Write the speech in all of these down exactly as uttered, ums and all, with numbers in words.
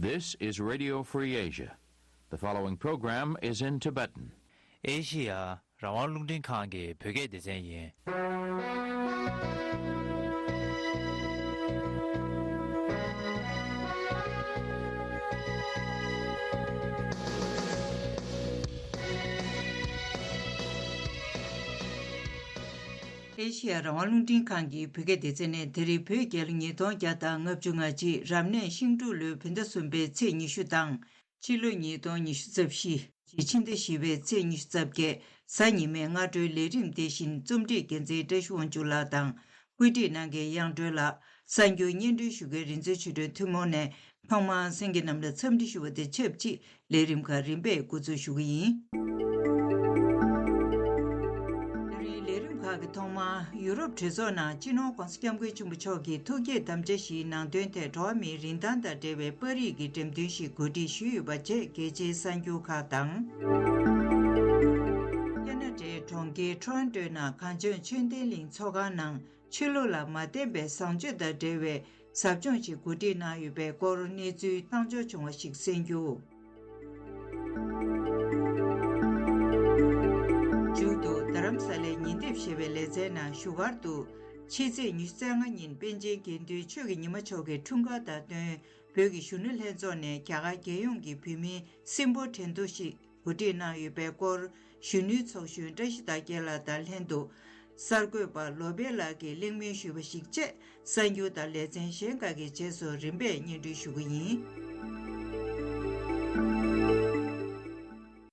This is Radio Free Asia. The following program is in Tibetan. ཨེ་ཤི་ཡ་རང་དབང་རླུང་འཕྲིན་ཁང་གི་བོད་སྐད་སྡེ་ཚན་ཡིན། ཨེ་ཤི་ཡ་རང་དབང་རླུང་འཕྲིན་ཁང་གི་བོད་སྐད་སྡེ་ཚན་ནས། དེ་རིང་བོད་རྒྱལ་ལོ་ཉིས་སྟོང་བརྒྱ་དང་ལྔ་བཅུ་ང་གཅིག་རབ་གནས་ཤིང་འབྲུག་ལོའི་བོད་ཟླ་གསུམ་པའི་ཚེས་ཉི་ཤུ་དང་། ཕྱི་ལོ་ཉིས་སྟོང་ཉི་ཤུ་རྩ་བཞི། ཕྱི་ཟླ་བཞི་པའི་ཚེས་ཉི་ཤུ་རྩ་བརྒྱད། གཟའ་ཉི་མའི་སྔ་དྲོའི་ལས་རིམ་དེ་བཞིན་རྩོམ་སྒྲིག་འགན་འཛིན་བཀྲ་ཤིས་དབང་ཕྱུག་ལགས་དང་། བཀོད་སྒྲིག་གནང་མཁན་དབྱངས་སྒྲོན་ལགས། གསར་འགྱུར་སྙན་སྒྲོན་ཞུ་མཁན་རིག་འཛིན་ཆོས་སྒྲོན་ཐུན་མོང་ནས། ཐོག་མར་གསན་མཁན་རྣམས་ལ་འཚམས་འདྲི་ཞུ་བ་དང་ཆབས་ཅིག་ལས་རིམ་ཁག་རིམ་པས་འགོ་འཛུགས་ཞུ་གི་ཡིན། ད་རིང་ལས་རིམ་ཁག་གི་ཐོག་མར། ཡུ་རོབ་གྲོས་ཚོགས་ནང་སྤྱི་ནོར་༧གོང་ས་༧སྐྱབས་མགོན་ཆེན་པོ་མཆོག་གི་ཐུགས་བསྐྱེད་དམ་བཅའ་བཞིའི་ནང་དོན་ཐད། འགྲོ་བ་མིའི་རིན་ཐང་དང་འབྲེལ་བའི་པར་རིས་ཀྱི་འགྲེམས་སྟོན་ཞིག་གོ་སྒྲིག་ཞུས་ཡོད་པ་བཅས་གལ་ཆེའི་གསར་འགྱུར་ཁག་དང་། ཁེ་ན་ཌའི་གྲོང་ཁྱེར་ཊོ་རོན་ཊོའི་ནང་གངས་ལྗོངས་ཆོས་ལྡན་གླིང་ཚོགས་ཁང་ནང་ཆོས་ལུགས་ལ་མ་བརྟེན་པའི་བཟང་སྤྱོད་དང་འབྲེལ་བའི་ཟབ་སྦྱོང་ཞིག་གོ་སྒྲིག་གནང་ཡོད་པའི་སྐོར་གནས་ཚུལ་བཏང་འབྱོར་བྱུང་བ་ཞིག་གསན་རྒྱུ། མཇུག་ཏུ། རྡ་རམ་ས་ལའི་ཉིན་དེབ་ཞེས་པའི་ལེ་ཚན་ནང་བཞུགས་སྒར་དུ། ཕྱི་ཚེས་ཉི་ཤུ་རྩ་ལྔ་ཉིན་པཎ་ཆེན་དགེ་འདུན་ཆོས་ཀྱི་ཉི་མ་མཆོག་གི་འཁྲུངས་སྐར་དང་བསྟུན། བོད་ཀྱི་གཞོན་ནུ་ལྷན་ཚོགས་ནས་རྒྱ་གར་རྒྱལ་ཡོངས་ཀྱི་བོད་མིའི་སྲིན་པོ་འགྲན་བསྡུར་ཞིག་གོ་སྒྲིག་གནང་ཡོད་པའི་སྐོར། གཞོན་ནུའི་ཚོགས་གཞོན་བཀྲ་ཤིས་དར་རྒྱས་ལགས་དང་ལྷན་དུ། གསར་འགོད་པ་ལོ་པཎ་ལགས་ཀྱིས་གླེང་མོལ་ཞུས་པ་ཞིག་བཅས། གསར་འགྱུར་དང་ལེ་ཚན་གཞན་ཁག་གི་རྗེས་སུ་རིམ་པས་སྙན་སྒྲོན་ཞུ་གི་ཡིན།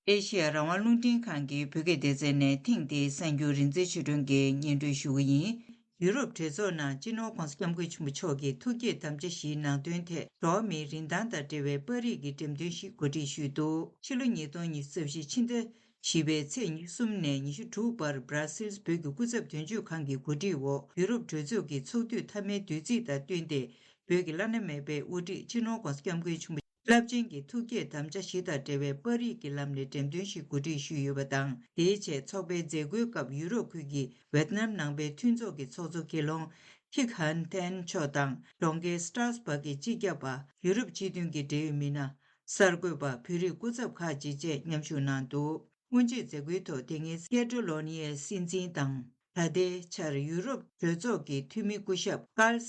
ཨེ་ཤེ་ཡ་རང་དབང་རླུང་འཕྲིན་ཁང་གི་བོད་སྐད་སྡེ་ཚན་ནས་ཐེངས་འདིའི་གསར་འགྱུར་རིག་འཛིན་ཆོས་སྒྲོན་གྱིས་སྙན་སྒྲོན་ཞུ་གི་ཡིན། ཡུ་རོབ་གྲོས་ཚོགས་ནང་སྤྱི་ནོར་༧གོང་ས་༧སྐྱབས་མགོན་ཆེན་པོ་མཆོག་གི་ཐུགས་བསྐྱེད་དམ་བཅའ་བཞིའི་ནང་དོན་ཐད། འགྲོ་བ་མིའི་རིན་ཐང་དང་འབྲེལ་བའི་པར་རིས་ཀྱི་འགྲེམས་སྟོན་ཞིག་གོ་སྒྲིག་ཞུས་འདུག་ཕྱི་ལོ་ཉིས་སྟོང་ཉི་ཤུ་རྩ་བཞི་ཕྱི་ཟླ་བཞི་པའི་ཚེས་ཉི་ཤུ་གསུམ་ནས་ཉི་ཤུ་དྲུག་བར་སྦྲ་སིལ་བོད་ཀྱི་སྐུ་ཚབ་དོན་གཅོད་ཁང་གི་གོ་སྒྲིག་འོག་ཡུ་རོབ་གྲོས་ཚོགས་ཀྱི་ཚོགས་དུས་མཐའ་མའི་དུས་ཚིགས་དང་བསྟུན་ཏེ། བོད་ཀྱི་བླ་ན་མེད་པའི་དབུ་ཁྲིད་སྤྱི་ནོར་༧གོང་ས་༧སྐྱབས་མགོན་ཆེན་པོ་རླབས་ཆེན་གྱི་ཐུགས་བསྐྱེད་དམ་བཅའ་བཞི་དང་འབྲེལ་བའི་པར་རིས་ཀྱི་ལམ་ནས་འགྲེམས་སྟོན་ཞིག་གོ་སྒྲིག་ཞུས་ཡོད་པ་དང་། དེའི་ཆེད་ཚོགས་པའི་མཛད་སྒོའི་སྐབས་ཡུ་རོབ་ཁུལ་གྱི་ཝེ་ཏི་ནམ་ནང་པའི་མཐུན་ཚོགས་ཀྱི་ཚོགས་གཙོ་དགེ་སློང་ཁིག་ཧན་ཐན་མཆོག་དང་། གྲོང་ཁྱེར་སི་ཏྲ་སྦག་གི་སྤྱི་ཁྱབ་པ། ཡུ་རོབ་སྤྱི་མཐུན་གྱི་འབྲེལ་ཡོད་མི་སྣ། གསར་འགོད་པ། བོད་རིགས་སྐུ་ཚབ་ཁག་ཅིག་བཅས་མཉམ་ཞུགས་གནང་འདུག་སྔོན་ཆད་མཛད་སྒོའི་ཐོག་དེ་སྔའི་ཀེ་ཏ་ལོ་ནི་ཡའི་སྲིད་འཛིན་དང་། ད་ལྟའི་ཆར་ཡུ་རོབ་གྲོས་ཚོགས་ཀྱི་འཐུས་མི་སྐུ་ཞབས་ཀཱརལ་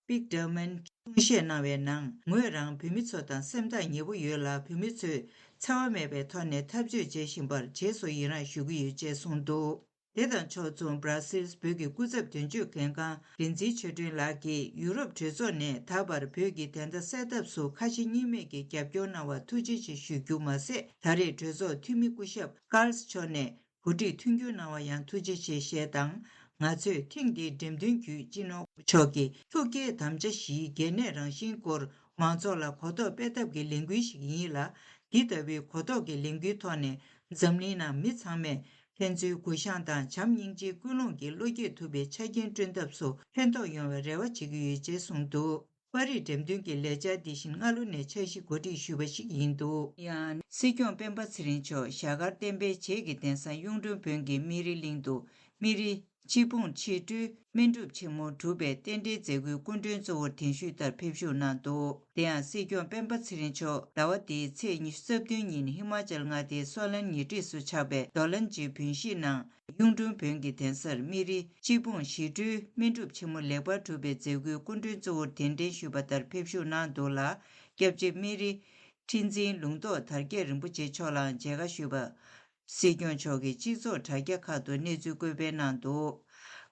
སྤིག་ཌར་མན་གྱིས་གསུང་བཤད་གནང་བའི་ནང་། ངོས་རང་བོད་མི་ཚོ་དང་སེམས་ཐག་ཉེ་པོ་ཡོད་ལ། བོད་མི་ཚོས་འཚེ་བ་མེད་པའི་ཐོག་ནས་འཐབ་རྩོད་བྱེད་བཞིན་པར་རྗེས་སུ་ཡི་རངས་ཞུ་གི་ཡོད་ཅེས་གསུངས་འདུག་དེ་དང་ཕྱོགས་མཚུངས། སྦྲ་སིལ་བོད་ཀྱི་སྐུ་ཚབ་དོན་གཅོད་མགྲིན་ཁང་རིག་འཛིན་ཆོས་སྒྲོན་ལགས་ཀྱིས། ཡུ་རོབ་གྲོས་ཚོགས་ནས་ད་བར་བོད་ཀྱི་བདེན་མཐའ་གསལ་ཐབས་སུ་ཁ་ཞེ་གཉིས་མེད་ཀྱིས་རྒྱབ་སྐྱོར་གནང་བར་ཐུགས་རྗེ་ཆེ་ཞུ་རྒྱུ་མ་ཟད། ད་རེས་གྲོས་ཚོགས་འཐུས་མི་སྐུ་ཞབས་ཀཱརལ་མཆོག་ནས་གོ་སྒྲིག་མཐུན་འགྱུར་གནང་བར་ཡང་ཐུགས་རྗེ་ཆེ་ཞེས་དང་། ང་ཚོས་ཐེངས་འདིའི་འགྲེམས་སྟོན་བརྒྱུད། སྤྱི་ནོར་མཆོག་གི་ཐུགས་བསྐྱེད་དམ་བཅའ་བཞིའི་གལ་གནད་རང་བཞིན་སྐོར་མང་ཚོགས་ལ་གོ་རྟོགས་སྤེལ་ཐབས་ཀྱི་ལས་འགུལ་ཞིག་ཡིན་ལ། འདི་ལྟ་བུའི་གོ་རྟོགས་ཀྱི་ལས་འགུལ་ཐོག་ནས། འཛམ་གླིང་ནང་མི་ཚང་མས་ཕན་ཚུན་གུས་ཞབས་དང་བྱམས་སྙིང་རྗེའི་ཀུན་སློང་གིས་བློ་སྐྱེད་ཐུབ་པའི་ཆ་རྐྱེན་བསྐྲུན་ཐབས་སུ་ཕན་ཐོགས་ཡོང་བའི་རེ་བ་བྱེད་ཀྱི་ཡོད་ཅེས་གསུངས་འདུག་པར་རིས་འགྲེམས་སྟོན་གྱི་ལས་འཆར་འདི་བཞིན་སྔ་ལོ་ནས་འཆར་གཞི་གོ་སྒྲིག་ཞུས་པ་ཞིག་ཡིན་འདུག་ཡང་། སྲིད་སྐྱོང་སྤེན་པ་ཚེ་རིང་མཆོག་ཞྭ་དཀར་བསྟན་པའི་བྱེས་ཀྱི་གདན་ས་གཡུང་དྲུང་བོན་གྱི་སྨན་རིའི་གླིང་དུ་སྨན་རི་སྤྱི་འབུངས་ཆེ་སྤྲུལ་སྨན་སྒྲུབ་ཆེན་མོ་གྲུབ་པའི་རྟེན་འབྲེལ་མཛད་སྒོའི་སྐུ་མགྲོན་གཙོ་བོར་གདན་ཞུས་ལྟར་ཕེབས་བཞུགས་གནང་འདུག་དེ་ཡང་སྲིད་སྐྱོང་སྤེན་པ་ཚེ་རིང་མཆོག་ཟླ་བ་འདིའི་ཚེས་ཉི་ཤུ་རྩ་བདུན་ཉིན་ཧི་མ་ཅལ་མངའ་སྡེའི་སོ་ལན་ཉེ་འཁྲིས་སུ་ཆགས་པའི་རྡོ་ལན་ཇི་བོན་གཞིས་ནང་གཡུང་དྲུང་བོན་གྱི་གདན་སར་སྨན་རི་སྤྱི་འབུངས་ཞི་སྤྲུལ་སྨན་སྒྲུབ་ཆེན་མོ་ལེགས་པར་གྲུབ་པའི་མཛད་སྒོའི་སྐུ་མགྲོན་གཙོ་བོར་གདན་འདྲེན་ཞུས་པ་ལྟར་ཕེབས་བཞུགས་གནང་འདུག་ལ། སྐྱབས་རྗེ་སྨན་རི་ཁྲི་འཛིན་ལུང་རྟོགས་དར་རྒྱས་རིན་པོ་ཆེ་མཆོག་ལའང་མཇལ་ཁ་ཞུས་པ། སྲིད་སྐྱོང་མཆོག་གིས་སྤྱི་ཚོགས་དྲ་རྒྱ་ཁག་ཏུ་གནས་ཚུལ་བཀོད་སྤེལ་གནང་འདུག་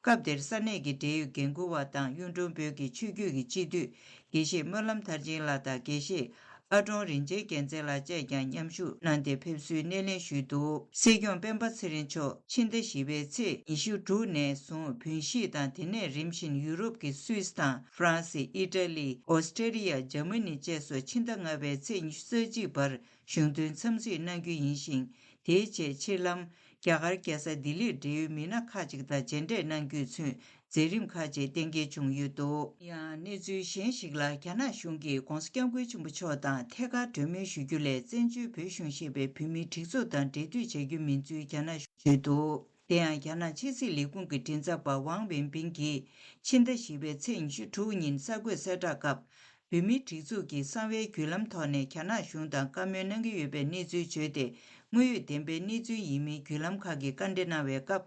སྐབས་དེར་ས་གནས་ཀྱི་འབྲེལ་ཡོད་འགན་འཁུར་བ་དང་གཡུང་དྲུང་བོན་གྱི་ཆོས་བརྒྱུད་ཀྱི་སྤྱི་འཐུས་དགེ་བཤེས་སྨོན་ལམ་མཐར་ཕྱིན་ལགས་དང་། དགེ་བཤེས་ཨ་ཀྲོང་རིན་ཆེན་རྒྱལ་མཚན་ལགས་བཅས་ཀྱང་མཉམ་ཞུགས་གནང་སྟེ་ཕེབས་བསུའི་སྣེ་ལེན་ཞུས་འདུག་སྲིད་སྐྱོང་སྤེན་པ་ཚེ་རིང་མཆོག་ཕྱི་ཟླ་བཞི་པའི་ཚེས་ཉི་ཤུ་དྲུག་ནས་བཟུང་བོན་གཞིས་དང་། དེ་ནས་རིམ་བཞིན་ཡུ་རོབ་ཀྱི་སུད་སི་དང་ཧྥ་རན་སི། ཨི་ཊ་ལི། ཨོ་སི་ཀྲི་ལི་ཡ། འཇར་མ་ནི་བཅས་སུ་ཕྱི་ཟླ་ལྔ་པའི་ཚེས་ཉི་ཤུ་རྩ་གཅིག་བར་གཞུང་དོན་འཚམས་གཟིགས་གནང་རྒྱུ་ཡིན་ཞིང་། དེའི་རྗེས་ཕྱིར་ལམ་རྒྱ་གར་རྒྱལ་ས་ལྡི་ལིར་འབྲེལ་ཡོད་མི་སྣ་ཁག་ཅིག་དང་མཇལ་འཕྲད་གནང་རྒྱུས་མཚོན། མཛད་རིམ་ཁག་ཅིག་གཏན་འཁེལ་བྱུང་ཡོད་འདུག་ཡང་གནས་ཚུལ་གཞན་ཞིག་ལ། རྒྱ་ནག་གཞུང་གིས་༧གོང་ས་༧སྐྱབས་མགོན་ཆེན་པོ་མཆོག་དང་ཐད་ཀར་གྲོས་མོལ་ཞུ་རྒྱུ་ལས། བཙན་བྱོལ་བོད་གཞུང་ཞེས་པའི་བོད་མིའི་སྒྲིག་འཛུགས་དང་འབྲེལ་མཐུད་བྱ་རྒྱུ་མིན་ཚུལ་རྒྱ་ནག་གཞུང་བརྗོད་འདུག་དེ་ཡང་རྒྱ་ནག་ཕྱི་སྲིད་ལས་ཁུངས་ཀྱི་མགྲིན་ཚབ་པ་ཝང་ཝེན་པིན་གྱིས་ཕྱི་ཟླ་བཞི་པའི་ཚེས་ཉི་ཤུ་དྲུག་ཉིན་གསར་འགོད་གསལ་བསྒྲགས་སྐབས། བོད་མིའི་སྒྲིག་འཛུགས་ཀྱི་གསང་བའི་བརྒྱུད་ལམ་ཐོག་ནས་རྒྱ་ནག་གཞུང་དང་བཀའ་མོལ་གནང་གི་ཡོད་པའི་གནས་ཚུལ་བརྗོད་དེ། དངོས་ཡོད་བདེན་པའི་གནས་ཚུལ་ཡིན་མིན་བརྒྱུད་ལམ་ཁག་གིས་བཀའ་འདྲི་གནང་བའི་སྐབས།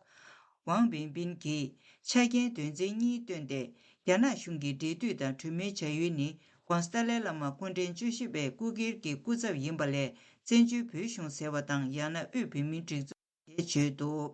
ཝང་བིན་པིན་གྱིས་ཆ་རྐྱེན་དོན་ཚན་གཉིས་བཏོན་ཏེ། རྒྱ་ནག་གཞུང་གིས་འབྲེལ་མཐུད་དང་གྲོས་མོལ་བྱ་ཡུལ་ནི། ྋགོང་ས་ཏཱ་ལའི་བླ་མ་སྐུ་ཕྲེང་བཅུ་བཞི་པའི་སྐུ་སྒེར་གྱི་སྐུ་ཚབ་ཡིན་པ་ལས། བཙན་བྱོལ་བོད་གཞུང་ཟེར་བ་དང་། ཡང་ན་དབུས་བོད་མིའི་སྒྲིག་འཛུགས། ཞེས་བརྗོད་འདུག།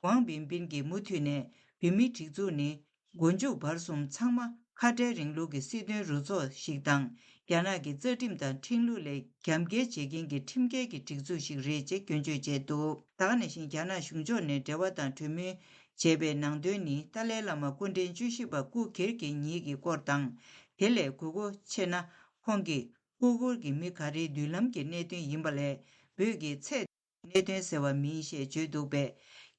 ཝང་བིན་པིན་གྱིས་མུ་མཐུད་ནས། བོད་མིའི་སྒྲིག་འཛུགས་ནི། མགོ་མཇུག་བར་གསུམ་ཚང་མ་ཁ་བྲལ་རིང་ལུགས་ཀྱི་སྲིད་དོན་རུ་ཚོགས་ཤིག་དང་། རྒྱ་ནག་གི་རྩ་ཁྲིམས་དང་ཁྲིམས་ལུགས་ལས་རྒྱབ་འགལ་བྱེད་མཁན་གྱི་ཁྲིམས་འགལ་གྱི་སྒྲིག་འཛུགས་ཤིག་རེད་ཅེས་སྐྱོན་བརྗོད་བྱས་འདུག། ད་ག་ནང་བཞིན་རྒྱ་ནག་གཞུང་ཕྱོགས་ནས་འབྲེལ་བ་དང་གྲོས་མོལ་བྱས་པའི་ནང་དོན་ནི། ཏཱ་ལའི་བླ་མ་སྐུ་ཕྲེང་བཅུ་བཞི་པ་སྐུ་སྒེར་གྱི་ཉིད་ཀྱི་སྐོར་དང་། དེ་ལས་དགོས་མཁོ་ཆེ་ན། ཁོང་གིས་སྐུ་འཁོར་གྱི་མི་ག་རེའི་མདུན་ལམ་གྱི་གནད་དོན་ཡིན་པ་ལས། བོད་ཀྱི་ཚད། གནད་དོན་ཟེར་བ་མིན་ཞེས་བརྗོད་འདུག་པས།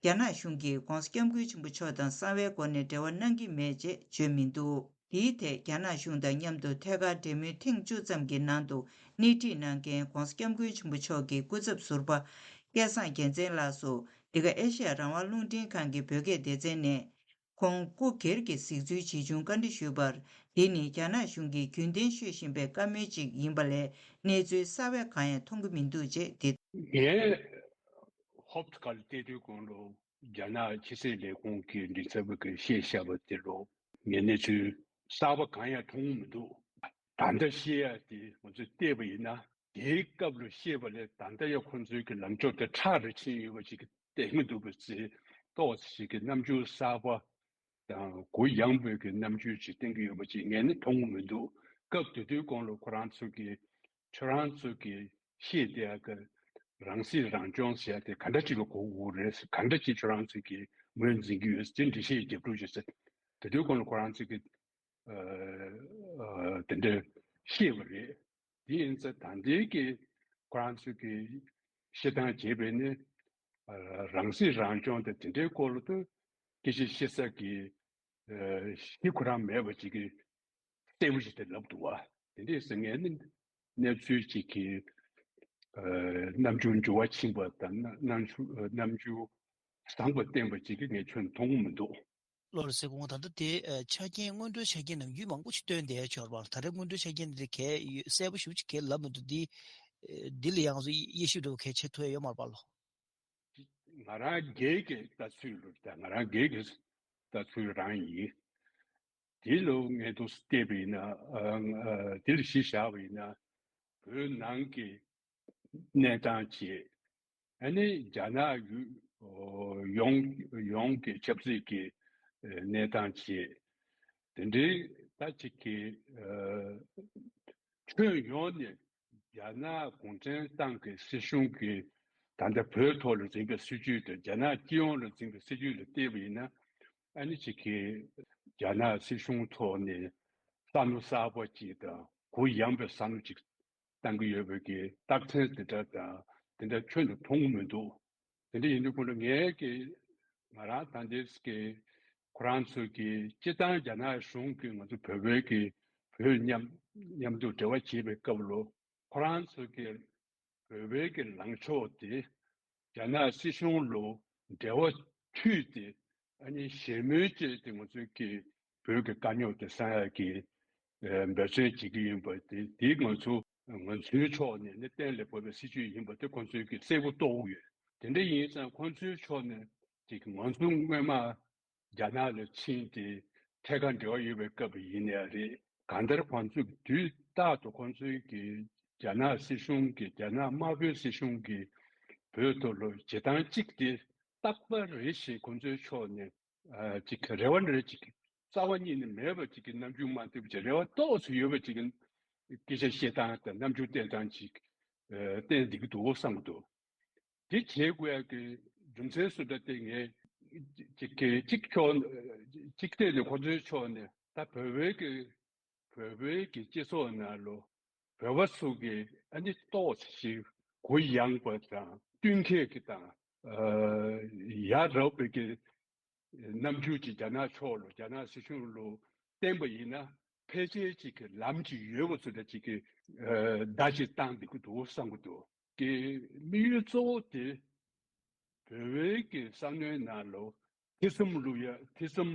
རྒྱ་ནག་གཞུང་གིས་ྋགོང་ས་ྋསྐྱབས་མགོན་ཆེན་པོ་མཆོག་དང་གསང་བའི་སྒོ་ནས་འབྲེལ་བ་གནང་གི་མེད་ཅེས་བརྗོད་མི་འདུག། འདིའི་ཐད་རྒྱ་ནག་གཞུང་དང་མཉམ་དུ་ཐད་ཀར་འབྲེལ་མོལ་ཐེངས་བཅུ་ཙམ་གྱི་ནང་དུ་སྣེ་ཁྲིད་གནང་མཁན་ྋགོང་ས་ྋསྐྱབས་མགོན་ཆེན་པོ་མཆོག་གི་སྐུ་ཚབ་ཟུར་པ་སྐལ་བཟང་རྒྱལ་མཚན་ལགས་སུ། འདི་ག་ཨེ་ཤེ་ཡ་རང་དབང་རླུང་འཕྲིན་ཁང་གི་བོད་སྐད་སྡེ་ཚན་ནས། ཁོང་སྐུ་སྒེར་གྱི་གཟིགས་ཚུལ་ཇི་བྱུང་བཀའ་འདྲི་ཞུས་པར། འདི་ནི་རྒྱ་ནག་གཞུང་གིས་རྒྱུན་ལྡན་ཤོད་བཞིན་པའི་བཀའ་མོལ་ཅིག་ཡིན་པ་ལས། གནས་ཚུལ་གསར་བ་གང་ཡང་མཐོང་གི་མི་འདུག་ཅེས་འདི། ངས་ཧོབ་ཏེ་ག་ལ་བལྟས་དུས་གོང་ལོ། རྒྱ་ནག་ཕྱི་སྲིད་ལས་ཁུངས་ཀྱི་མགྲིན་ཚབ་པ་གིས་བཤད་བཞག་པ་དེ་ལོ། ངས་གནས་ཚུལ་གསར་བ་གང་ཡང་མཐོང་གི་མི་འདུག། ད་ལྟ་བཤད་ཡ་དེ་ང་ཚོས་བལྟས་པ་ཡིན་ན། དེའི་སྐབས་ལ་བཤད་པ་ལས་ད་ལྟ་ཡང་ཁོང་ཚོའི་གི་ལངས་ཕྱོགས་དེ་ཁྲ་རུ་ཕྱིན་ཡོད་པ་ཞིག་གི་བལྟས་མི་འདུག་པ་ཚེ། ཏོག་ཙམ་ཞིག་གི་རྣམ་འགྱུར་གསར་པ་དང་གུ་ཡངས་པོའི་གི་རྣམ་འགྱུར་ཅིག་བསྟན་གྱི་ཡོད་པ་ཅིག་ངས་ནི་མཐོང་གི་མི་འདུག། སྐབས་དེ་དུས་གོང་ལ་ཁོ་རང་ཚོ་གི་ཁྱོད་རང་ཚོ་གི་བཤད་བསྡད་ཡ་གི་རང་སྲིད་རང་སྐྱོང་ཟེར་ཡ་དེ་ག་འདྲ་ཅིག་ལ་གོ་དགོས་རེད། ག་འདྲ་ཅིག་ཁྱོད་རང་ཚོ་གི་ངོས་འཛིན་གྱི་ཡོད་ཟེར་འགྲེལ་བཤད་རྒྱབ་རོགས་བྱེད་ཟེར། དེ་དུས་གོང་ལ་ཁོ་རང་ཚོ་གི་ཨ་ཨ་དེ་འདྲ་བཤད་པ་རེད། དེ་ཡིན་ཙང་ད་ལྟའི་གི་ཁོ་རང་ཚོས་གི་བཤད་སྟངས་བྱས་པས་ནི། ཨ་རང་སྲིད་རང་སྐྱོང་དང་དེ་འདྲའི་སྐོར་ལ་དུ་སྐད་ཆ་བཤད་ས་གི་ཨ་གཞི་ཁོ་རང་མེད་པ་ཅིག་གི་གསལ་པོ་ཞིག་དེ་ལབ་འདུག་བ། དེ་འདྲས་ཟེར་ངས་ནི་གནས་ཚུལ་ཅིག་གི་ཨ་རྣམ་འགྱུར་འགྱུར་བ་ཕྱིན་པ་དང་རྣམ་འགྱུར་རྣམ་འགྱུར་བཟང་པོ་བསྟན་པ་ཅིག་གི་ངས་ཁྱོན་མཐོང་གི་མི་འདུག། བློ་རེ་ཟེར་དགོངས། ད་ལྟ་དེ་ཨ་ཆ་རྐྱེན་སྔོན་འགྲོའི་ཆ་རྐྱེན་ནམ་རྒྱུན་མང་པོ་ཞིག་བཏོན་བསྡད་ཡ་ཆོག་པ། ད་རེས་སྔོན་འགྲོའི་ཆ་རྐྱེན་དེ་གས་གསལ་པོ་ཞེ་པོ་ཅིག་གས་ལབ་མི་འདུག། འདི་ཨ་འདི་ལ་ཡང་དབྱེ་ཞིབ་འདྲ་བོ་གས་བྱེད་ཐུབ་ཡ་ཡོད་མ་རེད་པ་ལོ། ང་རང་སྒེར་གྱི་ལྟ་ཚུལ་ལོ། ད་ང་རང་སྒེར་གྱི་ལྟ་ཚུལ་རང་ཡིན། དེ་ལོ་ངས་འདུག་བལྟས་པ་ཡིན་ན། ཨ་ཨ་དེ་ལ་གཞི་བཞག་པ་ཡིན་ན། བོད་ནང་གི་གནས་སྟངས་བྱས། ཨ་ནི་རྒྱ་ནག་ཡུལ་ཡོངས་ཡོངས་ཀྱི་ཆབ་སྲིད་ཀྱི་གནས་སྟངས་བྱས། དེ་འདྲའི་ད་ཅིག་གི་ཁྱོན་ཡོངས་ནས་རྒྱ་ནག་གུང་ཁྲན་ཏང་གི་སྲིད་གཞུང་གི་ད་ལྟ་བོད་ཐོག་ལ་འཛིན་པའི་སྲིད་ཇུས་དང་རྒྱ་ནག་སྤྱི་ཡོངས་ལ་འཛིན་པའི་སྲིད་ཇུས་ལ་བལྟས་པ་ཡིན་ན། ཨ་ནི་ཅིག་གི་རྒྱ་ནག་སྲིད་གཞུང་ཐོག་ནས་བསམ་བློ་གསར་པ་ཅིག་དང་གུ་ཡངས་པའི་བསམ་བློ་ཅིག་བཏང་གི་ཡོད་པའི་གི་རྟགས་མཚན་དེ་འདྲ་དང་དེ་འདྲ་ཁྱོན་དུ་མཐོང་གི་མི་འདུག། དེ་འདྲ་ཡིན་དུས་ཁོང་ཚོ་ངས་གི་ང་རང་ད་འདིར་གི་ཁོ་རང་ཚོས་གི་སྤྱི་བཏང་རྒྱ་ནག་གཞུང་གིས་ང་ཚོ་བོད་པའི་གི་བོད་མཉམ་མཉམ་དུ་འབྲེལ་བ་བྱེད་པའི་སྐབས་ལོ། ཁོ་རང་ཚོས་གི་བོད་པའི་གི་ལངས་ཕྱོགས་དེ་རྒྱ་ནག་སྲིད་གཞུང་ལོ་འབྲེལ་བ་མཐུད་དེ། ཨ་ནི་ཞལ་མོལ་བཅས་ཏེ་ང་ཚོའི་གི་བོད་ཀྱི་དཀའ་རྙོག་དེ་སེལ་ཡག་གི་ཨ་འབད་བརྩོན་བྱེད་ཀྱི་ཡིན་པ་དེ་དེ་ང་ཚོ་ང་ཚོའི་ཕྱོགས་ནས་ནི་གཏན་ལ་ཕབ་པའི་སྲིད་ཇུས་ཡིན་པ་དེ་ཁོང་ཚོའི་གི་གསལ་པོ་རྟོགས་ཡོད། དེ་འདྲ་ཡིན་ཙང་ཁོང་ཚོའི་ཕྱོགས་ནས་ཅིག་ང་ཚོ་སྔོན་མ་རྒྱ་ནག་ལ་ཕྱིན་ཏེ་ཐད་ཀར་འབྲེལ་བ་ཡོད་པའི་སྐབས་ཡིན་ནའི་རེད། གང་ལྟར་ཁོང་ཚོས་དུས་རྟག་ཏུ་ཁོང་ཚོའི་གི་རྒྱ་ནག་སྲིད་གཞུང་གི་རྒྱ་ནག་དམར་པོའི་སྲིད་གཞུང་གི་བོད་ཐོག་ལ་བྱེད་སྟངས་གཅིག་དེ་རྟག་པར་རེ་བཞིན་ཁོང་ཚོའི་ཕྱོགས་ནས་ཨ་ཅིག་རེ་བ་འདྲ་ཅིག་རྩ་བ་ཉིད་ནས་མེད་པ་ཅིག་གི་རྣམ་འགྱུར་མ་བསྟན་པ་ཅིག་རེ་བ་ཏོག་ཙམ་ཡོད་པ་ཅིག་གི་སྐད་ཆ་བཤད་སྟངས་དང་རྣམ་འགྱུར་བསྟན་སྟངས་ཅིག་ཨ་བསྟན་བསྡད་ཀྱི་འདུག་བསམ་གྱི་འདུག། དེ་བྱེད་དགོས་ཡག་གི་རྒྱུ་མཚན་སུ་འདྲ་དེ་ངས་ཅིག་གི་ཅིག་ཕྱོགས་ཅིག་ཐད་ནས་ཁོ་ཚོའི་ཕྱོགས་ནས་ད་བོད་པའི་གི་བོད་པའི་གི་སྤྱི་ཚོགས་ནང་ལོ་བོད་པ་ཚོ་གི་ཨ་ནི་ཏོག་ཙམ་ཞིག་གུ་ཡངས་པ་དང་བསྟུན་མཁས་ཀྱི་དང་ཡ་རབས་པའི་གི་རྣམ་འགྱུར་གྱིས་རྒྱ་ནག་ཕྱོགས་ལ་རྒྱ་ནག་སྲིད་གཞུང་ལ་བསྟན་པ་ཡིན་ན་ཕལ་ཆེར་ཅིག་གི་ལམ་ཅིག་ཡོད་པ་ཚོ་འདྲ་ཅིག་གི་བརྡ་ཅིག་བཏང་བསྡད་ཀྱི་འདུག་བསམ་གྱི་འདུག། གི་དམིགས་ཡུལ་གཙོ་བོ་དེ་བོད་པའི་གི་བསམ་བློའི་ནང་ལོ་ཐེ་ཚོམ་བླུག་ཡ་ཐེ་ཚོམ་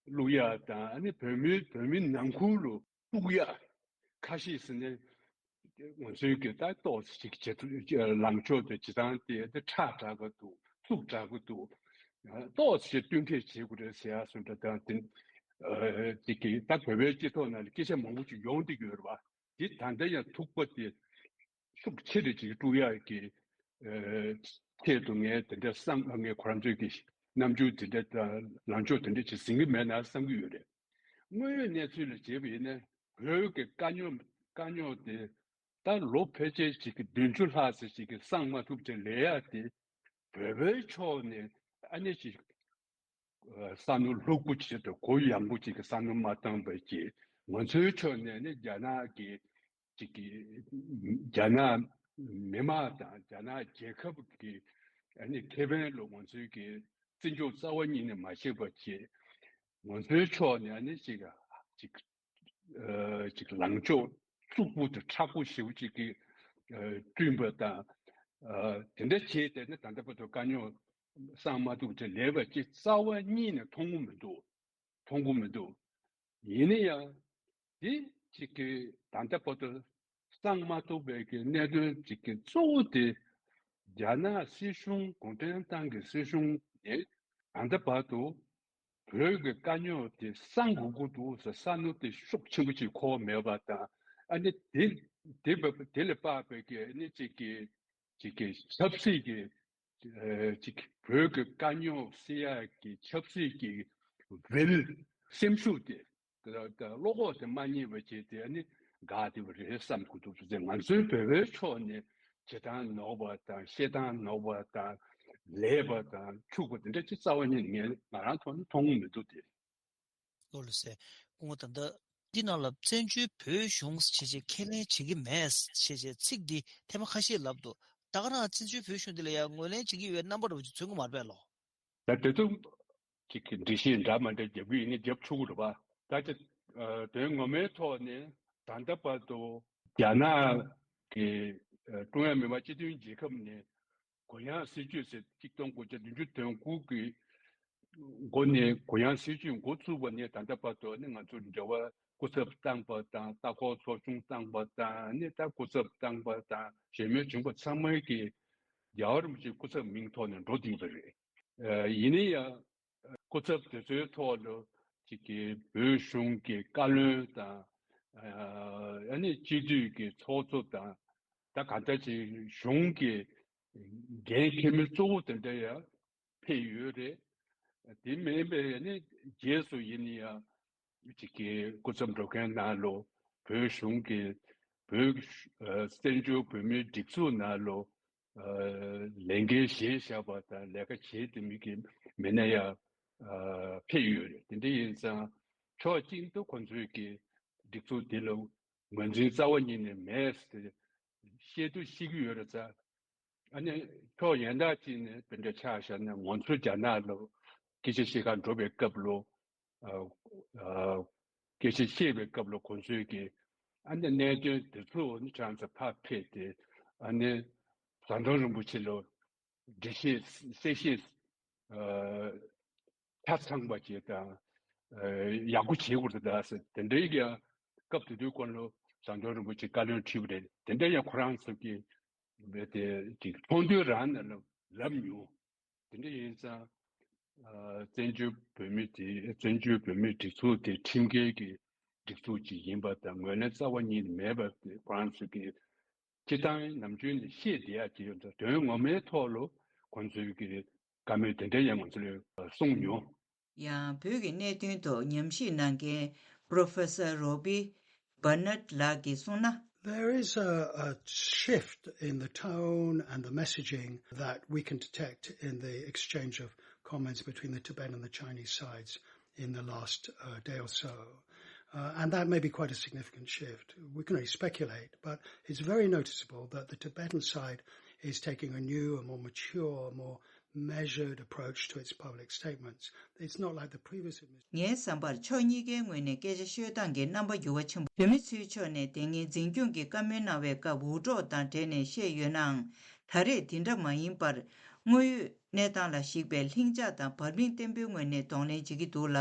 བླུག་ཡ་དང་ཨ་ནི་བོད་མིའི་བོད་མི་ནང་ཁུལ་ལོ་གཏུག་ཡ་ ཁ་ཤས་ཟེར་ནས་ང་ཚོའི་གི་ད་ཏོག་ཙམ་ཅིག་བྱེད་ཐུབ་ལངས་ཕྱོགས་དེ་བྱེད་སྟངས་དེ་དེ་ཁྲ་དྲག་གི་འདུག་ཚུགས་དྲག་གི་འདུག་ཏོག་ཙམ་ཅིག་བསྟུན་མཁས་བྱེད་དགོས་རེད་ཟེར་ཡ་སོགས་འདྲ་དང་དེ་ཅིག་གི་ད་བོད་པའི་སྤྱི་ཚོགས་ནང་ལ་སྐད་ཆ་མང་པོ་ཅིག་ཡོང་བསྡད་ཀྱི་ཡོད་རེད་བ། དེ་ད་ལྟ་ཡང་ཐུག་པ་དེ་ཤུགས་ཆེ་རུ་ཅིག་དཀྲུག་ཡག་གི་ཆེད་དུ་ངས་དེ་འདྲ་བསམ་ངས་ཁོ་རང་ཚོའི་གི་རྣམ་འགྱུར་དེ་འདྲ་དང་ལངས་ཕྱོགས་དེ་འདྲ་ཅིག་ཟིན་གྱི་མེད་ན་བསམ་གྱི་ཡོད་རེད། དངོས་ཡོད་གནས་ཚུལ་ལ་བྱས་པ་ཡིན་ན་བོད་ཀྱི་དཀའ་རྙོག་དཀའ་རྙོག་དེ་ད་ལོ་ཕལ་ཆེར་ཅིག་གི་བདུན་ཅུ་ལྷག་ཙམ་ཅིག་གི་སངས་མ་ཐུབ་ཅིག་ལས་ཡག་དེ་བོད་པའི་ཕྱོགས་ནས་ཨ་ནེ་ཅིག་བསམ་བློ་ལྷུག་པོ་བྱེད་དུ་གུ་ཡངས་པོ་ཅིག་གི་བསམ་བློ་མ་བཏང་བ་ཅིག་ང་ཚོའི་ཕྱོགས་ནས་ནི་རྒྱ་ནག་གི་ཅིག་གི་རྒྱ་ནག་མི་དམངས་དང་རྒྱ་ནག་རྒྱལ་ཁབ་ཀྱི་ཨ་ནི་ཁེ་ཕན་ལ་ང་ཚོའི་གི་བརྩི་འཇོག་རྩ་བ་ཉིད་ནས་མ་བྱེད་པ་ཅིག་ང་ཚོའི་ཕྱོགས་ནས་ཨ་ནི་ཅིག་ཅིག་ཅིག་ལངས་ཕྱོགས་གཙུག་པུ་དང་མཁྲེགས་པོ་ཞེ་པོ་ཅིག་གིས་བསྐྲུན་པ་དང་དེ་འདྲ་བྱས་ཏེ་ནི་ད་ལྟ་བར་དུ་དཀའ་རྙོག་སངས་མ་ཐུབ་ཅིག་ལས་པ་ཅིག་རྩ་བ་ཉིད་ནས་མཐོང་གི་མི་འདུག་མཐོང་གི་མི་འདུག་ཡིན་ན་ཡང་དེ་ཅིག་གི་ད་ལྟ་བར་དུ་སངས་མ་ཐུབ་པའི་གི་གནད་དོན་ཅིག་གི་གཙོ་བོ་དེ་རྒྱ་ནག་སྲིད་གཞུང་གུང་ཁྲན་ཏང་གི་སྲིད་གཞུང་ནས་ད་ལྟ་བར་དུ་བོད་ཀྱི་དཀའ་རྙོག་དེ་སངས་དགོས་ཀྱི་འདུག་ཟེར་བསམ་བློ་དེ་ཤུགས་ཆེན་པོ་ཅིག་འཁོར་བ་མེད་པ་དང་ཨ་ནི་དེ་དེ་བ་དེ་ལས་དཔག་པའི་གི་ཨ་ནི་ཅིག་གི་ཅིག་གི་ཆབ་སྲིད་ཀྱི་ཨ་ཅིག་བོད་ཀྱི་དཀའ་རྙོག་སེལ་ཡག་གི་ཆབ་སྲིད་ཀྱི་ཝིལ་སེམས་ཤུགས་དེ་ད་ད་བློ་ཁོག་དེ་མ་རྙེད་པ་བྱས་ཏེ་ཨ་ནི་འགག་བསྡད་པ་རེད་བསམ་དགོས་འདུག་ཟེར། ང་ཚོའི་བོད་པའི་ཕྱོགས་ནས་བྱེད་སྟངས་ནོར་བ་དང་བཤད་སྟངས་ནོར་བ་དང་ལས་པ་དང་འཁྱུག་པ་དེ་འདྲ་ཅིག་རྩ་བ་ཉིད་ནས་ངས་ང་རང་ཐོག་ནས་མཐོང་གི་མི་འདུག་སྟེ། ལོ་ལ་སེ། སྐུ་ངོ་ད་ལྟ་འདི་ནང་ལ་བཙན་བྱོལ་བོད་གཞུང་ཞེས་བྱས་ཁས་ལེན་བྱེད་ཀྱི་མེད་ཞེས་བྱས་ཚིག་འདི་ཐེངས་མ་ཁ་ཤས་ལབ་འདུག་ད་ག་རང་བཙན་བྱོལ་བོད་གཞུང་འདི་ལ་ཡང་ངོས་ལེན་བྱེད་ཀྱི་ཡོད་རྣམ་པ་འདྲ་བོ་ཅིག་མཚོན་གྱི་མ་རེད་པས་ལོ། ད་དེ་ཚོ་ཅིག་གི་འགྲེལ་བཤད་འདྲ་མ་འདྲ་རྒྱབ་ཀྱི་ཡིན་ན་རྒྱབ་ཆོག་གི་རེད་པ། ད་ཅི་དོན་ངོ་མའི་ཐོག་ནས་ད་ལྟ་བར་དུ་རྒྱ་ནག་གི་ཀྲུང་དབྱང་མི་དམངས་སྤྱི་མཐུན་རྒྱལ་ཁབ་ནས་གུ་ཡངས་སྲིད་ཇུས་ཟེར་གཅིག་སྟོང་དགུ་བརྒྱ་བདུན་ཅུ་དོན་དགུ་གི་འགོ་ནས་གུ་ཡངས་སྲིད་ཇུས་འགོ་བཙུགས་པ་ནས་ད་ལྟ་བར་དུ་ནི་ང་ཚོ་འབྲེལ་བ་སྐུ་ཚབ་བཏང་པ་དང་ལྟ་སྐོར་ཚོགས་ཆུང་བཏང་པ་དང་ནི་ད་སྐུ་ཚབ་བཏང་པ་དང་གཞན་མི་བྱུང་པ་ཚང་མ་གི་རྒྱལ་བ་རིན་པོ་ཆེའི་སྐུ་ཚབ་མིང་ཐོག་ནས་འགྲོ་བསྡད་པ་རེད། ཡིན་ན་ཡང་སྐུ་ཚབ་དེ་ཚོའི་ཐོག་ལ་ཅིག་གི་བོད་གཞུང་གི་བཀའ་བློན་དང་ཨ་ནི་སྤྱི་འཐུས་ཀྱི་ཚོགས་གཙོ་དང་ད་ག་འདྲ་ཅིག་གཞུང་གི་འགན་འཁྱེར་མི་གཙོ་བོ་དེ་འདྲ་ཡང་ཕེབས་ཡོད་རེད། དེ་མིན་པའི་ནི་རྗེས་སུ་ཡིན་ཡང་གཅིག་གི་སྐུ་ཚབ་འགྲོ་མཁན་ནང་ལོ་བོད་གཞུང་གི་བོད་ཨ་བཙན་བྱོལ་བོད་མིའི་སྒྲིག་འཛུགས་ནང་ལོ་ཨ་ལས་འགན་བཞེས་བཞག་པ་དང་ལས་ཀ་བྱེད་དེ་མི་གི་མི་སྣ་ཡང་ཨ་ཕེབས་ཡོད་རེད། དེ་འདྲ་ཡིན་ཙང་ཕྱོགས་གཅིག་ཏུ་ཁོང་ཚོའི་གི་སྒྲིག་འཛུགས་དེ་ལ་ངོས་འཛིན་རྩ་བ་ཉིད་ནས་མེད་ཟེར་བཤད་དུ་ཤེས་ཀྱི་ཡོད་རེད་ཙང་། ཨ་ནི་ཕྱོགས་ཡན་དག་ཅིག་ནས་དེ་འདྲ་ཆ་བཞག་ན་ང་ཚོ་རྒྱ་ནག་ལ་སྐད་ཆ་བཤད་གར་འགྲོ་བའི་སྐབས་ལ་ཨ་ཨ་སྐད་ཆ་བཤད་པའི་སྐབས་ལ་ཁོང་ཚོས་ཀྱི་ཨ་ནི་གནད་དོན་དེ་ཚོ་ནི་ཁྱེད་རང་ཚོ་ཕར་ཕེབས་ཏེ་ཨ་ནི་ཟམ་གདོང་རིན་པོ་ཆེ་ལ་འགྲེལ་བཤད་གསལ་བཤད་ཨ་ཆ་ཚང་པ་བྱེད་དང་ཨ་ཡག་པོ་བྱེད་དགོས་རེད་ད་ཟེར་དེ་འདྲའི་ཀྱི་སྐབས་དེ་དུས་ཁོང་ལ་ཟམ་གདོང་རིན་པོ་ཆེ་བཀའ་བློན་ཁྲིད་པ་རེད། དེ་འདྲ་ཡང་ཁོ་རང་ཚོ་གི་རྦད་དེ་ཅིག་ཚོགས་འདུའི་རང་ནང་ལ་ལབ་མྱོང་། དེ་འདྲ་ཡིན་ཙང་ཨ་བཙན་བྱོལ་བོད་མི་དེ་བཙན་བྱོལ་བོད་མིའི་སྒྲིག་འཛུགས་དེ་ཁྲིམས་འགལ་གྱི་སྒྲིག་འཛུགས་ཅིག་ཡིན་པ་དང་ངོས་ལེན་རྩ་བ་ཉིད་ནས་མེད་པ་དེ་ཁོ་རང་ཚོས་ཀྱི་སྤྱི་བཏང་ནམ་རྒྱུན་ནས་བཤད་བསྡད་ཡག་ཅིག་ཡོད་འདུག་དོན་ངོ་མའི་ཐོག་ལ་ཁོང་ཚོས་ཀྱི་བཀའ་མོལ་དེ་འདྲ་ཡང་ང་ཚོ་ལ་གསུངས་མྱོང་། ཡང་བོད་ཀྱི་གནད་དོན་ཐོག་ཉམས་ཞིབ་གནང་མཁན་Professor Robbie Bernard ལགས་ཀྱིས་གསུངས་ན། There is a, a shift in the tone and the messaging that we can detect in the exchange of comments between the Tibetan and the Chinese sides in the last uh, day or so. Uh, and that may be quite a significant shift. We can only speculate, but it's very noticeable that the Tibetan side is taking a new, a more mature, a more measured approach to its public statements. It's not like the previous administration. ངའི་བསམ་པར་ཕྱོགས་གཉིས་ཀའི་ངོས་ནས་སྐད་ཆ་ཤོད་སྟངས་ཀྱི་རྣམ་པ་འགྱུར་བ་ཆེན་པོ། བོད་མི་ཚོའི་ཕྱོགས་ནས་དེ་སྔའི་འཛིན་སྐྱོང་གི་བཀའ་མོལ་གནང་བའི་སྐབས་འུར་སྒྲོག་དང་འབྲེལ་ནས་བཤད་ཡོད་ནའང་། ད་རེས་དེ་འདྲ་མ་ཡིན་པར། དངོས་ཡོད་གནས་སྟངས་ལ་གཞིགས་པའི་ལྷིང་འཇགས་དང་བར་མིང་བརྟན་པོའི་ངོས་ནས་གདོང་ལེན་བྱེད་ཀྱི་འདུག་ལ།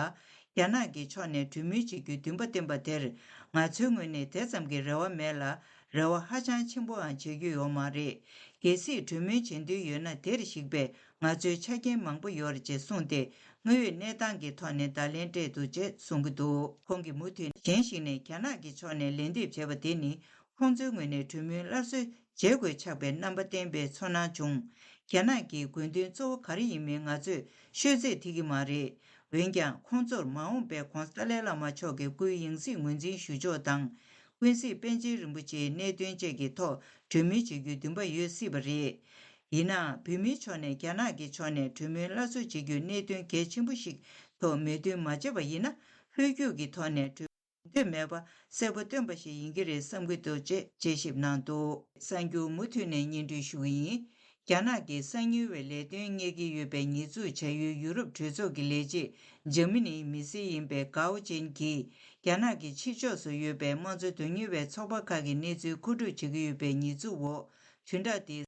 རྒྱ་ནག་གི་ཕྱོགས་ནས་གྲོས་མོལ་བྱེད་རྒྱུའི་འདུན་པ་བསྟན་པ་དེར་ང་ཚོའི་ངོས་ནས་དེ་ཙམ་གྱི་རེ་བ་མེད་ལ། རེ་བ་ཧ་ཅང་ཆེན་པོའང་བྱེད་རྒྱུ་ཡོད་མ་རེད། གལ་སྲིད་གྲོས་མོལ་བྱེད་འདུན་ཡོད་ན་དེར་གཞིགས་པའི་ང་ཚོའི་ཆ་རྐྱེན་མང་པོ་ཡོད་རེད་ཅེས་གསུངས་ཏེ། དངོས་ཡོད་གནས་སྟངས་ཀྱི་ཐོག་ནས་བརྡ་ལན་སྤྲད་འདུག་ཅེས་གསུང་གི་འདུག་ཁོང་གིས་མུ་མཐུད་གཞན་ཞིག་ནས་རྒྱ་ནག་གི་ཕྱོགས་ནས་ལན་འདེབས་བྱས་པ་དེ་ནི། ཁོང་ཚོའི་ངོས་ནས་གྲོས་མོལ་སླར་གསོའི་བྱེད་དགོས་ཆགས་པའི་རྣམ་པ་བསྟན་པའི་ཚོར་སྣང་བྱུང་། རྒྱ་ནག་གི་དགོས་འདུན་གཙོ་བོ་ག་རེ་ཡིན་མིན་ང་ཚོས་ཤོད་ཚོད་ཐིག་གི་མ་རེད། འོན་ཀྱང་། ཁོང་ཚོར་མ་འོངས་པའི་༧གོང་ས་ཏཱ་ལའི་བླ་མ་མཆོག་གི་སྐུའི་ཡང་སྲིད་ངོས་འཛིན་ཞུ་ཕྱོགས་དང་། ཀུན་གཟིགས་པཎ་ཆེན་རིན་པོ་ཆེའི་གནད་དོན་བཅས་ཀྱི་ཐོག་གྲོས་མོལ་བྱེད་རྒྱུའི་འདུན་པ་ཡོད་སྲིད་པ་རེད། ཡིན་ནའང་། བོད་མིའི་ཕྱོགས་ནས་རྒྱ་ནག་གི་ཕྱོགས་ནས་གྲོས་མོལ་སླར་གསོ་བྱེད་རྒྱུའི་གནད་དོན་གལ་ཆེན་པོ་ཞིག་ཐོག་མོས་མཐུན་མ་བྱས་པ་ཡིན་ན། ལྷོད་བཅུག་གི་ཐོག་ནས་གྲོས་འདོད་མེད་པ་གསལ་པོ་སྟོན་པ་ཞིག་ཡིན་གྱི་རེད་བསམ་གྱི་འདུག་ཅེས་དཔྱད་ཞིབ་གནང་འདུག་གསར་འགྱུར་མུ་མཐུད་ནས་སྙན་སྒྲོན་ཞུ་གི་ཡིན། རྒྱ་ནག་གི་གསང་ཉུལ་བའི་ལས་དོན་གཉེར་གྱི་ཡོད་པའི་ཉེས་འཛུགས་བྱ་ཡུལ་ཡུ་རོབ་གྲོས་ཚོགས་ཀྱི་ལས་བྱེད་འཇར་མ་ནིའི་མི་སེར་ཡིན་པའི་གའོ་ཅན་གྱིས། རྒྱ་ནག་གི་ཕྱི་ཕྱོགས་སུ་ཡོད་པའི་དམངས་གཙོ་དོན་གཉེར་བའི་ཚོགས་པ་ཁག་གི་གནས་ཚུལ་མཁོ་སྒྲུབ་བྱེད་ཀྱི་ཡོད་པའི་ཉེས་འཛུགས་འོག་དུས་འདྲ་དེའི།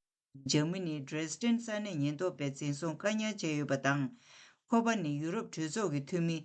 འཇར་མ་ནིའི་ཌྲེ་སི་ཌེན་ས་གནས་ཉེན་རྟོག་པས་འཛིན་བཟུང་བཀག་ཉར་བྱས་ཡོད་པ་དང་། ཁོ་པ་ནི་ཡུ་རོབ་གྲོས་ཚོགས་ཀྱི་འཐུས་མི་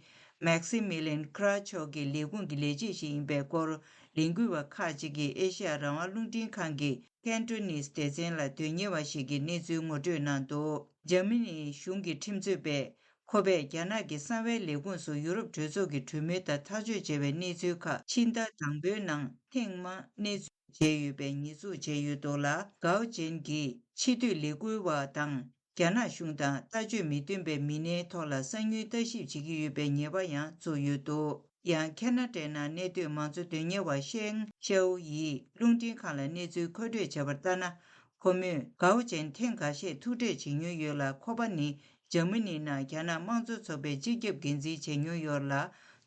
མེག་སི་མི་ལིན་ཁྲ་མཆོག་གི་ལས་ཁུངས་ཀྱི་ལས་བྱེད་ཞིག་ཡིན་པའི་སྐོར་ལས་འགུལ་བ་ཁག་ཅིག་གིས་ཨེ་ཤེ་ཡ་རང་དབང་རླུང་འཕྲིན་ཁང་གི་ཀན་ཊོ་ནིས་སྡེ་ཚན་ལ་དོན་གཉེར་བ་ཞིག་གིས་གནས་ཚུལ་ངོ་སྤྲོད་གནང་འདུག་འཇར་མ་ནིའི་གཞུང་གི་ཁྲིམས་རྩོད་པས། ཁོ་པས་རྒྱ་ནག་གི་གསང་བའི་ལས་ཁུངས་སུ་ཡུ་རོབ་གྲོས་ཚོགས་ཀྱི་གྲོས་མོལ་དང་ཐག་གཅོད་བྱས་པའི་གནས་ཚུལ་ཁག་ཕྱི་ཟླ་དང་པོའི་ནང་ཐེངས་མ་གནས་ཚུལ་བྱས་ཡོད་པའི་ཉེས་འཛུགས་བྱས་ཡོད་འདུག་ལ། གའོ་ཅན་གྱིས་ཕྱི་སྡོད་ལས་འགུལ་བ་དང་རྒྱ་ནག་གཞུང་དང་ལྟ་སྤྱོད་མི་མཐུན་པའི་མི་སྣའི་ཐོག་ལ་གསང་ཉུལ་ལྟ་ཞིབ་བྱེད་ཀྱི་ཡོད་པའི་ཉེས་པ་ཡང་བཙུགས་ཡོད་འདུག་ཡང་ཁེ་ན་ཌའི་ནང་གནས་སྡོད་མང་གཙོ་དོན་གཉེར་བ་ཤེང་ཤའོ་ཡིས་རླུང་འཕྲིན་ཁང་ལ་གནས་ཚུལ་མཁོ་སྤྲོད་བྱས་པར་ལྟར་ན། ཁོ་མོས་གའོ་ཅན་ཐེངས་འགའ་ཤས་ཐུག་འཕྲད་བྱེད་མྱོང་ཡོད་ལ། ཁོ་པ་ནི་འཇར་མ་ནི་ནང་རྒྱ་ནག་དམངས་གཙོ་ཚོགས་པའི་སྤྱི་ཁྱབ་འགན་འཛིན་བྱེད་མྱོང་ཡོད་ལ།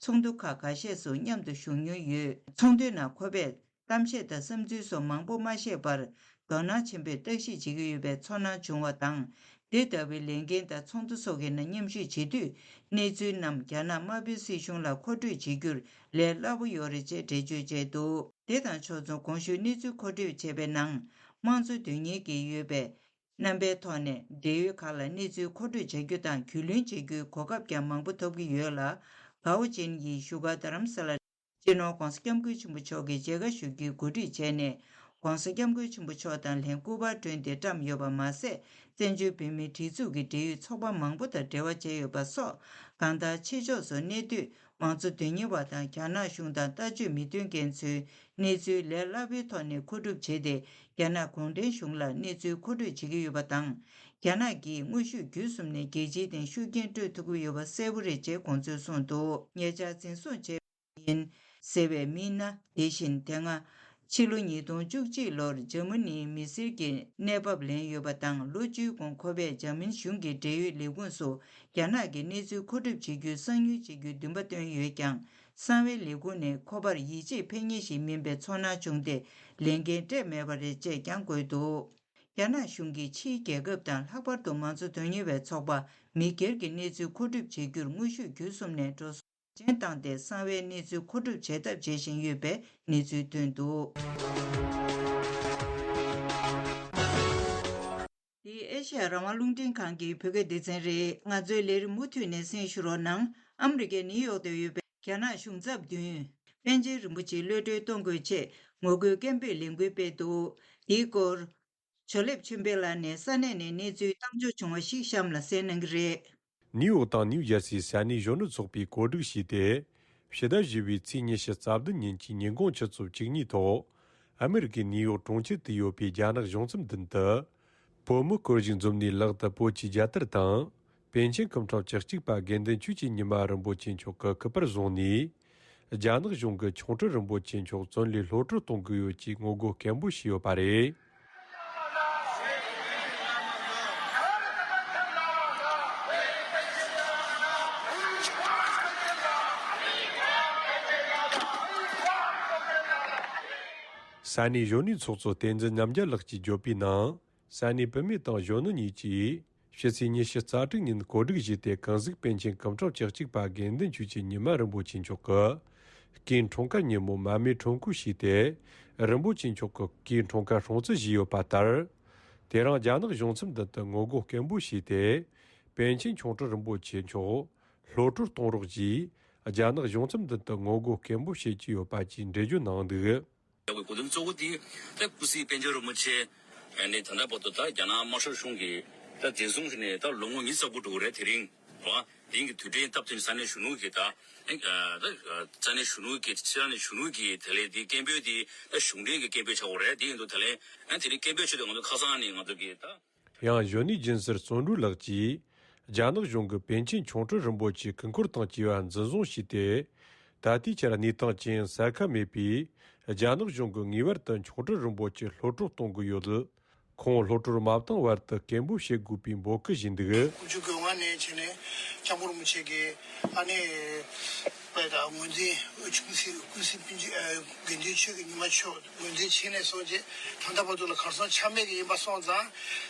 ཚོགས་འདུ་ཁག་འགའ་ཤས་སུ་མཉམ་དུ་ཞུགས་མྱོང་ཡོད། ཚོགས་འདུའི་ནང་ཁོ་པས་གཏམ་བཤད་དང་བསམ་ཚུལ་སོགས་མང་པོ་མ་བཤད་པར། དོ་སྣང་ཆེན་པོས་བརྟག་ཞིབ་བྱེད་ཀྱི་ཡོད་པའི་ཚོར་སྣང་བྱུང་བ་དང་། དེ་ལྟ་བུའི་ལས་འགན་དང་ཚོགས་འདུ་སོགས་ཀྱི་ནང་མཉམ་ཞུགས་བྱེད་དུས། གནས་ཚུལ་རྣམས་རྒྱ་ནག་དམར་པོའི་སྲིད་གཞུང་ལ་མཁོ་སྤྲོད་བྱེད་རྒྱུར་ལས་སླ་པོ་ཡོད་རེད་ཅེས་འགྲེལ་བརྗོད་བྱས་འདུག་དེ་དང་ཕྱོགས་མཚུངས། གོང་ཞུས་གནས་ཚུལ་མཁོ་སྤྲོད་བྱས་པའི་ནང་། དམངས་གཙོ་དོན་གཉེར་གྱི་ཡོད་པའི་རྣམ་པའི་ཐོག་ནས་འབྲེལ་ཡོད་ཁག་ལ་གནས་ཚུལ་མཁོ་སྤྲོད་བྱ་རྒྱུ་དང་རྒྱུས་ལོན་བྱ་རྒྱུའི་གོ་སྐབས་ཀྱང་མང་པོ་ཐོབ་ཀྱི་ཡོད་ལ། གའོ་ཅན་ཡིས་བཞུགས་སྒར་རྡ་རམ་ས་ལ། སྤྱི་ནོར་༧གོང་ས་༧སྐྱབས་མགོན་ཆེན་པོ་མཆོག་གིས་མཇལ་ཁ་ཞུ་རྒྱུའི་གོ་སྒྲིག་བྱས་ནས། ༸གོང་ས་༧སྐྱབས་མགོན་ཆེན་པོ་མཆོག་དང་ལྷན་སྐུ་པར་བསྐྲུན་ཏེ་བཀྲམ་ཡོད་པ་མ་ཟད། བཙན་བྱོལ་བོད་མིའི་སྒྲིག་འཛུགས་ཀྱི་འབྲེལ་ཡོད་ཚོགས་པ་མང་པོ་དང་འབྲེལ་བ་བྱས་ཡོད་པ་སོགས། གང་ལྟར་ཕྱི་ཕྱོགས་སུ་གནས་སྡོད་མང་གཙོ་དོན་གཉེར་བ་དང་རྒྱ་ནག་གཞུང་དང་ལྟ་སྤྱོད་མི་མཐུན་མཁན་ཚོའི་གནས་ཚུལ་ལས་སླ་པོའི་ཐོག་ནས་མཁོ་སྒྲུབ་བྱས་ཏེ། རྒྱ་ནག་གུང་ཁྲན་གཞུང་ལ་གནས་ཚུལ་མཁོ་སྤྲོད་བྱེད་ཀྱི་ཡོད་པ་དང་། རྒྱ་ནག་གིས་དངོས་ཤུགས་བརྒྱུད་གསུམ་ནས་རྒྱལ་སྤྱིའི་སྟེང་ཤུགས་རྐྱེན་སྤྲོད་ཐུབ་ཀྱི་ཡོད་པ་གསལ་པོ་རེད་ཅེས་དགོངས་ཚུལ་གསུངས་འདུག་ཉེ་ཆར་འཛིན་བཟུང་བྱས་ཡིན་ཟེར་བའི་མི་སྣ་དེ་བཞིན་དེ་སྔ་ཕྱི་ལོ་ཉིས་སྟོང་བཅུ་གཅིག་ལོར་འཇར་མ་ནིའི་མི་སེར་གྱི་གནས་བབ་ལེན་ཡོད་པ་དང་། ལོ་བཅུའི་གོང་ཁོ་པས་འཇར་མན་གཞུང་གི་འབྲེལ་ཡོད་ལས་ཁུངས་སུ་རྒྱ་ནག་གི་གནས་ཚུལ་མཁོ་སྒྲུབ་བྱེད་རྒྱུའི་གསང་ཉུལ་བྱེད་རྒྱུའི་འདུན་པ་བཏོན་ཡོད་ཀྱང་། གསང་བའི་ལས་ཁུངས་ནས་ཁོ་པར་ཡིད་ཆེས་འཕེར་ངེས་ཤིག་མིན་པའི་ཚོར་སྣང་བྱུང་སྟེ། ལས་འགན་སྤྲད་མེད་པ་རེད་ཅེས་ཀྱང་བཀོད་འདུག་རྒྱ་ནག་གཞུང་གིས་ཕྱིའི་རྒྱལ་ཁབ་དང་ལྷག་པར་དུ་མང་གཙོ་དོན་གཉེར་བའི་ཚོགས་པ་མི་སྒེར་གྱི་གནས་ཚུལ་མཁོ་སྒྲུབ་བྱེད་རྒྱུར་དངོས་ཤུགས་བརྒྱུད་གསུམ་ནས་འགྲོ་སོང་ཅན་བཏང་སྟེ། གསང་བའི་གནས་ཚུལ་མཁོ་སྒྲུབ་བྱེད་ཐབས་བྱེད་བཞིན་ཡོད་པའི་གནས་ཚུལ་ཐོན་འདུག་འདི་ཨེ་ཤེ་ཡ་རང་དབང་རླུང་འཕྲིན་ཁང་གི་བོད་སྐད་སྡེ་ཚན་རེད། ང་ཚོའི་ལས་རིམ་མུ་མཐུད་ནས་གསན་ཞུ་རོགས་གནང་། ཨ་མི་རི་ཀའི་ནིའུ་ཡོག་ཏུ་ཡོད་པའི་རྒྱ་ནག་གཞུང་ཚབ་མདུན་པཎ་ཆེན་རིན་པོ་ཆེའི་གློད་གྲོལ་གཏོང་དགོས་ཆེད་ངོ་རྒོལ་སྐད་འབོད་ལས་འགུལ་སྤེལ་འདུག་འདིའི་སྐོར། ཇོ་ལེབ་ཆོས་འཕེལ་ལགས་ནས་ས་གནས་ནས་གནས་ཚུལ་བཏང་འབྱོར་བྱུང་བ་ཞིག་གཤམ་ལ་གསན་གནང་གི་རེད། ནིའུ་ཡོག་དང་ནིའུ་ཇར་སིའི་ས་གནས་གཞོན་ནུ་ཚོགས་པས་གོ་སྒྲིག་བྱས་ཏེ། ཕྱི་ཟླ་བཞི་པའི་ཚེས་ཉི་ཤུ་རྩ་བདུན་ཉིན་གྱི་ཉིན་གུང་ཆུ་ཚོད་བཅུ་གཉིས་ཐོག་ཨ་མི་རི་ཀའི་ནིའུ་ཡོག་གྲོང་ཁྱེར་དུ་ཡོད་པའི་རྒྱ་ནག་གཞུང་ཚབ་མདུན་དུ། བོད་མི་སྐོར་ཞིག་འཛོམས་ནས་ལག་ཏུ་བོད་ཀྱི་རྒྱལ་དར་དང་། པཎ་ཆེན་སྐུ་ཕྲེང་བཅུ་གཅིག་པ་དགེ་འདུན་ཆོས་ཀྱི་ཉི་མ་རིན་པོ་ཆེ་མཆོག་གི་སྐུ་པར་བཟུང་ནས། རྒྱ་ནག་གཞུང་གི་ཆོག་ཁྲིམས་རིན་པོ་ཆེ་མཆོག་བཙོན་ལས་གློད་གྲོལ་གཏོང་གི་ཡོད་ཅེས་ངོ་རྒོལ་སྐད་འབོད་བྱས་ཡོད་པ་རེད། ས་གནས་གཞོན་ནུའི་ཚོགས་གཙོ་བསྟན་འཛིན་རྣམ་རྒྱལ་ལགས་ཀྱིས་བརྗོད་པའི་ནང་། ས་གནས་བུད་མེད་དང་གཞོན་ནུ་གཉིས་ཀྱིས་ཕྱི་ཚེས་ཉི་ཤུ་རྩ་དྲུག་ཉིན་གོ་སྒྲིག་བྱས་ཏེ། ཀུན་གཟིགས་པཎ་ཆེན་སྐུ་ཕྲེང་བཅུ་གཅིག་པ་དགེ་འདུན་ཆོས་ཀྱི་ཉི་མ་རིན་པོ་ཆེ་མཆོག་གི་སྐུའི་འཁྲུངས་སྐར་ཉིན་མོ་མར་མེ་ཁྲོམ་སྐོར་བྱས་ཏེ། རིན་པོ་ཆེ་མཆོག་གི་སྐུའི་འཁྲུངས་སྐར་སྲུང་བརྩི་ཞུས་ཡོད་པ་ལྟར། དེ་རིང་རྒྱ་ནག་གཞུང་ཚབ་མདུན་དུ་ངོ་རྒོལ་སྐད་འབོད་བྱས་ཏེ། པཎ་ཆེན་ཆོག་ཁྲིམས་རིན་པོ་ཆེ་མཆོག་གློད་གྲོལ་གཏོང་རོགས་ཞེས་ རྒྱ་ནག་གཞུང་ཚབ་མདུན་དུ་ངོ་རྒོལ་སྐད་འབོད་བྱེད་ཀྱི་ཡོད་པ་བཅས་འགྲེལ་བརྗོད་གནང་འདུག། ཡག་པོའི་གོ་དོན་གཙོ་བོ་དེ་ད་ཀུན་གཟིགས་དཔལ་འབྱོར་རིན་པོ་ཆེ་ནས་ད་ལྟ་བར་དུ་ད་རྒྱ་ནག་དམར་ཤོག་གཞུང་གིས་ད་འཛིན་བཟུང་བྱས་ནས་ད་ལོ་ངོ་ཉི་ཤུ་རྩ་དགུ་འགྲོ་གི་རེད། དེ་རིང་རེད་བ། དེང་གི་དུས་དྲན་སྟབས་བསྟུན་ས་གནས་གཞོན་ནུ་གི་ད་ཨ་ད་ས་གནས་གཞོན་ནུ་གི་ཕྱི་ས་གནས་གཞོན་ནུ་གི་དེ་ལས་དེ་སྐད་འབོད་དེ་ད་གཞུང་འབྲེལ་གྱི་སྐད་འབོད་ཆགས་ཡོད་རེད། དེ་ཡིན་དུས་ད་ལན་ཨ་དེ་རིང་སྐད་འབོད་ཆེད་དུ་ང་ཚོ་ཁ་སང་ནས་ང་ཚོ་གི་ད། ཡང་གཞོན་ནུའི་སྦྱིན་སྲེག་བརྩོན་འགྲུས་ལགས་ཀྱིས་རྒྱ་ནག་གཞུང་གིས་པཎ་ཆེན་ཆོ་འཕྲུལ་རིན་པོ་ཆེ་སྐུ་འཁོར་དང་བཅས་པ་འཛིན་བཟུང་བྱས་ཏེ། ད་ལྟའི་ཆར་གནས་སྟངས་ཅི་ཡང་གསལ་ཁ་མེད་པས། རྒྱ་ནག་གཞུང་གིས་ངེས་པར་དུ་ཆོ་འཕྲུལ་རིན་པོ་ཆེ་གློད་གྲོལ་གཏོང་དགོས་ཡོད། ཁོང་གློད་གྲོལ་མ་བཏང་བར་དུ་སྐད་འབོད་བྱེད་དགོས་པའི་འབོད་སྐུལ་བྱས་འདུག། དགུ་བཅུ་གོ་ལྔ་ནས་བྱས་ནས་སྐྱབས་མགོན་རིན་པོ་ཆེ་གིས་ཨ་ནི་པའི་ད་ངོས་འཛིན་ཆུང་སྲིད་ཀུན་གཟིགས་དཔལ་འབྱོར་དགེ་འདུན་ཆོས་ཀྱི་ཉི་མ་མཆོག་ངོས་འཛིན་བྱས་ནས་སོང་རྗེས་ད་ལྟ་བར་དུ་ལ་གར་སོང་ཆ་མེད་ཀྱི་ཡིན་པ་སོང་ཙང་།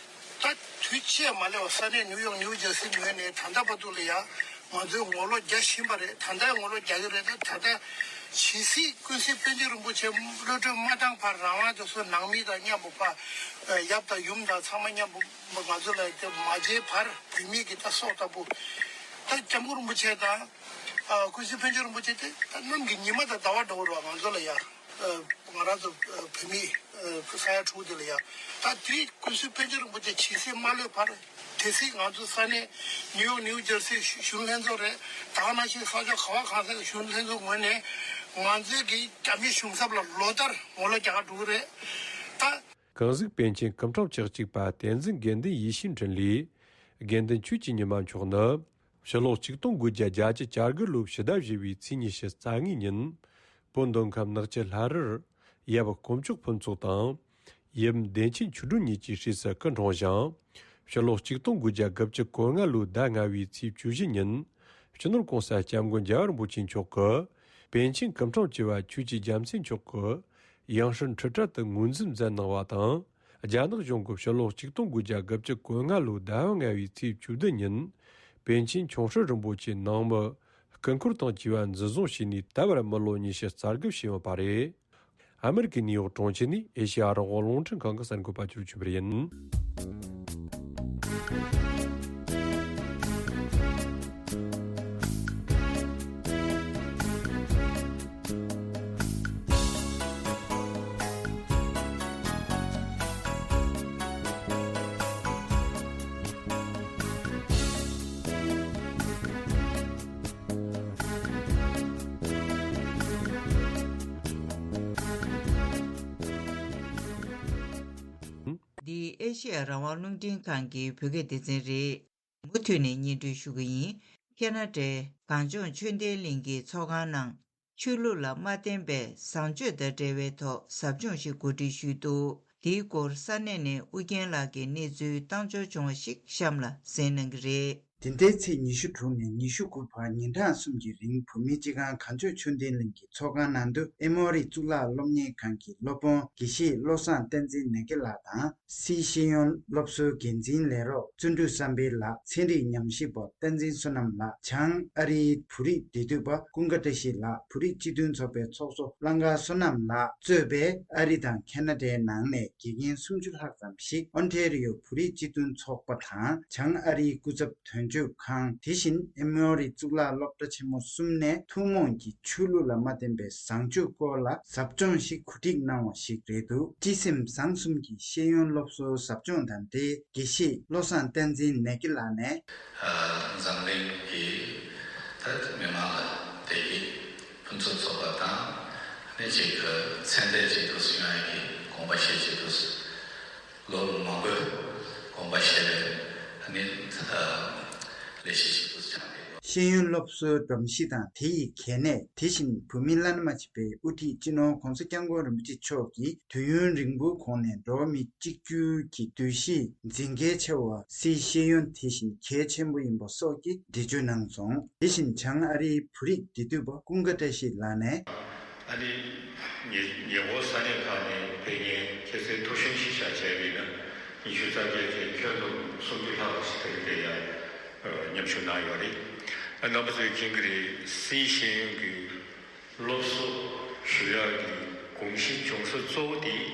ད་དུས་ཆད་མ་སླེབས་པ་ས་གནས་ནིའུ་ཡོག་ནིའུ་ཇར་སི་ངོས་ནས་ད་ལྟ་བར་དུ་ལ་ཡང་ང་ཚོའི་ངོ་ལོག་རྒྱག་བཞིན་པ་རེད། ད་ལྟ་ངོ་ལོག་རྒྱག་གི་རེད། ད་ད་ལྟ་ཇི་སྲིད་ཀུན་གཟིགས་དཔལ་འབྱོར་རིན་པོ་ཆེ་གློད་གྲོལ་མ་བཏང་བར་རང་དབང་དུ་སོང་ནང་མི་དང་མཉམ་པོ་ཕ་ཡབ་དང་ཡུམ་དང་ཚང་མ་མཉམ་པོ་ང་ཚོ་ལ་དེ་མ་བརྗེད་བར་བོད་མི་གི་ད་སྲོག་ལྟ་བུ་ད་སྐྱབས་མགོན་རིན་པོ་ཆེ་དང་ཀུན་གཟིགས་དཔལ་འབྱོར་རིན་པོ་ཆེ་དེ་ད་གནམ་གྱི་ཉི་མ་དང་ཟླ་བ་འདྲ་བོ་རེད་བ། ང་ཚོ་ལ་ཡ། ང་རང་ཚོ་བོད་མི་ས་ཡ་དྲུག་དེ་ལ་ཡ། ད་དེ་ཀུན་གཟིགས་དཔལ་འབྱོར་རིན་པོ་ཆེ་ཇི་སྲིད་མ་གློད་བར་དེ་སྲིད་ང་ཚོ་ས་གནས་ནིའུ་ཡོག་ནིའུ་ཇར་སི་གཞོན་ནུ་ལྷན་ཚོགས་རེད། ད་ག་ནང་བཞིན་ས་ཕྱོགས་ག་བ་གང་ས་གི་གཞོན་ནུ་ལྷན་ཚོགས་ངོས་ནས་ང་ཚོའི་གི་རྒྱ་མི་གཞུང་ཚབ་ལ་ལོ་ལྟར་ངོ་ལོག་རྒྱག་ག་འགྲོ་གི་རེད་ད། ཀུན་གཟིགས་པཎ་ཆེན་སྐུ་ཕྲེང་བཅུ་གཅིག་པ་བསྟན་འཛིན་དགེ་འདུན་ཡེ་ཤེས་འཕྲིན་ལས་དགེ་འདུན་ཆོས་ཀྱི་ཉི་མ་མཆོག་ནི། ཕྱི་ལོ་ཆིག་སྟོང་དགུ་བརྒྱ་བརྒྱད་ཅུ་གྱ་དགུ་ལོའི་ཕྱི་ཟླ་བཞི་པའི་ཚེས་ཉི་ཤུ་རྩ་ལྔའི་ཉིན། བོད་མདོ་ཁམས་ནག་ཆུ་ལྷ་རིར་ཡབ་དཀོན་མཆོག་ཕུན་ཚོགས་དང་། ཡུམ་བདེ་ཆེན་ཆོས་སྒྲོན་གཉིས་ཀྱི་སྲས་སུ་སྐུ་འཁྲུངས་ཤིང་། ཕྱི་ལོ་ཆིག་སྟོང་དགུ་བརྒྱ་དགུ་བཅུ་གོ་ལྔ་ལོའི་ཟླ་ལྔ་པའི་ཚེས་བཅུ་བཞི་ཉིན། སྤྱི་ནོར་གོང་ས་སྐྱབས་མགོན་རྒྱལ་བ་རིན་པོ་ཆེ་མཆོག་གིས་པཎ་ཆེན་སྐུ་ཕྲེང་བཅུ་པ་ཆོས་ཀྱི་རྒྱལ་མཚན་མཆོག་གི་ཡང་སྲིད་འཁྲིལ་བསྒྲགས་དུ་ངོས་འཛིན་མཛད་གནང་བ་དང་། རྒྱ་ནག་གཞུང་གིས་ཕྱི་ལོ་ཆིག་སྟོང་དགུ་བརྒྱ་དགུ་བཅུ་གོ་ལྔ་ལོའི་ཟླ་བ་ལྔ་པའི་ཚེས་བཅུ་བདུན་ཉིན། པཎ་ཆེན་ཆོ་འཕྲུལ་རིན་པོ་ཆེ་ནང་མི་སྐུ་འཁོར་དང་བཅས་པ་འཛིན་བཟུང་བྱས་ནས་ད་བར་མི་ལོ་ཉི་ཤུ་རྩ་དགུ་ཕྱིན་ཡོད་པ་རེད། ཨ་མེ་རི་ཀའི་ནིའུ་ཡོག་གྲོང་ཁྱེར་ནས་ཨེ་ཤེ་ཡ་རང་དབང་རླུང་འཕྲིན་ཁང་གི་གསར་འགོད་པ་ཅིའུ་ཆུ་པར་ཡིན། འདི་ཨེ་ཤེ་ཡ་རང་དབང་རླུང་འཕྲིན་ཁང་གི་བོད་སྐད་སྡེ་ཚན་རེད། མུ་མཐུད་ནས་སྙན་སྒྲོན་ཞུ་གི་ཡིན། ཁེ་ན་ཌའི་གངས་ལྗོངས་ཆོས་ལྡན་གླིང་གི་ཚོགས་ཁང་ནང་ཆོས་ལུགས་ལ་མ་བརྟེན་པའི་བཟང་སྤྱོད་དང་འབྲེལ་བའི་ཐོག་ཟབ་སྦྱོང་ཞིག་གོ་སྒྲིག་ཞུས་འདུག། དེའི་སྐོར་ས་གནས་ནས་ཨུ་རྒྱན་ལགས་ཀྱིས་གནས་ཚུལ་བཏང་འབྱོར་བྱུང་བ་ཞིག་གཤམ་ལ་གསན་གནང་གི་རེད། འདི་ཟླའི་ཚེས་ཉི་ཤུ་དྲུག་ནས་ཉི་ཤུ་དགུ་བར་ཉིན་གྲངས་གསུམ་གྱི་རིང་བོད་མིའི་སྤྱི་ཁང་གངས་ལྗོངས་ཆོས་ལྡན་གླིང་གི་ཚོགས་ཁང་ནང་དུ་ཨེ་མོ་རི་གཙུག་ལག་སློབ་གཉེར་ཁང་གི་སློབ་དཔོན་དགེ་བཤེས་བློ་བཟང་བསྟན་འཛིན་ནེ་གི་ལགས་དང་། སིའི་ཤེས་ཡོན་སློབ་གསོའི་འགན་འཛིན་ལས་རོགས་བརྩོན་འགྲུས་བསམ་འཕེལ་ལགས། ཚན་རིག་ཉམས་ཞིབ་པ་བསྟན་འཛིན་བསོད་ནམས་ལགས། བྱང་ཨ་རིའི་བོད་རིགས་འདི་དུས་པ་ཀུན་དགའ་བཀྲ་ཤིས་ལགས། བོད་རིགས་སྤྱི་མཐུན་ཚོགས་པའི་ཚོགས་གཙོ་གླང་དཀར་བསོད་ནམས་ལགས་གཙོས་པའི་ཨ་རི་དང་ཁེ་ན་ཌའི་ནང་ནས་དགེ་རྒན་སུམ་ཅུ་ལྷག་ཙམ་ཞིག་ཨོན་ཊེ་རི་ཡོ་བོད་རིགས་སྤྱི་མཐུན་ཚོགས་པ་དང་། བྱང་ཨ་རིའི་སྐུ་ཚབ་དོན་གཅོད་ཁང་། དེ་བཞིན་ཨེ་མོ་རི་གཙུག་ལག་སློབ་གྲྭ་ཆེན་མོ་གསུམ་ནས་ཐུན་མོང་གི་ཆོས་ལུགས་ལ་མ་བརྟེན་པའི་བཟང་སྤྱོད་སྐོར་ལ་ཟབ་སྦྱོང་ཞིག་གོ་སྒྲིག་གནང་བ་ཞིག་རེད་འདུག། སྤྱི་སེམས་བཟང་གསུམ་གྱི་ཤེས་ཡོན་སློབ་གསོའི་ཟབ་སྦྱོང་དང་འབྲེལ་དགེ་བཤེས་བློ་བཟང་བསྟན་འཛིན་ནེ་གི་ལགས་ནས། འཛམ་གླིང་གི་ད་མི་མང་ལ་བདེ་སྐྱིད་ཕུན་སུམ་ཚོགས་པ་དང་ནི་ཅིག་ཚད་ལྡན་ཅིག་ཏུ་སོང་ཡག་གི་དགོངས་པ་བཞེས་ཅིག་ཏུ། ལོ་མང་པོའི་དགོངས་པ་བཞེས་པའི་ནི་ལས་གཞི་ཞིག་ཏུ་ཆགས་ཏེ། ཤེས་ཡོན་སློབ་གསོའི་སྒྲོམ་གཞི་དང་དེ་ཡི་གལ་གནད། དེ་བཞིན་བོད་མི་བླ་ན་མ་མཆིས་པའི་དབུ་ཁྲིད་སྤྱི་ནོར་༧གོང་ས་༧སྐྱབས་མགོན་རིན་པོ་ཆེ་མཆོག་གིས་དུས་ཡུན་རིང་པོའི་གོང་ནས་འགྲོ་བ་མི་གཅིག་གྱུར་གྱི་འདུ་ཤེས་འཛིན་གལ་ཆེ་བ། སིའི་ཤེས་ཡོན་དེ་བཞིན་གལ་ཆེན་པོ་ཡིན་པ་སོགས་ཀྱི་འགྲེལ་བརྗོད་གནང་སོང་། དེ་བཞིན་བྱང་ཨ་རིའི་བོད་རིགས་འདི་དུས་པ་ཀུན་དགའ་བཀྲ་ཤིས་ལགས་ནས། ཨ་ནི་ཉེ་ཉེ་འཁོར་ས་གནས་ཁག་ནས་ཕེབས་མཁན་ཁྱེད་ཚོའི་ཐུགས་ཞིབ་ཞིབ་བྱས་པ་ཡིན་ན་ཉི་ཤུ་རྩ་བརྒྱད་དེ་ཁྱོན་བསྡོམས་སུམ་ཅུ་ལྷག་ཞིག་དེ་རིང་དེ་ཡར་མཉམ་ཞུགས་གནང་ཡོད་རེད། ཨ་རྣམ་པ་ཚོས་མཁྱེན་གྱི་རེད། སིའི་ཤེས་ཡོན་གྱི་སློབ་གསོ་ཞུ་ཡག་གི་གོམས་གཤིས་བྱུང་ས་གཙོ་བོ་དེ་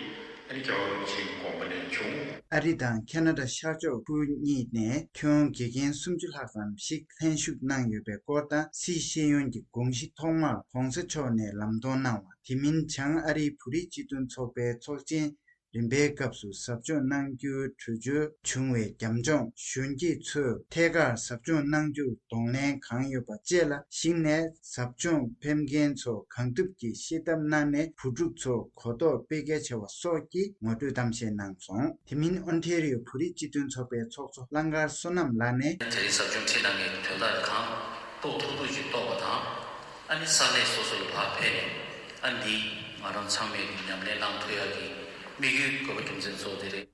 ཨ་རི་རྒྱལ་བ་རིན་པོ་ཆེའི་དགོངས་པ་ལེན་བྱུང་། ཨ་རི་དང་ཁ་ན་ཌ་ཤར་ཕྱོགས་ཁུལ་གཉིས་ནས་ཁྱོན་དགེ་རྒན་སུམ་ཅུ་ལྷག་ཙམ་ཞིག་ལྷན་ཞུགས་གནང་ཡོད་པའི་སྐོར་དང་། སིའི་ཤེས་ཡོན་གྱི་དགོངས་གཞི་ཐོག་མར་༸གོང་ས་མཆོག་ནས་ལམ་སྟོན་གནང་བ། དེ་མིན་བྱང་ཨ་རིའི་བོད་རིགས་སྤྱི་མཐུན་ཚོགས་པའི་ཚོགས་ཆེན་རིམ་པའི་སྐབས་སུ་ཟབ་སྦྱོང་གནང་རྒྱུའི་གྲོས་ཆོད་བྱུང་བའི་རྒྱབ་ལྗོངས། གཞོན་སྐྱེས་ཚོས་ཐད་ཀར་ཟབ་སྦྱོང་གནང་རྒྱུར་གདོང་ལེན་གང་ཡོད་པ་བཅས་ལ་གཞིགས་ནས། ཟབ་སྦྱོང་ཕེབས་མཁན་ཚོ་གང་ཐུབ་ཀྱིས་ཤེས་ཐབས་གནང་ནས། བུ་ཕྲུག་ཚོར་གོ་རྟོགས་སྤེལ་གལ་ཆེ་བ་སོགས་ཀྱི་ངོ་སྤྲོད་གཏམ་བཤད་གནང་སོང་། དེ་མིན་ཨོན་ཊེ་རི་ཡོ་བོད་རིགས་སྤྱི་མཐུན་ཚོགས་པའི་ཚོགས་གཙོ་ཀླང་དཀར་བསོད་ནམས་ལགས་ནས། དེ་རིང་ཟབ་སྦྱོང་ཁྲིད་གནང་མཁན་དོན་དག་གང་རྟོགས་ཐུབ་ཐུབ་ཅིག་རྟོགས་པ་དང་། ཨ་ནི་ས་གནས་སོ་སོ་ལ་ཕར་ཕེབས་ནས། ཨ་འདི་ང་རང་ཚང་མས་ཉམས་ལེན་གནང་ཐུབ་ཡག་གི་དམིགས་ཡུལ་དགོས་པ་རྒྱུ་མཚན་གཙོ་བོ་དེ་རེད།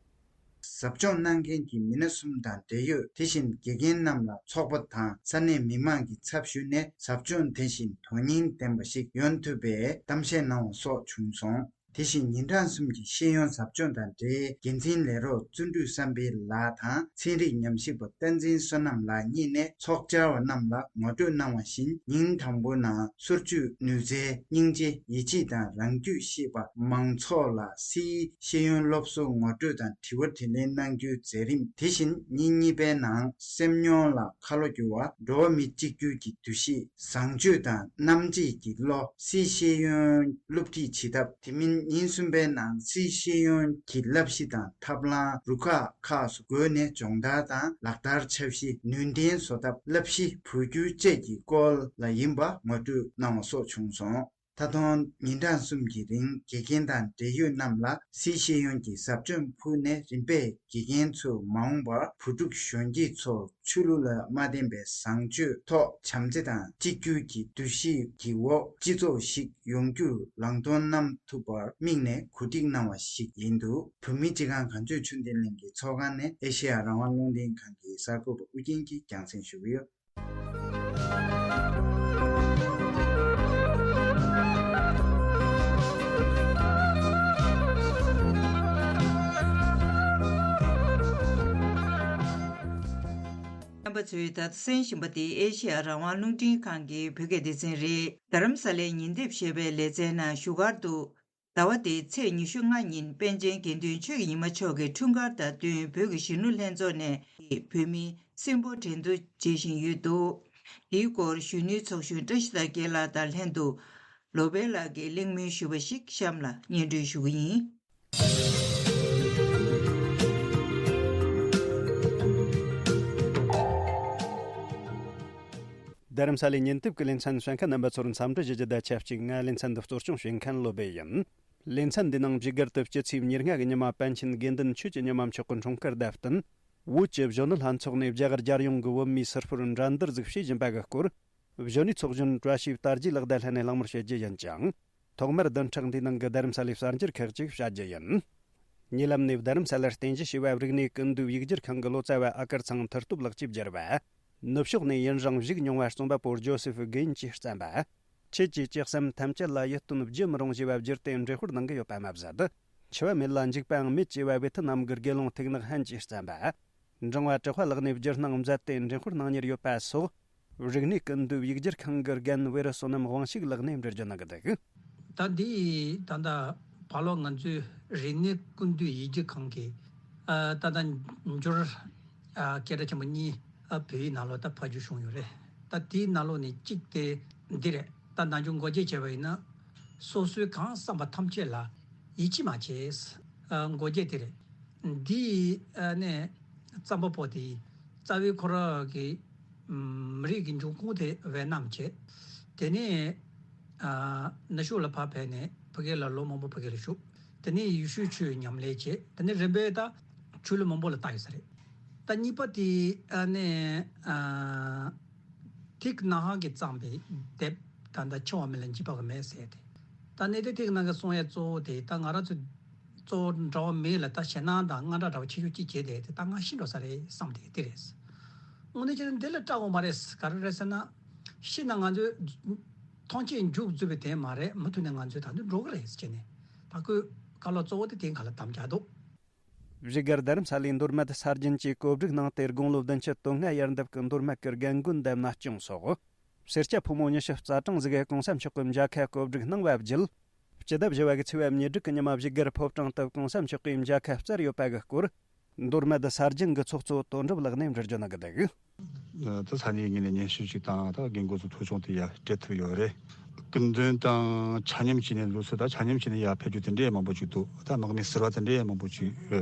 ཟབ་སྦྱོང་གནང་མཁན་གྱི་མི་སྣ་གསུམ་དང་འབྲེལ་ཡོད། དེ་བཞིན་དགེ་རྒན་རྣམས་ལ་ཚོགས་པ་དང་ས་གནས་མི་མང་གི་ཚབ་ཞུས་ནས་ཟབ་སྦྱོང་དེ་བཞིན་དོན་སྙིང་ལྡན་པ་ཞིག་ཡོང་ཐུབ་པའི་གཏམ་བཤད་གནང་བ་སོགས་བྱུང་སོང་། དེ་བཞིན་ཉིན་གྲངས་གསུམ་གྱི་ཤེས་ཡོན་ཟབ་སྦྱོང་དང་འབྲེལ། འགན་འཛིན་ལས་རོགས་བརྩོན་འགྲུས་བསམ་འཕེལ་ལགས་དང་ཚན་རིག་ཉམས་ཞིབ་པ་བསྟན་འཛིན་བསོད་ནམས་ལགས་གཉིས་ནས་ཚོགས་བཅར་བ་རྣམས་ལ་ངོ་སྤྲོད་གནང་བ་བཞིན། ཉིན་དང་པོའི་ནང་སོར་ཆུད་ནུས་རྩལ། སྙིང་རྗེ། ཡིད་ཆེས་དང་རང་རྒྱུད་ཤེས་པ། མང་ཚོགས་ལ་སིའི་ཤེས་ཡོན་སློབ་གསོ་ངོ་སྤྲོད་དང་དྲི་བ་དྲིས་ལན་གནང་རྒྱུའི་མཛད་རིམ། དེ་བཞིན་ཉིན་གཉིས་པའི་ནང་སེམས་མྱོང་ལ་ཁ་ལོ་བསྒྱུར་བ། འགྲོ་བ་མི་གཅིག་གྱུར་གྱི་འདུ་ཤེས། བཟང་སྤྱོད་དང་རྣམ་འབྱེད་ཀྱི་བློ། སིའི་ཤེས་ཡོན་སློབ་ཁྲིད་བྱེད་ཐབས། དེ་མིན་ཉིན་གསུམ་པའི་ནང་སིའི་ཤེས་ཡོན་གྱི་བསླབ་གཞི་དང་ཐབས་ལམ། རུ་ཁག་ཁག་སུ་བགོས་ནས་སྦྱོང་བརྡར་དང་ལག་བསྟར། འཆར་གཞི། ནུས་ལྡན་བཟོ་ཐབས། བསླབ་གཞི་བོད་བསྒྱུར་བཅས་ཀྱི་སྐོར་ལ་ཡིན་པ་ངོ་སྤྲོད་གནང་བ་སོགས་བྱུང་སོང་། ད་དུང་ཉིན་གྲངས་གསུམ་གྱི་རིང་དགེ་རྒན་དང་འབྲེལ་ཡོད་རྣམས་ལ་སིའི་ཤེས་ཡོན་གྱི་ཟབ་སྦྱོང་ཕུལ་ནས། རིམ་པས་དགེ་རྒན་ཚོས་མ་འོངས་པར་བུ་ཕྲུག་གཞོན་སྐྱེས་ཚོར་ཆོས་ལུགས་ལ་མ་བརྟེན་པའི་བཟང་སྤྱོད་ཐོག་བྱམས་བརྩེ་དང་གཅིག་གྱུར་གྱི་འདུ་ཤེས་ཀྱི་འོག་སྤྱི་ཚོགས་ཤིག་ཡོང་རྒྱུར་ལམ་སྟོན་གནང་ཐུབ་པར་དམིགས་ནས་གོ་སྒྲིག་གནང་བ་ཞིག་ཡིན་འདུག་བོད་མིའི་སྤྱི་ཁང་གངས་ལྗོངས་ཆོས་ལྡན་གླིང་གི་ཚོགས་ཁང་ནས་ཨེ་ཤེ་ཡ་རང་དབང་རླུང་འཕྲིན་ཁང་གི་གསར་འགོད་པ་ཨུ་རྒྱན་གྱིས་རྒྱང་སྲིང་ཞུ་གི་ཡོད། རྣམ་པ་ཚོས་ད་ལྟ་གསན་བཞིན་པ་འདི་ཨེ་ཤེ་ཡ་རང་དབང་རླུང་འཕྲིན་ཁང་གི་བོད་སྐད་སྡེ་ཚན་རེད། རྡ་རམ་ས་ལའི་ཉིན་དེབ་ཞེས་པའི་ལེ་ཚན་ནང་བཞུགས་སྒར་དུ། ཟླ་བ་འདིའི་ཚེས་ཉི་ཤུ་ལྔ་ཉིན་པཎ་ཆེན་དགེ་འདུན་ཆོས་ཀྱི་ཉི་མ་མཆོག་གི་འཁྲུངས་སྐར་དང་བསྟུན་བོད་ཀྱི་གཞོན་ནུ་ལྷན་ཚོགས་ནས་བོད་མིའི་སྲིན་པོ་འགྲན་བསྡུར་བྱེད་བཞིན་ཡོད་འདུག་དེའི་སྐོར་གཞོན་ནུའི་ཚོགས་གཞོན་བཀྲ་ཤིས་དར་རྒྱས་ལགས་དང་ལྷན་དུ་ལོ་པཎ་ལགས་ཀྱིས་གླེང་མོལ་ཞུས་པ་ཞིག་གཤམ་ལ་སྙན་སྒྲོན་ཞུ་གི་ཡིན། རྡ་རམ་ས་ལའི་ཉིན་དེབ་ཀྱི་ལེ་ཚན་གསན་མཁན་རྣམ་པ་ཚོར་འཚམས་འདྲི་ཞུ་རྒྱུ་དང་ཆབས་ཅིག་ང་ལེ་ཚན་འདི་གཙོ་སྐྱོང་བྱེད་མཁན་བློ་བྷེ་ཡིན། ལེ་ཚན་འདིའི་ནང་བཞུགས་སྒར་དུ་སྤྱི་ཚེས་ཉེར་ལྔ་གི་ཉི་མ་པཎ་ཆེན་དགེ་འདུན་ཆོས་ཀྱི་ཉི་མ་མཆོག་གི་འཁྲུངས་སྐར་དང་བསྟུན། བོད་ཀྱི་གཞོན་ནུ་ལྷན་ཚོགས་ནས་རྒྱ་གར་རྒྱལ་ཡོངས་ཀྱི་བོད་མིའི་སིལ་སྤོལ་འགྲན་བསྡུར་ཟིག་བྱེད་བཞིན་པ་གི་སྐོར། གཞོན་ནུའི་ཚོགས་གཞོན་བཀྲ་ཤིས་དར་རྒྱས་ལགས་དང་ལྷན་ནས་གླེང་མོལ་བྱེད་རྒྱུ་ཡིན་ཅིང་། ཐོག་མར་བདུན་ཕྲག་འདིའི་ནང་གི་རྡ་རམ་ས་ལའི་གསར་འགྱུར་ཁག་ཅིག་བཤད་རྒྱུ་ཡིན། ཉེ་ལམ་ནས་རྡ་རམ་ས་ལར་རྟེན་གཞི་བྱས་པ་རིག་གནས་ཀུན་འདུས་ཡིག་སྒྱུར་ཁང་གི་ལོ་ཙཱ་བ་ཨ་ཀར་ཚང་མཐུ་སྟོབས་ལགས་ཀྱིས་བསྒྱུར་བ། ནུབ་ཕྱོགས་ནས་ཡུན་རིང་བཞུགས་མྱོང་བ་རྩོམ་པ་པོ་ཇོ་སེ་ཕུ་གྷེན་གྱིས་བརྩམས་པ། ཁྱེད་ཀྱི་ལྕེ་བསམ་ཐམས་ཅད་ལ་ཡིད་རྟོན་བགྱི་མི་རུང་ཞེས་པ་བསྒྱུར་ཏེ་འགྲེམས་སྤེལ་གནང་གི་ཡོད་པ་མ་ཟད། འཆི་བ་མེད་ལ་འཇིགས་པའང་མེད་ཅེས་པ་ཝེ་ཐི་ནམ་གྱི་དགེ་སློང་ཐུགས་ནག་ཧན་གྱིས་བརྩམས་པ། འབྲིང་བ་གྲགས་པ་ལགས་ནས་བསྒྱུར་གནང་མཛད་དེ་འགྲེམས་སྤེལ་གནང་མྱོང་ཡོད་པ་སོགས། རིག་གནས་ཀུན་འདུས་ཡིག་སྒྱུར་ཁང་གི་རྒན་བེ་རི་བསོད་ནམས་དབང་ཕྱུག་ལགས་ནས་འགྲེལ་བརྗོད་གནང་གི་འདུག་ད་འདི་ད་ལྟ་བག་ལོག་ང་ཚོའི་རིག་གནས་ཀུན་འདུས་ཡིག་སྒྱུར་ཁང་གི་ཨ་ད་ལྟ་འབྱོར་ཨ་སྐད་གྲགས་ཆེན་པོ་གཉིས་ཨ་བོད་ཡིག་ནང་ལོགས་ད་ཕབ་བསྒྱུར་བྱུང་ཡོད་རེད། ད་དེའི་ནང་ལོགས་ནས་གཅིག་དེ་འདི་རེད། ད་ནམ་རྒྱུན་མགོ་འབྱེད་བྱས་པ་ཡིན་ན། སོ་སོའི་གང་བསམ་པ་ཐམས་ཅད་ལ་ཡིད་ཆེས་མ་བྱེད། ཨ་མགོ་འབྱེད་དེ་རེད། འདི་ཨ་ནས་རྩོམ་པ་པོ་དེ་རྩ་བའི་ཁོ་རང་གི་མི་རིགས་ཀྱི་འབྱུང་ཁུངས་དེ་ཝེ་ནམ་བྱས། དེ་ནས་ཨ་ནུབ་ཕྱོགས་ལ་ཕར་ཕེབས་ནས་ཕ་གི་ལ་ལོ་མང་པོ་ཕ་གི་ལ་བཞུགས། དེ་ནས་ཡེ་ཤུའི་ཆོས་ཉམས་ལེན་བྱས། དེ་ནས་རིམ་པས་ད་ཆོས་ལུགས་མང་པོ་ལ་བལྟ་ཡོད་ས་རེད། ད་གཉིས་པ་དེ་ཨ་ནས་ཨ་ཐིག་ནག་ཧང་གིས་བརྩམས་པའི་དེབ་ད་ལྟ་འཆི་བ་མེད་ལ་འཇིགས་པ་གི་མེད་ཟེར་ཏེ། ད་གནད་དོན་ཐིག་ནག་གིས་གསུང་ཡ་གཙོ་བོ་དེ་ད་ང་རང་ཚོ་གཙོ་བོ་འདྲ་བོ་མེད་ལ་ད་ཞེད་སྣང་དང་དངངས་སྐྲག་འདྲ་བོ་ཆེ་ཤོས་གཅིག་བྱས་ཏེ་དེ་ད་ང་ཤི་འགྲོ་ས་རེད་བསམ་དེ་དེ་རེད། དངོས་གནས་བྱས་ན་འདི་ལས་སྐྲག་དགོས་མ་རེད། ག་རེ་རེད་ཟེར་ན། ཤི་ན་ང་ཚོས་མཐོང་ཆོས་མཇུག་རྫོགས་པའི་དེ་མ་རེད། མུ་མཐུད་ནས་ང་ཚོས་ད་དུང་འགྲོ་གི་རེད་ཟེར་ནས་ད་ཁོས་བཀའ་སློབ་གཙོ་བོ་དེ་དེའི་སྒང་ལ་དམ་བཅའ་འདུག་བཞུགས་སྒར་རྡ་རམ་ས་ལའི་མདོ་སྨད་ས་རྒྱུན་གྱི་གོ་སྒྲིག་གནང་སྟེ་དགུང་ལོ་བདུན་ཅུ་དོན་ལྔ་ཡར་འདེབས་ཀྱི་མདོ་སྨད་ཀྱི་རྒན་རྒོན་དང་མནའ་སྐྱོང་སོགས་སེར་སྐྱ་ཕོ་མོ་ཉི་ཤུ་རྩ་གྲངས་ཟིག་གིས་གོང་ས་མཆོག་གི་མཇལ་ཁ་གོ་སྒྲིག་གནང་བ་བརྒྱུད། སྤྱི་ཟླ་བཞི་པ་གི་ཚེས་པ་ཉེར་དྲུག་གི་ཉི་མ་བཞུགས་སྒར་ཕོ་བྲང་དུ་༸གོང་ས་མཆོག་གིས་མཇལ་ཁ་བསྩལ་ཡོད་པ་གི་སྐོར། མདོ་སྨད་ས་སྦྱིན་གྱི་ཚོགས་གཙོ་དོན་གྲུབ་ལགས་ནས་འགྲེལ་བརྗོད་གནང་གི་འདུག། ད་ས་གནས་ངོས་ནས་སྙན་ཞུ་ཅིག་དང་ད་རྒན་རྒོན་ཚོ་ཐོ་ཆུང་དེ་ཡར་སྤྲད་ཐུབ་ཡོད་རེད། སྐུ་མདུན་དང་ཆ་མཉམ་བྱས་ནས་ལུགས་སྲོལ་དང་ཆ་མཉམ་བྱས་ནས་ཡར་ཕེབས་རྒྱུ་དེ་འདྲའི་མང་པོ་ཅིག་འདུག། ད་དམག་མི་ཟུར་པ་དེ་འདྲའི་མང་པོ་ཅིག་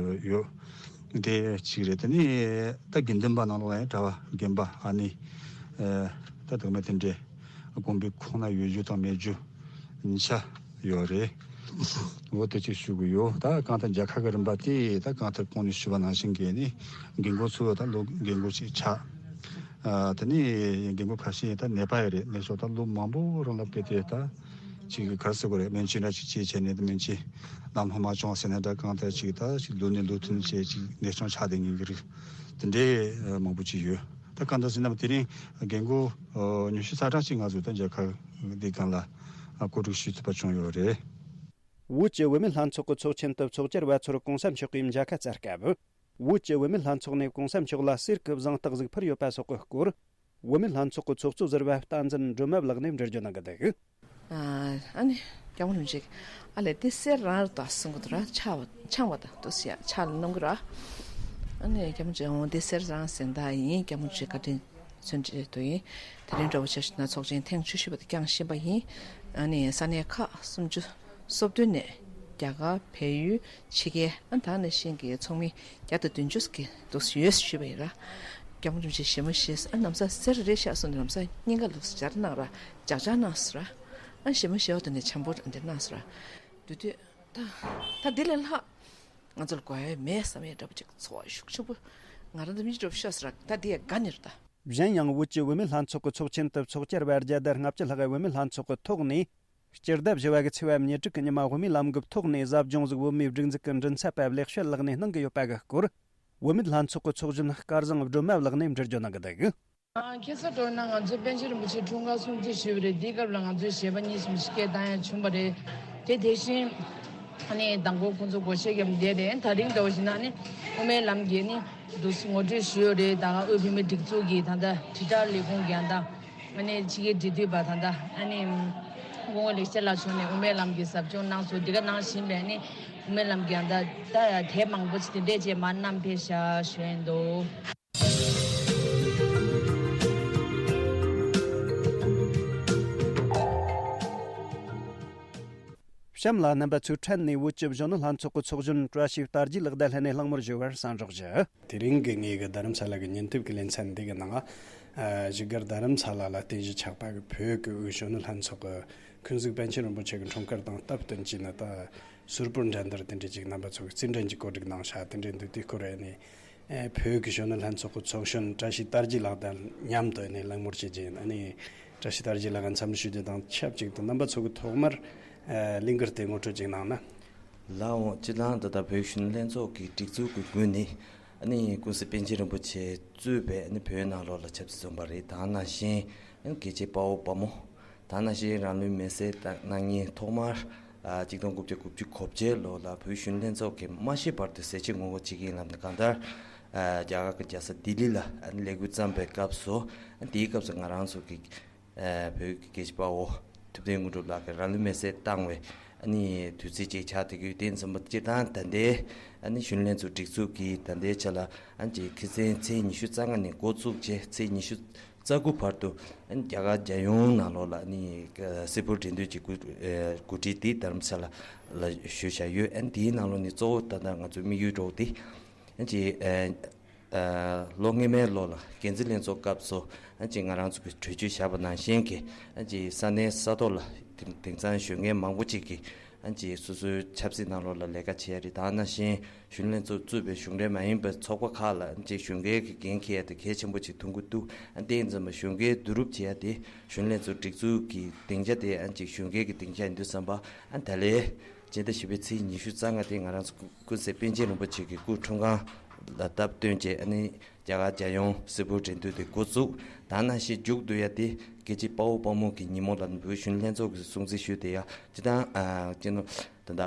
ཡོད། དེ་གཅིག་རེད། དེ་ནས་ད་དགེ་འདུན་པ་ནང་ལོགས་ཡང་གྲྭ་པ་རྒན་པ་ཨ་ནི་ད་དུང་མེད་དེ་འདྲའི་དགོན་པའི་ཁོངས་ན་ཡོད་རྒྱུ་དང་མེད་རྒྱུ་ཉིན་ཆ་ཡོད་རེད། འོ་དེ་ཅིག་ཞུ་གི་ཡོད། ད་གང་ལྟར་མཇལ་ཁ་གི་རིམ་པ་དེ་ད་གང་ལྟར་གོང་ནས་ཞུས་པ་ནང་བཞིན་གྱི་ནི་རྒན་རྒོན་ཚོ་ད་ལོ་རྒན་རྒོན་ཞིག་ཆགས། ཨ་དེ་ནས་རྒན་རྒོན་ཁ་ཤས་ད་ནད་པ་ཡོད་རེད། ནད་ཤོག་ད་ལོ་མང་པོ་རིང་ལ་དཔེ་དེ་ད་ཅིག་ག་རེ་ཟེར་དགོས་རེད། སྨན་བཅོས་འདྲ་ཅིག་བྱས་བྱས་ནས་ད་སྨན་བཅོས་ལམ་ལྷོང་མ་བྱུང་ཟེར་ནས་ད་གང་ལྟར་ཅིག་ད་ཅིག་ལུས་ནས་ལུས་མཐུན་བྱས་ཅིག་ནད་བྱུང་ཆགས་བསྡད་མཁན་གྱི་རིགས་དེ་འདྲའི་མང་པོ་ཅིག་ཡོད། ད་གང་ལྟར་ཟེར་ན་དེ་རིང་རྒན་རྒོན་ཉི་ཤུ་རྩ་གྲངས་ཅིག་ང་ཚོ་ད་མཇལ་ཁ་འདི་སྒང་ལ་གོ་སྒྲིག་ཞུས་ཐུབ་པ་བྱུང་ཡོད་རེད། བོད་ཀྱི་བུད་མེད་ལྷན་ཚོགས་ཀྱི་ཚོགས་ཆེན་དུ་ཚོགས་བཅར་བ་ཚོར་༸གོང་ས་མཆོག་གིས་མཇལ་ཁ་བསྩལ་སྐབས། བོད་ཀྱི་བུད་མེད་ལྷན་ཚོགས་ནས་༸གོང་ས་མཆོག་ལ་གསེར་གྱི་གཟེངས་རྟགས་ཟིག་ཕུལ་ཡོད་པ་སོགས་ཀྱི་སྐོར། བུད་མེད་ལྷན་ཚོགས་ཀྱི་ཚོགས་གཙོ་ཟུར་པ་བསྟན་འཛིན་སྒྲོལ་མ་ལགས་ནས་འགྲེལ་བརྗོད་གནང་གི་འདུག། ཨ་ནི་སྐྱབས་མགོན་རིན་པོ་ཆེ་ཨ་ལས་དེ་གསེར་རང་རེད་ད་གསུང་གི་འདུག་ར། ཆག་པ་ཆག་པ་དང་དུ་ཟེར་ཡ་ཆག་ལ་གནང་གི་ར། ཨ་ནི་སྐྱབས་མགོན་རིན་པོ་ཆེ་འོང་དེ་གསེར་རང་ཟེར་ད་ཡིན། སྐྱབས་མགོན་རིན་པོ་ཆེ་བཀའ་དྲིན་མཚོན་བྱེད་དུ་ཡིན། དེ་རིང་འདྲ་བོ་ཆེ་ཞིག་ན་ཚོགས་ཆེན་ཐེངས་བཅུ་བཞི་པ་དེ་བསྐྱངས་བཞིན་པ་ཡིན། ཨ་ནི་ས་གནས་ཁག་སུམ་ཅུ་སོ་བདུན་ནས་རྒྱ་གར་བལ་ཡུལ་ཕྱི་རྒྱལ་ཨ་ད་ནང་བཞིན་གྱི་ཚོགས་མི་བརྒྱ་དང་བདུན་ཅུ་གི་འདུག་ཡོད་ཞུས་པ་ཡིན་ར། སྐྱབས་མགོན་རིན་པོ་ཆེ་ཞེ་མ་ཞེས་ཨ་ལམ་སང་གསེར་རེ་བཞག་སོང་ནས་ལམ་སང་སྙིང་ག་ལོག་སྦྱར་གནང་ར་ལྗགས་བྱང་གནང་སོང་ར། ཨ་ཞེ་མ་ཞེ་བ་དང་ནས་འཆམ་པོ་འདིར་གནང་སོང་ར། དུས་དུས་ད་ད་འདི་ལས་ལྷག་ང་ཚོ་ལ་དགོས་ཡ་མེད་བསམ་ཡ་འདྲ་པོ་ཅིག་ཚོར་བ་ཤུགས་ཆེན་པོ་ང་རང་འདི་མི་འདྲ་པོ་ཤོར་སོང་ར། ད་འདི་ཡ་དགའ་ནི་རེད་ད། གཞན་ཡང་བོད་ཀྱི་བུད་མེད་ལྷན་ཚོགས་ཀྱི་ཚོགས་ཆེན་དུ་ཚོགས་བཅར་བ་བརྒྱ་དང་ལྔ་བཅུ་ལྷག་གིས་བུད་མེད་ལྷན་ཚོགས་ཀྱི་ཐོག་ནས། སྤྱི་ཟླ་བཞི་པ་གི་ཚེས་པ་ཉེར་དྲུག་གི་ཉི་མ་བོད་མིའི་ལམ་གྱི་ཐོག་ནས་ཟབ་སྦྱོང་ཟིག་བོད་མིའི་སྒྲིག་འཛུགས་ཀྱི་མགྲིན་ཚབ་པ་ལེགས་བཤད་ལགས་ནས་གནང་གི་ཡོད་པ་གི་སྐོར། བུད་མེད་ལྷན་ཚོགས་ཀྱི་ཚོགས་གཞོན་སྐལ་བཟང་སྒྲོལ་མ་ལགས་ནས་འགྲེལ་བརྗོད་གནང་གི་འདུག། ཁ་སང་དྲོ་ན་ང་ཚོས་པཎ་ཆེན་རིན་པོ་ཆེ་འཁྲུངས་སྐར་སྲུང་བརྩི་ཞུས་པ་རེད། དེའི་སྐབས་ལ་ང་ཚོས་གཞས་པ་གཉིས་གསུམ་ཞིག་སྐད་བཏང་ཡ་བྱུང་བ་རེད། དེ་དེ་བཞིན་ཨ་ནི་མདང་དགོང་ཁོང་ཚོ་སྒོར་གཞས་བརྒྱབ་བསྡད་རེད། ད་རིང་འདྲ་བོ་ཞིག་ན་ཨ་ནི་དབུ་མའི་ལམ་གྱི་ཨ་ནི་འདུག་སེ་ངོ་སྤྲོད་ཞུས་ཡོད་རེད། ད་ག་དབུས་བོད་མིའི་སྒྲིག་འཛུགས་ཀྱི་ད་ལྟ་དྲིལ་བསྒྲགས་ལས་ཁུངས་ཀྱི་ཨ་ད་ཨ་ནི་ཕྱི་རྒྱལ་འབྲེལ་མཐུད་པ་ད་ལྟ་ཨ་ནི་སྐུ་ངོ་ལེགས་བཤད་ལགས་མཆོག་ནས་དབུ་མའི་ལམ་གྱི་ཟབ་སྦྱོང་གནང་སོང་། འདི་ག་ནང་བཞིན་པའི་ཨ་ནི་དབུ་མའི་ལམ་གྱི་ཨ་ད་ད་དེབ་མང་པོ་ཅིག་དེ་འདྲས་ཅིག་མར་བསྣམས་ཕེབས་ཤག་ཞུ་ཡིན་འདུག། གཤམ་ལ་རྣམ་པ་ཚོའི་ཕྲད་ནས་བོད་ཀྱི་གཞོན་ནུ་ལྷན་ཚོགས་ཀྱི་ཚོགས་གཞོན་བཀྲ་ཤིས་དར་རྒྱས་ལགས་དང་ལྷན་ནས་གླེང་མོལ་ཞུ་བར་གསན་རོགས་ཞུ། དེ་རིང་གི་ངེད་ཀྱི་རྡ་རམ་ས་ལ་གི་ཉིན་དེབ་ཀྱི་ལེ་ཚན་འདི་གི་ནང་། ཨ་བཞུགས་སྒར་རྡ་རམ་ས་ལ་ལ་རྟེན་གཞི་ཆགས་པ་གི་བོད་ཀྱི་དབུས་གཞོན་ནུ་ལྷན་ཚོགས་ཀྱི་ཀུན་གཟིགས་པཎ་ཆེན་རིན་པོ་ཆེ་གི་འཁྲུངས་སྐར་དང་སྟབས་བསྟུན་བྱས་ནས་ད་ཟུར་པོར་འགྲན་བསྡུར་དེ་འདྲ་ཅིག་རྣམ་པ་ཚོ་གི་རྩེད་འགྲན་ཅིག་གོ་སྒྲིག་གནང་ཤག། དེ་འདྲའི་འདུག། དེའི་སྐོར་ནས་ཨེ་བོད་ཀྱི་གཞོན་ནུ་ལྷན་ཚོགས་ཀྱི་ཚོགས་གཞོན་བཀྲ་ཤིས་དར་རྒྱས་ལགས་དང་མཉམ་དུ་ནས་གླེང་མོལ་བྱེད་ཀྱི་ཡིན། ཨ་ནི་བཀྲ་ཤིས་དར་རྒྱས་ལགས་ཀྱི་འཚམས་འདྲི་ཞུ་རྒྱུ་དང་ཆབས་ཅིག་ཏུ་རྣམ་པ་ཚོ་གི་ཐོག་མར་ཨེ་གླིང་གར་དེ་ངོ་སྤྲོད་ཅིག་གནང་ན། ལགས་འོང་། སྤྱིར་བཏང་ད་ལྟ་བོད་གཞོན་ནུ་ལྷན་ཚོགས་ཀྱི་སྒྲིག་འཛུགས་ཀྱི་སྒོ་ནས་ཨ་ནི་ཀུན་གཟིགས་པཎ་ཆེན་རིན་པོ་ཆེ་གཙོས་པའི་ཨ་ནི་བོད་ནང་ལོགས་ལ་ཆབ་སྲིད་བཙོན་པ་རེད། ད་ནང་བཞིན་ཨ་ནི་རྒྱལ་གཅེས་དཔའ་བོ་དཔའ་མོ། ད་ནང་བཞིན་རང་ལུས་མེར་སྲེག་གནང་མཁན་ཐོག་མར་ཨ་གཅིག་སྟོང་དགུ་བརྒྱ་དགུ་བཅུ་གོ་བརྒྱད་ལོ་ལ་བོད་གཞོན་ནུ་ལྷན་ཚོགས་ཀྱིས་མ་ཤི་བར་དུ་ཟས་བཅད་ངོ་རྒོལ་བྱེད་ཀྱི་ཡིན་ལབ་ནས་གང་ལྟར་ཨ་རྒྱ་གར་གྱི་རྒྱལ་ས་ལྡི་ལི་ལ་ཨ་ནི་ལས་འགུལ་བརྩམས་པའི་སྐབས་སུ། ཨ་དེའི་སྐབས་སུ་ང་རང་ཚོ་གི་ཨ་བོད་ཀྱི་རྒྱལ་གཅེས་དཔའ་བོ་ཐུབ་བསྟན་དངོས་གྲུབ་ལགས་ཀྱིས་རང་ལུས་མེར་སྲེག་བཏང་བའི་ཨ་ནི་དུས་ཚིགས་ཅིག་ཆགས་བསྡད་ཀྱི་ཡོད། དེ་ཙམ་པ་སྤྱིར་བཏང་ད་ལྟའི་ཨ་ནི་གཞོན་ནུ་ལྷན་ཚོགས་སྒྲིག་འཛུགས་ཀྱིས་ད་ལྟའི་ཆ་ལ་ཨ་ནི་ཁ་སང་ཚེས་ཉི་ཤུ་རྩ་ལྔ་ནས་འགོ་བཙུགས་རྗེས་ཚེས་ཉི་ཤུ་རྩ་དགུ་བར་དུ་ཨ་ནི་རྒྱ་གར་རྒྱལ་ཡོངས་ནང་ལོགས་ལ་ཨ་ནི་གསེར་ཕུར་འགྲན་བསྡུར་གྱི་གོ་ཨ་གོ་སྒྲིག་དེ་རྡ་རམ་ས་ལ་ལ་ཞུས་བཞག་ཡོད། ཨ་ནི་དེའི་ནང་ལོགས་ནས་གཙོ་བོ་ད་ལྟ་ང་ཚོའི་དམིགས་ཡུལ་འདྲ་བོ་དེ་ཨ་ནི་ཨ། ལོ་སྔོན་མའི་ལོ་ལ་འགན་འཛིན་ལྷན་ཚོགས་སྐབས་སུ་ཨ་ཅིག་ང་རང་ཚོ་གི་གྲོས་ཆོད་བཞག་པ་ནང་བཞིན་གྱི་ཨ་ཅིག་ས་གནས་ས་ཐོག་ལ་དེང་དེང་སང་གཞོན་སྐྱེས་མང་པོ་ཅིག་གིས་ཨ་ཅིག་སོ་སོའི་ཆབ་སྲིད་ནང་ལོགས་ལ་ལས་ཀ་བྱེད་ཡ་རེད། ད་ནང་བཞིན་གཞོན་ལྷན་ཚོགས་གཙོས་པའི་གཞུང་འབྲེལ་མ་ཡིན་པའི་ཚོགས་པ་ཁག་ལ་ཨ་ཅིག་གཞོན་སྐྱེས་ཀྱི་འགན་འཁྱེར་ཡ་དེ་གལ་ཆེན་པོ་ཅིག་མཐོང་གི་འདུག། ཨ་དེ་ཡིན་ཙང་མ་གཞོན་སྐྱེས་བསྡུ་རུབ་བྱེད་ཡ་དེ་གཞོན་ལྷན་ཚོགས་སྒྲིག་འཛུགས་ཀྱི་སྡིངས་ཆ་དེ་ཨ་ཅིག་གཞོན་སྐྱེས་ཀྱི་སྡིངས་ཆ་ཡིན་དུས་ཙམ་པ་ཨ་ད་ལས་སྤྱི་ཟླ་བཞི་པའི་ཚེས་ཉི་ཤུ་རྩ་ལྔ་དེ་ང་རང་ཚོ་ཀུན་གཟིགས་པཎ་ཆེན་རིན་པོ་ཆེ་གི་སྐུ་འཁྲུངས་སྐར་ལ་སྟབས་བསྟུན་བྱས་ཨ་ནི་རྒྱ་གར་རྒྱལ་ཡོངས་གསེར་ཕུར་འགྲན་བསྡུར་དེ་འགོ་བཙུགས། ད་ནང་བཞིན་མཇུག་བསྡུ་ཡ་དེ་རྒྱལ་གཅེས་དཔའ་བོ་དཔའ་མོ་གི་ཉིན་མོ་ལ་བོད་གཞོན་ལྷན་ཚོགས་ཀྱི་སྲུང་བརྩི་ཞུས་བསྡད་ཡ་སྤྱི་བཏང་ཨ་སྤྱི་ནོར་ད་ལྟ་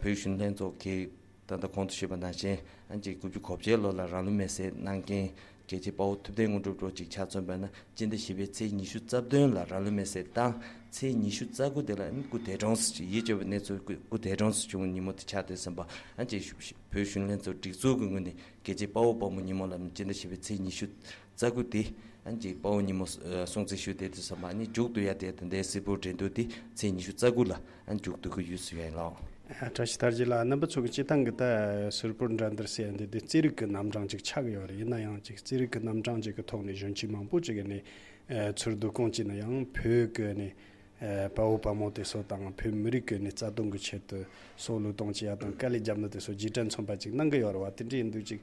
བོད་གཞོན་ལྷན་ཚོགས་ཀྱི་ད་ལྟ་གོང་དུ་ཞུས་པ་ནང་བཞིན་ཨ་ཅིག་དགུ་བཅུ་གོ་བརྒྱད་ལོ་ལ་རང་ལུས་མེར་སྲེག་གནང་མཁན་ རྒྱལ་གཅེས་དཔའ་བོ་ཐུབ་བསྟན་དངོས་གྲུབ་རོགས་ཅིག་ཆ་མཚོན་པ་ན་སྤྱི་ཟླ་བཞི་པའི་ཚེས་ཉི་ཤུ་རྩ་བདུན་ལ་རང་ལུས་མེར་སྲེག་བཏང་། ཚེས་ཉི་ཤུ་རྩ་དགུ་དེ་ལ་ཨ་ནི་སྐུ་འདས་གྲོངས་སུ་ཡིད་སྐྱོ་བའི་གནས་ཚུལ། སྐུ་འདས་གྲོངས་སུ་བྱུང་བའི་ཉིན་མོ་དེ་ཆགས་དུས་ཙམ་པ་ཨ་ཅེ་བོད་གཞོན་ལྷན་ཚོགས་སྒྲིག་འཛུགས་ཀྱི་ངོས་ནས་རྒྱལ་གཅེས་དཔའ་བོ་དཔའ་མོ་ཉིན་མོ་ལ་སྤྱི་ཟླ་བཞི་པའི་ཚེས་ཉི་ཤུ་རྩ་དགུ་དེ་ཨ་ཅེ་དཔའ་བོ་ཉིན་མོ་སྲུང་བརྩི་ཞུས་ཏེ་དུས་ཙམ་པ་ཨ་ནི་མཇུག་ཏུ་ཡ་དེ་ད་ལྟའི་སིལ་བུར་འགྲན་བསྡུར་དེ་ཚེས་ཉི་ཤུ་རྩ་དགུ་ལ་ཨ་མཇུག་བསྡུ་གི་ཡོད་ཟེར་ཡ་ཡིན་ལགས། བཀྲ་ཤིས་དར་རྒྱས་ལགས། རྣམ་པ་ཚོ་གི་སྤྱི་བཏང་གི་ད་སིལ་བུར་འགྲན་བསྡུར་ཟེར་ཡ་འདི་འདི་རྩེད་རིགས་ཀྱི་རྣམ་གྲངས་ཅིག་ཆགས་ཀྱི་ཡོད་རེད། ཡིན་ན་ཡང་ཅིག་རྩེད་རིགས་ཀྱི་རྣམ་གྲངས་ཅིག་གི་ཐོག་ནས་གཞོན་སྐྱེས་མང་པོ་ཅིག་གི་ནས་ཚུར་བསྡུ་སྐོང་བྱས་ན་ཡང་བོད་ཀྱི་ནས་དཔའ་བོ་དཔའ་མོ་དེ་ཚོ་དང་བོད་མི་རིགས་ཀྱི་ནས་རྩ་དོན་གྱི་ཆེད་དུ་སྲོག་བློས་གཏོང་བྱེད་ཡ་དང་དཀའ་ལས་བརྒྱབ་ནས་དེ་ཚོ་རྗེས་དྲན་མཚོན་པ་ཅིག་གནང་གི་ཡོད་རེད་བ། དེ་འདྲ་ཡིན་དུས་ཅིག་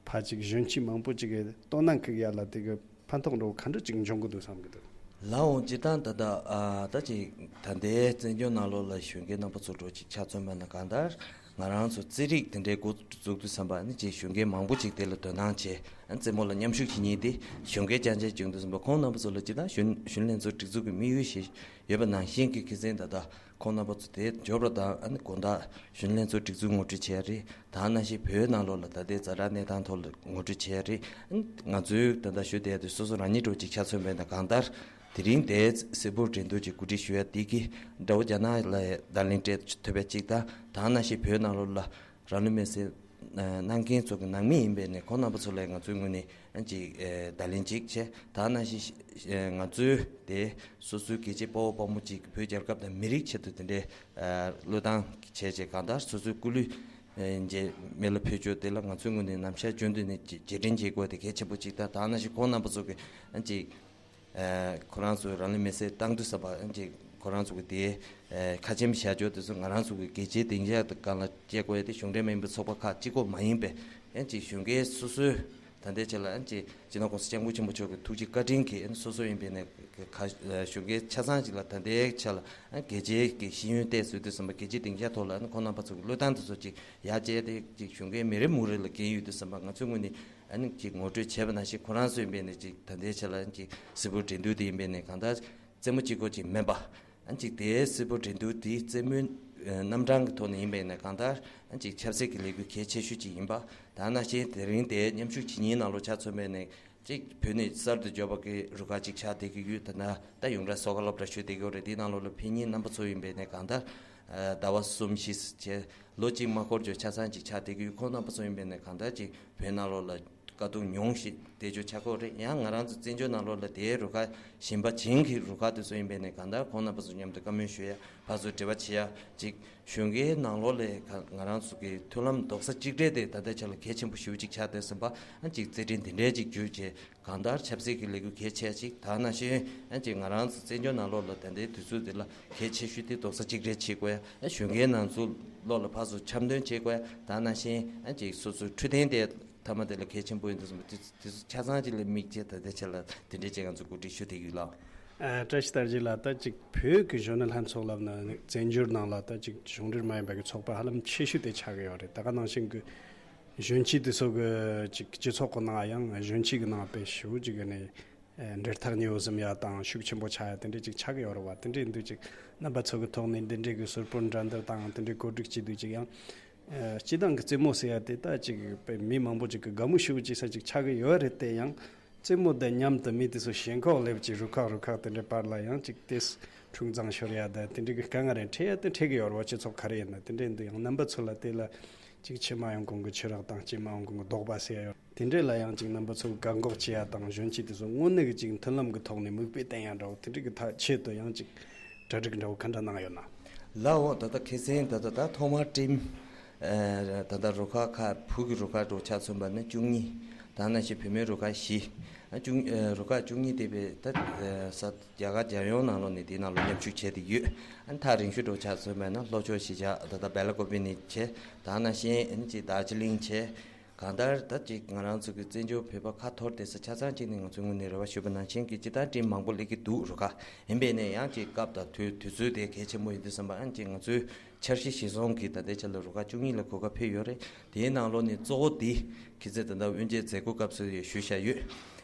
ཕ་ཅིག་གཞོན་སྐྱེས་མང་པོ་ཅིག་གི་དོ་སྣང་གི་ཡ་ལ་དེ་གི་ཕན་ཐོགས་འགྲོ་ག་འདྲ་ཅིག་འབྱུང་གི་འདུག་བསམ་གི་འདུག་ལའོ་སྤྱིར་བཏང་ད་ལྟ་ཨ་ད་ཅིག་ད་ལྟའི་བཙན་བྱོལ་ནང་ལོགས་ལ་གཞོན་སྐྱེས་རྣམ་པ་ཚོ་འགྲོ་ཅིག་ཆ་མཚོན་པ་ན་གང་ལྟར་ང་རང་ཚོ་རྩེད་རིགས་དེ་འདྲའི་འགོ་འཛུགས་དུས་ཙམ་པ་ནི་ཅིག་གཞོན་སྐྱེས་མང་པོ་ཅིག་དེ་ལ་དོ་སྣང་བྱས། ཨ་རྩེད་མོ་ལ་མཉམ་ཞུགས་བྱེད་མཁན་དེ་གཞོན་སྐྱེས་རྐྱང་རྐྱང་བྱུང་དུས་ཙམ་པ་ཁོང་རྣམ་པ་ཚོ་ལ་སྤྱིར་བཏང་གཞོན་གཞོན་ལྷན་ཚོགས་སྒྲིག་འཛུགས་ཀྱི་དམིགས་ཡུལ་ཞིག་ཡོད་པ་ནང་བཞིན་གྱི་ཁེ་བཟང་ད་ལྟ་ཁོང་རྣམ་པ་ཚོ་དེ་འབྱོར་བ་དང་ཨ་ནི་དགོང་དག་གཞོན་ལྷན་ཚོགས་སྒྲིག་འཛུགས་ངོ་སྤྲོད་བྱས་རེད། ད་ནང་བཞིན་བོད་ནང་ལོགས་ལ་ད་ལྟའི་ཛ་དྲག་གནས་སྟངས་ཐོག་ལ་ངོ་སྤྲོད་བྱས་རེད། ཨ་ནི་ང་ཚོའི་ད་ལྟ་ཞུ་བསྡད་དེ་སོ་སོ་རང་ཉིད་འགྲོ་ཅིག་ཆ་མཚོན་པས་ན་གང་ལྟར་དེ་རིང་དེའི་སིལ་བུར་འགྲན་བསྡུར་གྱི་གོ་སྒྲིག་ཞུ་ཡ་དེ་གི་དགྲ་བོ་རྒྱ་ནག་ལ་བརྡ་ལན་སྤྲད་ཐུབ་པ་ཅིག་དང་ད་ནང་བཞིན་བོད་ནང་ལོགས་ལ་རང་ལུས་མེར་སྲེག་གནང་མཁན་ཚོ་གི་ནང་མི་ཡིན་པས་ནས་ཁོང་རྣམ་པ་ཚོ་ལ་ང་ཚོའི་ངོས་ནས་ཅིག་བརྡ་ལན་ཅིག་བྱས། ད་ནང་བཞིན་ང་ཚོའི་དེ་སོ་སོའི་རྒྱལ་གཅེས་དཔའ་བོ་དཔའ་མོ་ཅིག་བོད་རྒྱལ་ཁབ་དང་མི་རིགས་ཆེད་དུ་དེ་འདྲའི་བློས་བཏང་བྱས་བྱས་གང་ལྟར་སོ་སོའི་སྐུ་ལུས་འཇལ་མེ་ལ་ཕུལ་ཆོག་དེ་ལ་ང་ཚོའི་ངོས་ནས་ནམ་ཞག་རྒྱུན་དུ་ནས་རྗེས་དྲན་བྱེད་དགོས་དེ་གལ་ཆེན་པོ་ཅིག་དང་། ད་ནང་བཞིན་ཁོང་རྣམ་པ་ཚོ་གི་ཅིག་ཁོ་རང་ཚོས་རང་ལུས་མེར་སྲེག་བཏང་དུས་ཙམ་པ་ཅིག་ཁོ་རང་ཚོ་གི་དེ་ཁ་ཆེམས་བཞག་ཆོག་དེ་ཚོ་ང་རང་ཚོ་གི་རྒྱལ་གཅེས་སྡིངས་ཆ་སྒང་ལ་སྐྱེལ་དགོས་ཡ་དེ་གཞུང་འབྲེལ་མ་ཡིན་པའི་ཚོགས་པ་ཁག་གཅིག་པོ་མ་ཡིན་པས་ཡང་ཅིག་གཞོན་སྐྱེས་སོ་སོའི་ད་ལྟའི་ཆ་ལ་ཅིག་སྤྱི་ནོར་༸གོང་ས་༸སྐྱབས་མགོན་ཆེན་པོ་མཆོག་གི་ཐུགས་རྗེ་བཀའ་དྲིན་གྱིས་སོ་སོ་ཡིན་པའི་ནས་ཁ་གཞོན་སྐྱེས་ཆ་ཚང་ཅིག་ལ་ད་ལྟའི་ཆ་ལ་རྒྱལ་གཅེས་ཀྱི་ཤེས་ཡོན་བསྟན་ཟེར་དུས་ཙམ་པ་རྒྱལ་གཅེས་སྡིངས་ཆ་ཐོག་ལ་ཁོང་རྣམ་པ་ཚོ་གི་བློས་བཏང་དེ་ཚོ་ཅིག་ཡར་བཅད་དེ་ཅིག་གཞོན་སྐྱེས་མི་རེ་མུ་རེ་ལ་འགན་ཡོད་དུས་ཙམ་པ་ང་ཚོའི་ངོས་ནས་ཨ་ནི་ཅིག་ངོ་སྤྲོད་བྱས་པ་ནང་བཞིན་ཁོ་རང་ཚོ་ཡིན་པས་ནས་ཅིག་ད་ལྟའི་ཆ་ལ་ཅིག་སིལ་བུར་འགྲན་བསྡུར་དེ་ཡིན་པས་ནས་གང་ལྟར་རྩེད་མོ་གཅིག་པོ་ཅིག་མིན་པ། ཨ་ཅིག་དེའི་སིལ་བུར་འགྲན་བསྡུར་དེ་རྩེད་མོའི་རྣམ་གྲངས་ཀྱི་ཐོག་ནས་ཡིན་པས་ནས་གང་ལྟར་ཨ་ཅིག་ཆབ་སྲིད་ཀྱི་ལས་འགུལ་གལ་ཆེ་ཤོས་ཅིག་ཡིན་པ། ད་ནང་བཞིན་དེ་རིང་དེའི་མཉམ་ཞུགས་བྱེད་མཁན་ནང་ལོགས་ཆ་མཚོན་པས་ནས་གཅིག་བོད་ནས་གསར་དུ་འབྱོར་བ་གི་རུ་ཁག་ཅིག་ཆགས་བསྡད་ཀྱི་ཡོད། ད་ནང་ད་ཡོངས་གྲགས་སོ་ཁ་སློབ་གྲྭ་ཞུ་བསྡད་ཀྱི་ཡོད་རེད། དེའི་ནང་ལོགས་ལ་ཕེབས་མཁན་རྣམ་པ་ཚོ་ཡིན་པས་ནས་གང་ལྟར་ཟླ་བ་གསུམ་བཞི་བྱས་ལོ་གཅིག་མ་འཁོར་ཅོག་ཆ་ཚང་ཅིག་ཆགས་བསྡད་ཀྱི་ཡོད། ཁོང་རྣམ་པ་ཚོ་ཡིན་པས་ནས་གང་ལྟར་ཅིག་བོད་ནང་ལོགས་ལ་དཀའ་སྡུག་མྱོང་ཞིག་བསྡད་ཅོག་ཆགས་ཀྱི་ཡོད་རེད། ཡང་ང་རང་ཚོ་བཙན་བྱོལ་ནང་ལོགས་ལ་དེའི་རུ་ཁག་གཞན་པ་གཞན་གྱི་རུ་ཁག་དེ་ཚོ་ཡིན་པས་ནས་གང་ལྟར་ཁོང་རྣམ་པ་ཚོ་མཉམ་དུ་བཀའ་མོལ་ཞུ་ཡ་ཕར་ཚུར་འབྲེལ་བ་བྱེད་ཡ་ཅིག་གཞོན་སྐྱེས་ནང་ལོགས་ལ་ང་རང་ཚོ་གི་མཐུན་ལམ་རྡོག་རྩ་གཅིག་སྒྲིལ་དེ་ད་ལྟའི་ཆ་ལ་གལ་ཆེན་པོ་ཞེ་པོ་ཅིག་ཆགས་བསྡད་ཟིན་པ་ཨ་ཅིག་རྩེད་འགྲན་དེ་འདྲའི་ཅིག་བརྒྱུད་བྱས་གང་ལྟར་ཆབ་སྲིད་ཀྱི་ལས་འགུལ་གལ་ཆེ་ཅིག་ད་ནང་བཞིན་ཨ་ཅིག་ང་རང་ཚོ་བཙན་བྱོལ་ནང་ལོགས་ལ་ད་ལྟའི་དུས་ཚོད་འདི་ལ་གལ་ཆེ་ཤོས་དེ་རྡོག་རྩ་གཅིག་སྒྲིལ་བྱེད་དགོས་ཡ། གཞོན་སྐྱེས་ནང་ཚོ་ལོགས་ལ་ཕར་ཚུར་འཆམ་མཐུན་བྱེད་དགོས་ཡ། ད་ནང་བཞིན་ཨ་ཅིག་སོ་སོའི་འཕྲོད་བསྟེན་དེ་མཐའ་མ་དེ་ལ་གལ་ཆེན་པོ་ཡིན་དུས་ཙམ་པ་དེ་དེ་ཚོ་ཆ་ཚང་ཅིག་ལ་དམིགས་བྱས་ད་ལྟའི་ཆ་ལ་དེ་འདྲའི་ཅིག་ང་ཚོ་གོ་སྒྲིག་ཞུ་བསྡད་ཡོད་ལགས། ཨ་བཀྲ་ཤིས་དར་རྒྱས་ལགས། ད་ཅིག་བོད་ཀྱི་གཞོན་ནུ་ལྷན་ཚོགས་ལབ་ན་བཙན་བྱོལ་ནང་ལ་ད་ཅིག་གཞུང་འབྲེལ་མ་ཡིན་པ་གི་ཚོགས་པ་ཧ་ལམ་ཆེ་ཤོས་དེ་ཆགས་ཀྱི་ཡོད་རེད། ད་ག་ནང་བཞིན་གྱི་གཞོན་སྐྱེས་དེ་ཚོ་གི་ཅིག་སྤྱི་ཚོགས་ཀྱི་ནང་ཡང་གཞོན་སྐྱེས་ཀྱི་ནང་དཔེ་ཞེ་པོ་ཅིག་གི་ནས་འབྲེལ་ཐག་ཉེ་བོ་ཟིན་ཡ་དང་ཤུགས་ཆེན་པོ་ཆགས་ཡ་དེ་འདྲས་ཅིག་ཆགས་ཀྱི་ཡོད་རེད་བ། དེ་འདྲས་འདུག་ཅིག་རྣམ་པ་ཚོ་གི་ཐོག་ནས་འདི་འདྲས་གི་སིལ་བུར་འགྲན་བསྡུར་དང་དེ་འདྲས་གོ་སྒྲིག་བྱེད་དུས་ཅིག་ཡང་སྤྱི་བཏང་གི་རྩེད་མོ་ཟེར་ཡ་དེ་ད་ཅིག་དཔེ་མི་མང་པོ་ཅིག་གི་དགའ་མོས་ཞེ་པོ་ཅིག་ས་ཅིག་ཆགས་ཀྱི་ཡོད་རེད་དེ་ཡང་། རྩེད་མོ་དང་མཉམ་དུ་མི་དེ་ཚོ་ཞེན་ཁོག་སླེབས་ཀྱི་རུ་ཁག་རུ་ཁག་དེ་འདྲའི་བར་ལ་ཡང་ཅིག་ཏེས་འཁྲུག་འཛིང་ཤོར་ཡ་དང་དེ་འདྲའི་གི་དཀའ་ངལ་རེ་འཕྲད་ཡ་དེ་འཕྲད་ཀྱི་ཡོད་རེད་བ། སྤྱི་ཚོགས་ག་རེ་ཡིན་ན་དེ་འདྲའི་འདུག་ཡང་རྣམ་པ་ཚོ་ལ་དེ་ལ་ཅིག་ཕྱི་མ་ཡོང་གོང་གི་ཕྱི་རག་དང་སྐྱེས་མ་ཡོང་གོང་གི་ལྡོག་པ་ཟེར་ཡ་ཡོད། དེ་འདྲའི་ལ་ཡང་ཅིག་རྣམ་པ་ཚོ་གི་བཀག་འགོག་བྱེད་ཡ་དང་གཞོན་སྐྱེས་དེ་ཚོ་དངོས་གནས་ཀྱི་ཅིག་མཐུན་ལམ་གི་ཐོག་ནས་མིག་དཔེ་བསྟན་ཡ་འདྲ་བོ་དེ་འདྲའི་གི་ཐ་ཆེད་དུ་ཡང་ཅིག་གྲ་སྒྲིག་འདྲ་བོ་ག་འདྲ་གནང་ཡོད་ན། ལའོ། ད་ལྟ་ཁ་སང་ད་ལྟ་ད་ཐོག་མར་ཊིམ་ཨ་ད་ལྟ་རུ་ཁག་ཁག་བུ་གི་རུ་ཁག་འགྲོ་ཆ་མཚོན་པ་ནི་བཅུ་གཉིས། ད་ནང་བཞིན་བུད་མེད་རུ་ཁག་བཞི། ཨ་བཅུ་ཨ་རུ་ཁག་བཅུ་གཉིས་དེ་བས་ད་ཨ་ས་རྒྱ་གར་རྒྱལ་ཡོངས་ནང་ལོགས་ནས་དེའི་ནང་ལ་མཉམ་ཞུགས་བྱས་ཏེ་ཡོད། ཨ་ཐག་རིང་ཤོས་འགྲོ་ཆ་མཚོན་པ་ན་ལྷོ་ཕྱོགས་གཞིས་ཆགས་ད་ལྟ་སྦེ་ལ་ཀོ་བི་ནས་བྱས། ད་ནང་བཞིན་ཨ་ཅིག་དར་ཇི་ལིང་བྱས། གང་ལྟར་ད་ཅིག་ང་རང་ཚོ་གི་བཙན་བྱོལ་བོད་པ་ཁ་འཐོར་བསྡད་ས་ཆ་ཚང་གཅིག་ནས་ང་ཚོའི་ངོས་ནས་རེ་བ་ཞུས་པ་ནང་བཞིན་གྱི་སྤྱིར་བཏང་ཊིམ་མང་པོ་སླེབས་ཀྱི་འདུག་རུ་ཁག་ཡིན་པས་ནས་ཡང་ཅིག་སྐབས་དང་དུས་དུས་ཚོད་དེ་གལ་ཆེན་པོ་ཡིན་དུས་ཙམ་པ་ཨ་ཅིག་ང་ཚོའི་འཆར་གཞི་གཞིར་བཟུང་གིས་ད་ལྟའི་ཆ་ལ་རུ་ཁག་བཅུ་གཉིས་ལ་གོ་སྐབས་ཕུལ་ཡོད་རེད། དེའི་ནང་ལོགས་ནས་གཙོ་བོ་དེ་ཁྱེད་ཚོས་ད་ལྟ་དབུ་འབྱེད་མཛད་སྒོ་སྐབས་སུ་ཡང་ཞུས་བཞག་ཡོད།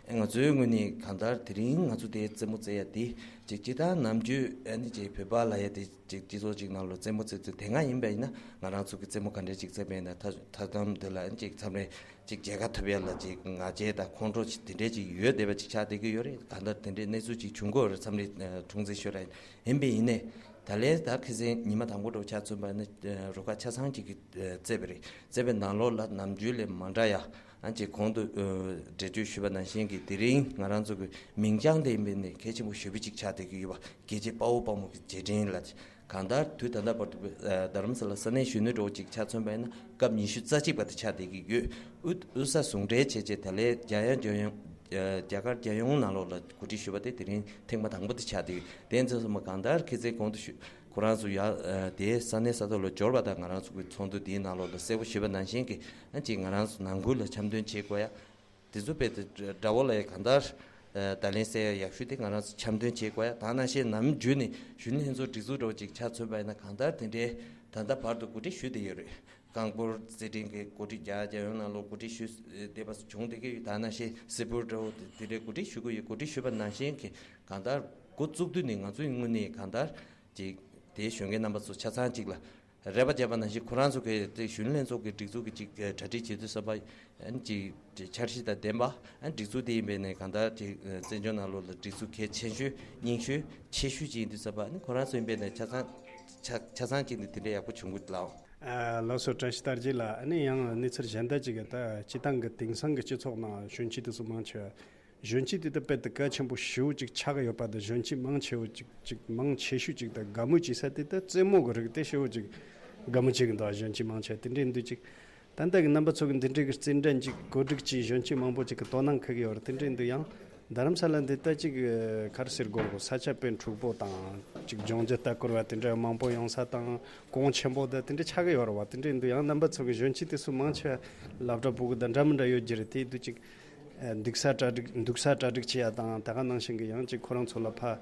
ང་ཚོའི་ངོས་ནས་གང་ལྟར་དེ་རིང་ང་ཚོ་དེ་རྩེད་མོ་རྩེ་ཡ་དེ་ཅིག་སྤྱིར་བཏང་ནམ་རྒྱུན་ཨ་ནི་ཅིག་བོད་པ་ལབ་ཡ་དེ་ཅིག་སྤྱི་ཚོགས་ཅིག་ནང་ལ་རྩེད་མོ་རྩེ་དུས་དེ་སྔ་ཡིན་པ་ཡིན་ན་ང་རང་ཚོ་གི་རྩེད་མོ་ག་འདྲས་ཅིག་རྩེད་པ་ཡིན་ན་ཐ་ཐ་དམ་དེ་ལ་ཨ་ནི་ཅིག་མཚམས་རེ་ཅིག་མཇལ་ཁ་ཐོབ་ཡ་ལ་ཅིག་ང་རྒྱལ་དང་ཁོང་ཁྲོ་ཅིག་དེ་འདྲས་ཅིག་ཡོད་བསྡད་པ་ཅིག་ཆགས་བསྡད་ཀྱི་ཡོད་རེད། གང་ལྟར་དེ་འདྲས་གནས་ཚུལ་ཅིག་བྱུང་གི་ཡོད་རེད། མཚམས་རེ་ཨ་འཁྲུག་འཛིང་ཤོར་ཡ་ཡིན་པས་ཡིན་ནའི་ད་ལན་ད་ཁ་སང་ཉི་མ་དང་པོ་འདྲ་བོ་ཆ་མཚོན་པ་ཡིན་ན་རུ་ཁག་ཆ་ཚང་ཅིག་གིས་རྩེད་པ་རེད། རྩེད་པའི་ནང་ལོགས་ལ་ནམ་རྒྱུན་ལས་མ་འདྲ་ཡ། ཨ་ཅེ་གོང་དུ་ཨ་འགྲེལ་བརྗོད་ཞུས་པ་ནང་བཞིན་གྱི་དེ་རིང་ང་རང་ཚོ་གི་མིང་རྐྱང་དེ་ཡིན་པའི་ནས་གལ་ཆེན་པོ་ཞེ་པོ་ཅིག་ཆགས་བསྡད་ཀྱི་ཡོད་པ། རྒྱལ་གཅེས་དཔའ་བོ་དཔའ་མོ་གི་རྗེས་དྲན་ལ་གང་ལྟར་དུས་ད་ལྟ་བར་དུ་ཨ་རྡ་རམ་ས་ལ་ས་གནས་གཞོན་ནུ་འདྲ་བོ་ཅིག་ཆ་མཚོན་པ་ཡིན་ན་སྐབས་ཉི་ཤུ་རྩ་གཅིག་པ་དེ་ཆགས་བསྡད་ཀྱི་ཡོད། དབུས་དབུས་ས་ཟུང་འབྲེལ་བྱས་རྗེས་ད་ལན་རྒྱ་ཡང་རྒྱལ་ཡོངས་ཨ་རྒྱ་གར་རྒྱལ་ཡོངས་ནང་ལོགས་ལ་གོ་སྒྲིག་ཞུས་པ་དེ་དེ་རིང་ཐེངས་མ་དང་པོ་དེ་ཆགས་བསྡད་ཡོད། དེ་ཚོ་ཚང་མ་གང་ལྟར་ཁ་སང་གོང་དུ་ཞུས། ཁོ་རང་ཚོ་ཡ་ཨ་དེའི་ས་གནས་ས་ཐོག་ལ་འབྱོར་བ་དང་ང་རང་ཚོ་གི་ཚོགས་འདུ་དེའི་ནང་ལོགས་ལ་གསལ་པོ་ཞུས་པ་ནང་བཞིན་གྱི་ཨ་ཅིག་ང་རང་ཚོ་ནང་ཁུལ་ལ་འཆམ་མཐུན་བྱེད་དགོས་ཡ། དེ་ཚོ་དཔེ་དེ་དགྲ་བོ་ལ་ཡ་གང་ལྟར་ཨ་ད་ལན་གསལ་ཡ་ཡག་ཤོས་དེ་ང་རང་ཚོ་འཆམ་མཐུན་བྱེད་དགོས་ཡ། ད་ནང་བཞིན་ནམ་རྒྱུན་ནས་གཞོན་ནུ་ལྷན་ཚོགས་སྒྲིག་འཛུགས་འདྲ་བོ་ཅིག་ཆ་མཚོན་པ་ཡིན་ན་གང་ལྟར་དེ་འདྲའི་ད་ལྟ་བར་དུ་གོ་སྒྲིག་ཞུས་བསྡད་ཡོད་རེད། རྐང་སྤོལ་རྩེད་འགྲན་གྱི་གོ་སྒྲིག་རྒྱ་རྒྱལ་ཡོངས་ནང་ལོགས་གོ་སྒྲིག་ཞུས་བསྡད་པ་བྱུང་བསྡད་ཀྱི་ཡོད། ད་ནང་བཞིན་སིལ་བུར་འདྲ་བོ་དེ་དེ་འདྲའི་གོ་སྒྲིག་ཞུ་གི་ཡོད། གོ་སྒྲིག་ཞུས་པ་ནང་བཞིན་གྱི་གང་ལྟར་འགོ་བཙུགས་དུས་ནས་ང་ཚོའི་ངོས་ནས་གང་ལྟར་ཅིག་དེའི་གཞོན་སྐྱེས་རྣམ་པ་ཚོ་ཆ་ཚང་གཅིག་ལ་རེ་བ་བརྒྱབ་པ་ནང་བཞིན་ཁོ་རང་ཚོ་གི་དེ་གཞོན་ནུ་ལྷན་ཚོགས་ཀྱི་སྒྲིག་འཛུགས་ཀྱི་ཅིག་གྲ་སྒྲིག་བྱེད་དུས་ཙམ་པ་ཨ་ནི་ཅིག་འཆར་གཞི་དང་ལྡན་པ་ཨ་ནི་སྒྲིག་འཛུགས་དེ་ཡིན་པའི་ནས་གང་ལྟར་ཅིག་བཙན་བྱོལ་ནང་ལོགས་ལ་སྒྲིག་འཛུགས་གལ་ཆེ་ཤོས་རྙིང་ཤོས་ཆེ་ཤོས་ཅིག་ཡིན་དུས་ཙམ་པ་ཨ་ནི་ཁོ་རང་ཚོ་ཡིན་པའི་ནས་ཆ་ཚང་ཆ་ཆ་ཚང་གཅིག་ནས་དེ་འདྲའི་ཡག་པོ་བྱུང་གི་འདུག་ལགས། ཨ་ལགས་སོ། བཀྲ་ཤིས་རྟགས་བརྒྱད་ལགས། ཨ་ནི་ཡང་གནས་ཚུལ་གཞན་དག་ཅིག་གི་ད་སྤྱི་བཏང་གི་དེང་སང་གི་སྤྱི་ཚོགས་ནང་གཞོན་སྐྱེས་དེ་ཚོ་མང་ཆེ་བ། གཞོན་སྐྱེས་དེ་ད་དཔེ་དེ་གལ་ཆེན་པོ་ཞེ་པོ་ཅིག་ཆགས་ཀྱི་ཡོད་པ་དང་གཞོན་སྐྱེས་མང་ཆེ་བོ་ཅིག་ཅིག་མང་ཆེ་ཤོས་ཅིག་ད་དགའ་མོས་བྱེད་ས་དེ་ད་རྩེད་མོ་གི་རིགས་དེ་ཞེ་པོ་ཅིག་དགའ་མོས་བྱེད་ཀྱི་འདུག་གཞོན་སྐྱེས་མང་ཆེ་བ་དེ་འདྲའི་འདུག་ཅིག་ད་ལྟ་གི་རྣམ་པ་ཚོ་གི་འདི་འདྲའི་གི་རྩེད་འགྲན་ཅིག་གོ་སྒྲིག་ཅིག་གཞོན་སྐྱེས་མང་པོ་ཅིག་གི་དོ་སྣང་ཁུར་གྱི་ཡོད་རེད། དེ་འདྲའི་འདུག་ཡང་རྡ་རམ་ས་ལ་འདི་ལྟ་ཅིག་ག་རེ་ཟེར་དགོས་རེད། ས་ཆ་དཔེ་འཁྲུག་པོ་དང་ཅིག་ལྗོངས་རྒྱུ་ལྟ་སྐོར་བ་དེ་འདྲ་མང་པོ་ཡོང་ས་དང་གོང་ཆེན་པོ་དང་དེ་འདྲ་ཆགས་ཀྱི་ཡོད་རེད་བ། དེ་འདྲའི་འདུག་ཡང་རྣམ་པ་ཚོ་གི་གཞོན་སྐྱེས་དེ་ཚོ་མང་ཆེ་བ་སློབ་གྲྭ་ཕྲུ་གུ་དང་འདྲ་མི་འདྲ་ཡོད་ཀྱི་རེད། དེ་འདུག་ཅིག་འདུག་ས་གྲ་སྒྲིག་འདུག་ས་གྲ་སྒྲིག་བྱེད་ཡ་དང་ད་ག་ནང་བཞིན་གི་ཡང་ཅིག་ཁོ་རང་ཚོ་ལ་ཕ་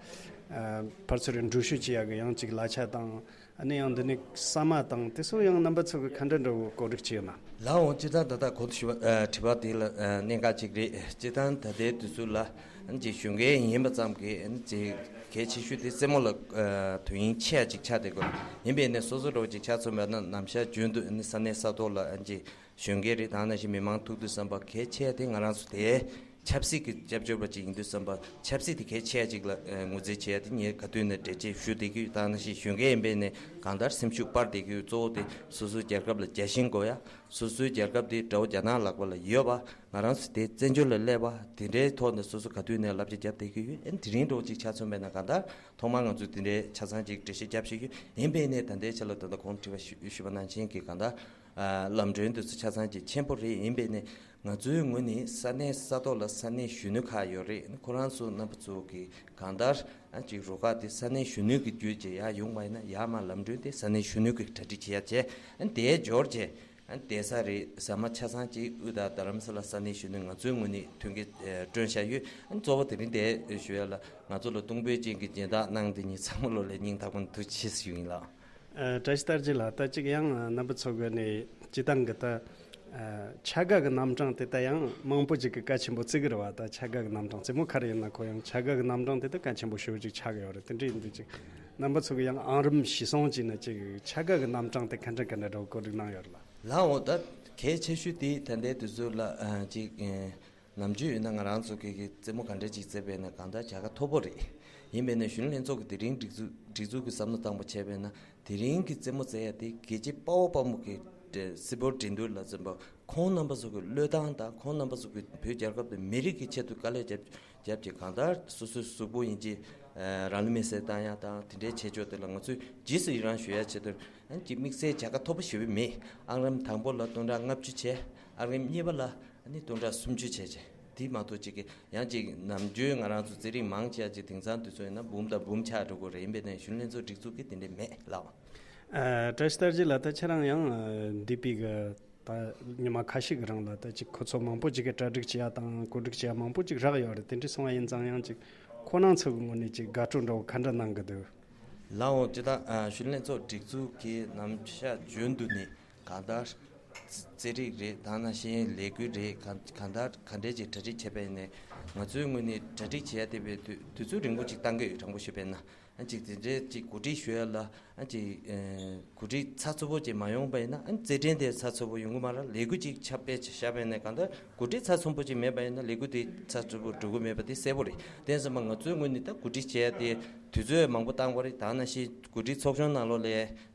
ཕར་ཚུར་འགྲུལ་བཞུད་བྱེད་ཡ་གི་ཡང་ཅིག་གླ་ཆ་དང་ཨ་ནི་ཡང་འདི་ནས་ཟ་མ་དང་དེ་ཚོ་ཡང་རྣམ་པ་ཚོ་གི་ག་འདྲ་འདྲ་བོ་གོ་སྒྲིག་བྱེད་ཡོད་ན། ལགས་འོང་། སྤྱིར་བཏང་ད་ལྟ་གོང་དུ་ཞུས་པ་ཨ་དྲི་བ་དེ་ལ་ཨ་གནད་འགག་ཅིག་རེད། སྤྱིར་བཏང་ད་ལྟའི་དུས་ཚོད་ལ་ཨ་ནི་ཅིག་གཞོན་སྐྱེས་ཡིན་པ་ཙམ་གྱིས་ཨ་ནི་ཅིག་གལ་ཆེ་ཤོས་དེ་རྩེད་མོ་ལ་ཨ་དོ་དབྱིངས་ཆེ་ཡ་ཅིག་ཆགས་བསྡད་དགོས། ཡིན་པས་ནས་སོ་སོ་འདྲ་བོ་ཅིག་ཆ་མཚོན་པ་ན་ནམ་ཞག་རྒྱུན་དུ་ཨ་ནི་ས་གནས་ས་ཐོག་ལ་ཨ་ནི་ཅིག་གཞོན་སྐྱེས་རེད། ད་ནང་བཞིན་མི་མང་ཐུག་དུས་ཙམ་པ་གལ་ཆེ་དེ་ང་རང་ཚོ་དེ་ཆབ་སྲིད་ཀྱི་སྐྱབས་བཅོལ་བ་ཅིག་ཡིན་དུས་ཙམ་པ་ཆབ་སྲིད་དེ་གལ་ཆེ་ཅིག་ལ་ངོས་འཛིན་བྱས་ཏེ་ངས་ག་དུས་ནས་འགྲེལ་བརྗོད་ཞུ་བསྡད་ཀྱི་ཡོད། ད་ནང་བཞིན་གཞོན་སྐྱེས་ཡིན་པས་ནས་གང་ལྟར་སེམས་ཤུགས་སྤར་བསྡད་ཀྱི་ཡོད། གཙོ་བོ་དེ་སོ་སོའི་རྒྱལ་ཁབ་ལ་རྒྱལ་ཞེན་དགོས་ཡ། སོ་སོའི་རྒྱལ་ཁབ་དེ་དགྲ་བོ་རྒྱ་ནག་ལག་པ་ལ་ཡོད་པ། ང་རང་ཚོ་དེ་བཙན་བྱོལ་ལ་སླེབས་པ་དེ་འདྲའི་ཐོག་ནས་སོ་སོ་ག་དུས་ནས་བསླབ་བྱ་བརྒྱབ་བསྡད་ཀྱི་ཡོད། ཨ་ནི་དེ་རིང་འདྲ་བོ་ཅིག་ཆ་མཚོན་པས་ན་གང་ལྟར་ཐོག་མར་ང་ཚོས་དེ་འདྲའི་ཆ་ཚང་ཅིག་འགྲེལ་བཤད་བརྒྱབ་ཤེས་ཀྱི་ཡིན་པས་ནས་ད་ལྟའི་ཆ་ལ་ད་ལྟ་གོང་དྲི་བ་ཞུ་ཞུས་པ་ནང་བཞིན་གྱི་གང་ལྟར་ཨ་ལམ་གྲོན་དེ་ཚོ་ཆ་ཚང་ཅིག་ཆེན་པོ་རེད། ཡིན་པས་ནས་ང་ཚོའི་ངོས་ནས་ས་གནས་ས་ཐོག་ལ་ས་གནས་གཞོན་ནུ་ཁག་ཡོད་རེད། ཁོ་རང་ཚོ་རྣམ་པ་ཚོ་གི་གང་ལྟར་ཨ་ཅིག་རུ་ཁག་དེ་ས་གནས་གཞོན་ནུ་གི་བརྒྱུད་བྱས་ཡར་ཡོང་བ་ཡིན་ན་ཡར་མར་ལམ་གྲོན་དེ་ས་གནས་གཞོན་ནུ་གི་གྲ་སྒྲིག་བྱེད་ཡ་བྱས། ཨ་དེའི་འབྱོར་བྱས་ཨ་བསྡད་ས་རེད་ཟ་མ་ཆ་ཚང་ཅིག་དབུས་དང་རྡ་རམ་ས་ལ་ས་གནས་གཞོན་ནུ་ང་ཚོའི་ངོས་ནས་མཐུན་རྐྱེན་ཨ་བསྐྲུན་བཞག་ཡོད། ཨ་གཙོ་བོ་དེ་རིང་དེ་ཞུ་ཡ་ལ་ང་ཚོ་ལ་གཏོང་ཕོད་ཅན་གྱི་སྦྱིན་བདག་གནང་དེ་ཉིད་ཚང་མ་ལོ་ལ་སྙིང་ཐག་པ་ནས་ཐུགས་རྗེ་ཆེ་ཞུ་ཡིན་ལགས། ཨ་བཀྲ་ཤིས་རྟགས་བརྒྱད་ལགས། ད་ཅིག་ཡང་རྣམ་པ་ཚོ་གི་ནས་སྤྱི་བཏང་གི་ད་ཨ་ཆ་ག་གི་རྣམ་གྲངས་དེ་ད་ཡང་མང་པོ་ཅིག་གི་གལ་ཆེན་པོ་བརྩི་གི་རེད་བ། ད་ཆ་ག་གི་རྣམ་གྲངས་རྩེད་མོ་ག་རེ་ཡིན་ན་ཁོ་ཡང་ཆ་ག་གི་རྣམ་གྲངས་དེ་ད་གལ་ཆེན་པོ་ཞེ་པོ་ཅིག་ཆགས་ཀྱི་ཡོད་རེད། དེ་འདྲ་ཡིན་དུས་ཅིག་རྣམ་པ་ཚོ་གི་ཡང་ཨང་རིམ་གཞིར་བཟུང་བྱས་ན་ཅིག་ཆ་ག་གི་རྣམ་གྲངས་དེ་ག་འདྲ་ག་འདྲ་འདྲ་བོ་བཀོད་སྒྲིག་གནང་ཡོད་རེད་ལགས། ལགས་འོ། ད་གལ་ཆེ་ཤོས་དེ་ད་ལྟའི་དུས་ཚོད་ལ་ཨ་ཅིག་ཨ་ནམ་རྒྱུན་ཡིན་ན་ང་རང་ཚོ་གི་གི་རྩེད་མོ་ག་འདྲ་ཅིག་རྩེད་པས་ན་གང་ལྟར་བྱ་དགའ་མཐོ་པོ་རེད། ཡིན་པས་ན་གཞོན་ནུ་ལྷན་ཚོགས་ཀྱི་དེ་རིང་སྒྲིག་འཛུགས་སྒྲིག་འཛུགས་ཀྱི་བསམ་བློ་བཏང་པ་བྱས་པས་ན་དེ་རིང་གི་རྩེད་མོ་རྩེ་ཡ་དེ་རྒྱལ་གཅེས་དཔའ་བོ་དཔའ་མོ་གི་སྲིད་པོ་འགྲན་བསྡུར་ལ་འཛིན་པ་ཁོང་རྣམ་པ་ཚོ་གི་བློས་བཏང་དང་ཁོང་རྣམ་པ་ཚོ་གི་བོད་རྒྱལ་ཁབ་དང་མི་རིགས་ཀྱི་ཆེད་དུ་དཀའ་ལས་བརྒྱབ་བརྒྱབ་ཀྱི་གང་ལྟར་སོ་སོའི་གཟུགས་པོ་ཡིན་གཅིག་རང་ལུས་མེར་སྲེག་བཏང་ཡ་དང་དེ་འདྲའི་བྱེད་ཕྱོགས་དེ་ལ་ང་ཚོས་རྗེས་སུ་ཡི་རང་ཞུ་ཡ་ཆེད་དུ་ཨ་ནི་དམིགས་བསལ་བྱ་དགའ་མཐོ་པོ་ཞེ་པོ་མེད། ཨང་རིམ་དང་པོ་ལ་སྟོང་ཕྲག་ལྔ་བཅུ་བྱས། ཨང་རིམ་གཉིས་པ་ལ་ཨ་ནི་སྟོང་ཕྲག་སུམ་ཅུ་བྱས་བྱས། དེ་མ་གཏོགས་ཅིག་གི་ཡང་ཅིག་ནམ་རྒྱུན་ང་རང་ཚོ་རྩེད་རིགས་མང་ཆེ་བ་ཅིག་དེང་སང་དུས་ཚོད་ཡིན་ན་འབུམ་དང་འབུམ་ཆགས་འགྲོ་གི་རེད། ཡིན་པས་ན་གཞོན་ལྷན་ཚོགས་སྒྲིག་འཛུགས་ཀྱི་དེ་འདྲས་མེད་ལགས། ཨ་བཀྲ་ཤིས་རྟགས་བརྒྱད་ལགས། ད་ཁྱེད་རང་ཡང་ཨ་འདས་པའི་གི་ད་ཉི་མ་ཁ་ཤས་ཀྱི་རིང་ལ་ད་ཅིག་ཁོ་ཚོ་མང་པོ་ཅིག་གིས་གྲ་སྒྲིག་བྱེད་ཡ་དང་གོ་སྒྲིག་བྱེད་ཡ་མང་པོ་ཅིག་རག་ཡོད་རེད། དེ་འདྲས་སོང་བ་ཡིན་ཙང་ཡང་ཅིག་ཁོ་རང་ཚོ་གི་ངོས་ནས་ཅིག་དགའ་སྤྲོ་འདྲ་བོ་ག་འདྲ་གནང་གི་འདུག། ལགས་འོང་། སྤྱིར་བཏང་ཨ་གཞོན་ལྷན་ཚོགས་སྒྲིག་འཛུགས་ཀྱིས་ནམ་ཞག་རྒྱུན་དུ་ནས་གང་ལྟར་ རྩེད་རིགས་རེད། ད་ནང་བཞིན་ལས་འགུལ་རེད། གང་གང་ལྟར་ག་འདྲས་ཅིག་གྲ་སྒྲིག་བྱས་པ་ཡིན་ནའི་ང་ཚོའི་ངོས་ནས་གྲ་སྒྲིག་བྱས་ཏེ་བའི་དུས་དུས་ཚོད་རིང་པོ་ཅིག་བཏང་གི་ཡོད། དྲང་པོ་ཞུས་པ་ཡིན་ན། ཨ་ཅིག་དེ་འདྲའི་ཅིག་གོ་སྒྲིག་ཞུ་ཡ་ལ་ཨ་ཅིག་ཨེ་གོ་སྒྲིག་ཚགས་ཚུད་པོ་ཅིག་མ་ཡོང་པ་ཡིན་ན། ཨ་རྩེད་འགྲན་དེ་ཚགས་ཚུད་པོ་ཡོང་གི་མ་རེད། ལས་འགུལ་ཅིག་ཆ་དཔེ་ཆ་བཞག་པ་ཡིན་ན། གང་ལྟར་གོ་སྒྲིག་ཚགས་ཚུད་པོ་ཅིག་མེད་པ་ཡིན་ན་ལས་འགུལ་དེ་ཚགས་ཚུད་པོ་འགྲོ་གི་མེད་པ་དེ་གསལ་པོ་རེད། དེ་ཙམ་པ་ང་ཚོའི་ངོས་ནས་ད་གོ་སྒྲིག་བྱས་ཏེ་དུས་ཚོད་མང་པོ་བཏང་བ་རེད། ད་ནང་བཞིན་གོ་སྒྲིག་ཚོགས་ཆུང་ནང་ལོགས་ལ་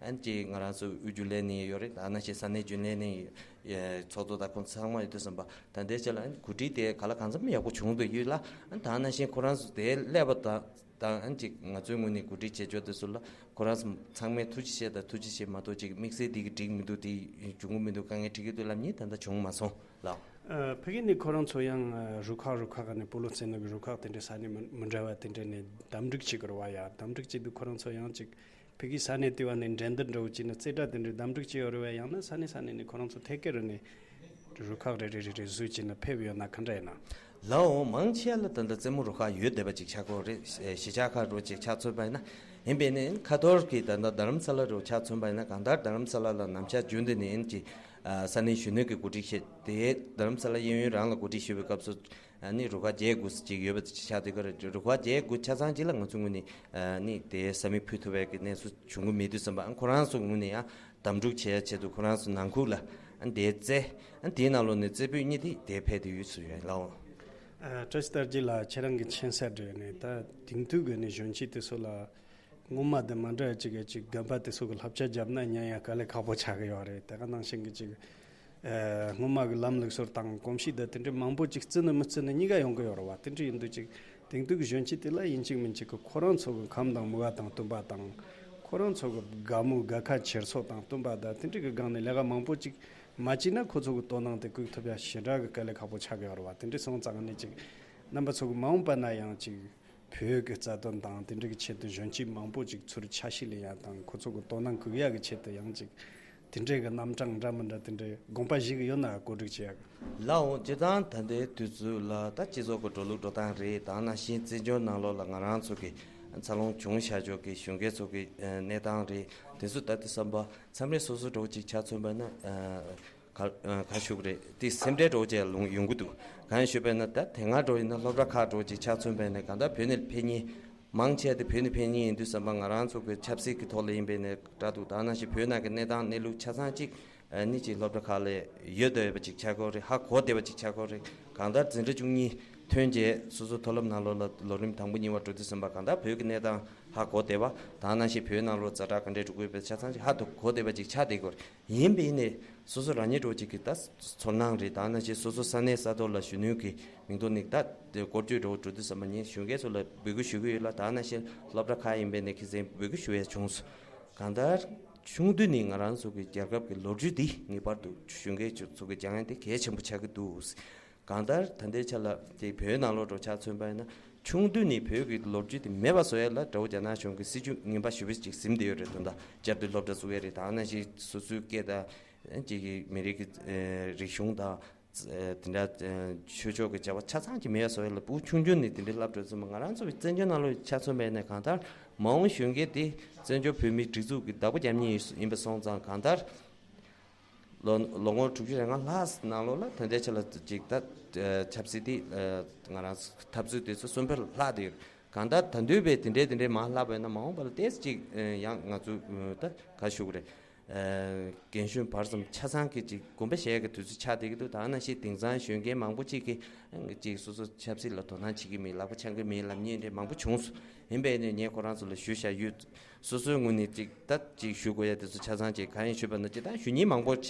ཨ་ཅིག་ང་རང་ཚོ་དབུས་རྒྱུན་ལས་ནས་ཡོད་རེད། ད་ནང་བཞིན་ས་གནས་རྒྱུན་ལས་ནས་ཚོགས་གཙོ་དང་ཁོང་ཚང་མ་ཡོད་དུས་ཙམ་པ། ད་ལྟའི་ཆ་ལ་གོ་སྒྲིག་དེ་ག་ལ་གང་འཚམ་ཡག་པོ་བྱུང་འདུག་ཡོད་ལ། ད་ནང་བཞིན་ཁོ་རང་ཚོ་དེ་སླེབས་པ་དང་། དང་ཨ་ཅིག་ང་ཚོའི་ངོས་ནས་གོ་སྒྲིག་བྱེད་ཕྱོགས་དེ་ཚོ་ལ་ཁོ་རང་ཚོ་ཚང་མས་ཐུགས་རྗེ་ཆེ་དང་ཐུགས་རྗེ་ཆེ་མ་གཏོགས་ཅིག་དམིགས་བསལ་དེ་གི་འགྲིག་མི་འདུག་དེ་འབྱུང་གི་མི་འདུག་དཀའ་ངལ་འཕྲད་ཀྱི་འདུག་ལབ་མཁན་ད་ལྟ་བྱུང་མ་སོང་ལགས། ཨ། ཕ་གི་ནས་ཁོ་རང་ཚོ་ཡང་ཨ་རུ་ཁག་རུ་ཁག་ག་ནས་སྤོ་ལོ་རྩེད་ནོ་གི་རུ་ཁག་དེ་འདྲའི་ས་གནས་མི་མི་འདྲ་བ་དེ་འདྲ་ནས་འདེམས་སྒྲུག་བྱེད་དགོས་རེད་བ། ཡ་འདེམས་སྒྲུག་བྱེད་དུས་ཁོ་རང་ཚོ་ཡང་ཅིག་ཕ་གི་ས་གནས་དེ་བ་ནས་འགྲན་བསྡུར་འདྲ་བོ་བྱས་ན་རྩེ་གྲ་དེ་འདྲའི་འདེམས་སྒྲུག་བྱེད་ཡོད་རེད་བ། ཡང་ན་ས་གནས་ས་གནས་ནས་ཁོ་རང་ཚོ་ཐད་ཀར་རུ་ནས་རུ་ཁག་རེ་རེ་རེ་རེ་བཟོས་བྱས་ན་ཕེབས་ཡོད་ན་ག་འདྲ་ཡིན་ན། ལའོ། མང་ཆེ་ལ་ད་ལྟ་རྩེད་མོ་རུ་ཁག་ཡོད་བསྡད་པ་ཅིག་ཆགས་ཀྱི་ཡོད་རེད། གཞིས་ཆགས་ཁག་འདྲ་བོ་ཅིག་ཆ་མཚོན་པ་ཡིན་ན། ཡིན་པས་ནི་ཁ་ཐོར་གྱི་ད་ལྟ་རྡ་རམ་ས་ལ་འདྲ་བོ་ཆ་མཚོན་པ་ཡིན་ན། གང་ལྟར་རྡ་རམ་ས་ལ་ལ་ནམ་ཞག་རྒྱུན་དུ་ནས་ཡིན་གྱི་ས་གནས་གཞོན་ནུ་གི་གོ་སྒྲིག་བྱས་ཏེ་རྡ་རམ་ས་ལ་གཡས་གཡོན་རང་ལ་གོ་སྒྲིག་ཞུ་བའི་སྐབས་སུ། ཨ་ནི་རུ་ཁག་བརྒྱད་དགུ་ཅིག་ཡོད་པ་ཆགས་བསྡད་ཀྱི་རེད། རུ་ཁག་བརྒྱད་དགུ་ཆ་ཚང་ཅིག་ལ་ང་ཚོའི་ངོས་ནས་ཨ་ནི་དེའི་ས་མིག་ཕུལ་ཐུབ་པའི་གི་གནས་ཚུལ་བྱུང་གི་མེད་དུས་ཙམ་པ། ཨ་ཁོ་རང་ཚོའི་ངོས་ནས་ཡང་འདེམས་སྒྲུག་བྱེད་ཡ་ཆེད་དུ་ཁོ་རང་ཚོ་ནང་ཁུལ་ལ་ཨ་དེའི་རྩེ་ཨ་དེའི་ནང་ལོགས་ནས་རྩེ་ཕུད་གཉིས་དེ་དེ་ཕེབས་དུས་ཡོད་ཚུལ་ཡོད་ལགས། ཨ་བཀྲ་ཤིས་རྟགས་བརྒྱད་ལགས། ཁྱེད་རང་གི་མཁྱེན་གསལ་འདྲ་ནས་ད་དེང་དུས་གི་ནས་གཞོན་སྐྱེས་དེ་ཚོ་ལ་སྔོན་མ་དེ་མ་འདྲ་ཅིག་གི་ཅིག་རྒན་པ་དེ་ཚོ་གི་བསླབ་བྱ་བརྒྱབ་ན་ཉན་ཡ་དཀའ་ལས་ཁག་པོ་ཆགས་ཀྱི་ཡོད་རེད། དེ་ག་ནང་བཞིན་གི་ཅིག་ཨ་སྔོན་མ་གི་ལམ་ལུགས་སྲོལ་དང་གོམས་གཤིས་དང་དེ་འདྲའི་མང་པོ་ཅིག་བརྩི་ནི་མི་བརྩི་ནི་གཉིས་ཀ་ཡོང་གི་ཡོད་རེད་བ། དེ་འདྲ་ཡིན་དུས་ཅིག་དེང་དུས་ཀྱི་གཞོན་སྐྱེས་དེ་ལ་ཡིན་གཅིག་མིན་གཅིག་གི་ཁོ་རང་ཚོ་གི་ཁམས་དང་མུ་ག་དང་བསྟུན་པ་དང་། ཁོ་རང་ཚོ་གི་དགའ་མོས་དགའ་ཁ་འཁྱེར་སོ་དང་བསྟུན་པ་དང་དེ་འདྲ་གི་སྒང་ནས་ལས་ཀ་མང་པོ་ཅིག་མ་བྱས་ན་ཁོ་ཚོ་གི་དོ་སྣང་དེ་བསྐུལ་ཐུབ་ཡ་ཞེ་དྲག་གི་དཀའ་ལས་ཁག་པོ་ཆགས་ཀྱི་ཡོད་རེད་བ། དེ་འདྲ་སོང་ཙང་ནས་ཅིག་རྣམ་པ་ཚོ་གི་མ་འོངས་པ་ན་ཡང་ཅིག་བོད་ཀྱི་རྩ་དོན་དང་དེ་འདྲ་གི་ཆེད་དུ་གཞོན་སྐྱེས་མང་པོ་ཅིག་ཚུར་ཆ་ཤས་ལེན་ཡ་དང་ཁོ་ཚོ་གི་དོ་སྣང་བསྐུལ་ཡ་གི་ཆེད་དུ་ཡང་ཅིག་དེ་འདྲའི་གི་རྣམ་གྲངས་འདྲ་མི་འདྲ་དེ་འདྲའི་དགོངས་པ་བཞེས་ཀྱི་ཡོད་ན་གོ་སྒྲིག་བྱེད་ཡ་གི། ལའོ། སྤྱིར་བཏང་ད་ལྟའི་དུས་ཚོད་ལ་ད་སྤྱི་ཚོགས་ཀྱི་འགྲོ་ལུགས་འགྲོ་སྟངས་རེད། དེ་ནང་བཞིན་བཙན་བྱོལ་ནང་ལོགས་ལ་ང་རང་ཚོ་གི་འཚར་ལོངས་བྱུང་བཞག་ཆོག་གི་གཞོན་སྐྱེས་ཚོ་གི་གནས་སྟངས་རེད། དེ་ཚོ་ད་དེ་བསམ་པ་མཚམས་རེ་སོ་སོ་འདྲ་བོ་ཅིག་ཆ་མཚོན་པ་ན། ག་ག་ཞུ་གི་རེད། དེ་སེམས་ཁྲལ་འདྲ་བོ་ཅིག་ཡོང་གི་འདུག་གང་ཞུས་པ་ན་ད་དེ་སྔ་འདྲ་བོ་ཡིན་ན་སློབ་གྲྭ་ཁག་འདྲ་བོ་ཅིག་ཆ་མཚོན་པ་ན། གང་ལྟར་བོད་ནས་ཕེབས་མཁན་མང་ཆེ་དེ་བོད་ནས་ཕེབས་མཁན་ཡིན་དུས་ཙམ་པ་ང་རང་ཚོ་གི་ཆབ་སྲིད་ཀྱི་ཐོག་ལ་ཡིན་པའི་ནས་འདྲ་འདུག་དེ་ནང་བཞིན་བོད་ནང་གི་གནས་སྟངས་གནས་ལུགས་ཆ་ཚང་ཅིག་ཨ་ནི་ཅིག་སློབ་གྲྭ་ཁག་ལ་ཡོད་བསྡད་པ་ཅིག་ཆགས་ཀྱི་ཡོད་རེད། ཧ་གོ་བསྡད་པ་ཅིག་ཆགས་ཀྱི་ཡོད་རེད། གང་ལྟར་འཛིན་གྲྭ་བཅུ་གཉིས་ཐོན་རྗེས་སོ་སོའི་མཐོ་སློབ་ནང་ལོགས་ལ་ལོ་རིམ་དང་པོ་གཉིས་པ་འགྲོ་དུས་ཙམ་པ་གང་ལྟར་བོད་ཀྱི་གནས་སྟངས་ཧ་གོ་བསྡད་པ། དེ་ནང་བཞིན་བོད་ནང་ལོགས་ཛ་དྲག་ག་འདྲས་འགྲོ་གི་ཡོད་པའི་ཆ་ཚང་ཅིག་ཧ་གོ་བསྡད་པ་ཅིག་ཆགས་བསྡད་ཀྱི་ཡོད་རེད། ཡིན་པས་ནས་སོ་སོ་རང་ཉིད་འདྲ་བོ་ཅིག་གི་ད་ཚོར་སྣང་རེད། དེ་ནང་བཞིན་སོ་སོ་ས་གནས་ས་ཐོག་ལ་གཞོན་ནུའི་གི་མིང་ཐོག་ནས་ད་དེ་སྐོར་སྐྱོད་འདྲ་བོ་འགྲོ་དུས་ཙམ་པ་ངས་གཞོན་སྐྱེས་ཚོ་ལ་འབོད་སྐུལ་ཞུ་གི་ཡོད་ལ། དེ་ནང་བཞིན་སློབ་གྲྭ་ཁག་ཡིན་པས་ནས་ཁ་སང་འབོད་སྐུལ་ཞུ་ཡ་བྱུང་སོང་། གང་ལྟར་ཆུང་དུས་ནས་ང་རང་ཚོ་གི་རྒྱལ་ཁབ་ཀྱི་ལོ་རྒྱུས་འདི་ངེས་པར་དུ་གཞོན་སྐྱེས་ཚོ་གི་སྦྱང་ཡ་དེ་གལ་ཆེན་པོ་ཆགས་ཀྱི་འདུག་གང་ལྟར་ད་ལྟའི་ཆ་ལ་དེ་བོད་ནང་ལོགས་འདྲ་བོ་ཆ་མཚོན་པ་ཡིན་ན། ཆུང་དུས་ནས་བོད་ཀྱི་ལོ་རྒྱུས་དེ་མེད་པ་བཟོ་ཡ་ལ་དགྲ་བོ་རྒྱ་ནག་གཞུང་གི་སྲིད་ཇུས་ངན་པ་ཞེ་པོ་ཅིག་ཟིན་བསྡད་ཡོད་རེད། དོན་དག་བསྐྱར་དུ་སློབ་གྲྭ་བཙུགས་ཡ་རེད། དེ་ནང་བཞིན་སོ་སོའི་སྐད་དང་ཅིག་གི་མི་རིགས་ཀྱི་ཨེ་རིག་གཞུང་དང་ཨེ་དེ་འདྲ་ཨེ་ཆོས་ཕྱོགས་ཀྱི་བྱ་བ་ཆ་ཚང་ཅིག་མེད་པ་བཟོ་ཡ་ལ་ཕྲུ་གུ་ཆུང་ཆུང་ནས་དེ་འདྲའི་བསླབ་གྲྭ་བཙུགས་པ། ང་རང་ཚོ་བའི་བཙན་བྱོལ་ནང་ལོགས་ཆ་མཚོན་པ་ཡིན་ན། གང་ལྟར་མ་འོངས་གཞོན་སྐྱེས་དེ་བཙན་བྱོལ་བོད་མིའི་སྒྲིག་འཛུགས་ཀྱི་བདག་པོ་རྒྱབ་མཁན་ཡིན་པ་སོང་ཙང་། གང་ལྟར་ལོ་ལོ་ངོ་དྲུག་ཅུ་རེ་ལྔ་ལྷག་ནང་ལོགས་ལ་ད་ལྟའི་ཆ་ལ་ཅིག་ད་ཨ་ཆབ་སྲིད་དེ་ཨ་ང་རང་འཐབ་རྩོད་དེ་ཚོ་གསོན་པོར་ལྷག་བསྡད་ཡོད། གང་ལྟར་ད་དུང་བས་དེ་འདྲའི་དེ་འདྲའི་མར་ལྷག་པ་ཡིན་ན། མ་འོངས་པ་ལ་ཏོག་ཙམ་ཅིག་ཨ་ཡང་ང་ཚོ་ཨ་ད་ག་ཞུ་གི་རེད། ཨ་རྒན་གཞོན་བར་གསུམ་ཆ་ཚང་གི་ཅིག་དགོངས་པ་བཞེས་ཀྱི་དུས་ཚོད་ཆགས་བསྡད་ཀྱི་འདུག་དེ་ནང་བཞིན་དེང་སང་གཞོན་སྐྱེས་མང་པོ་ཅིག་གིས་ཅིག་སོ་སོ་ཆབ་སྲིད་ལ་དོ་སྣང་བྱེད་ཀྱི་མེད། ལག་པ་འཆང་གི་མེད་ལབ་མཁན་འདྲ་མང་པོ་བྱུང་སོང་། ཡིན་པས་ནས་ངས་ཁོ་རང་ཚོ་ལ་ཞུ་བཞག་ཡོད། སོ་སོའི་ངོས་ནས་ཅིག་ད་ཅིག་ཞུ་དགོས་ཡ་དེ་ཚོ་ཆ་ཚང་ཅིག་གང་ཡིན་ཞུས་པ་ན། ཅིག་ད་ཞུ་མཁན་མང་པོ་བྱས་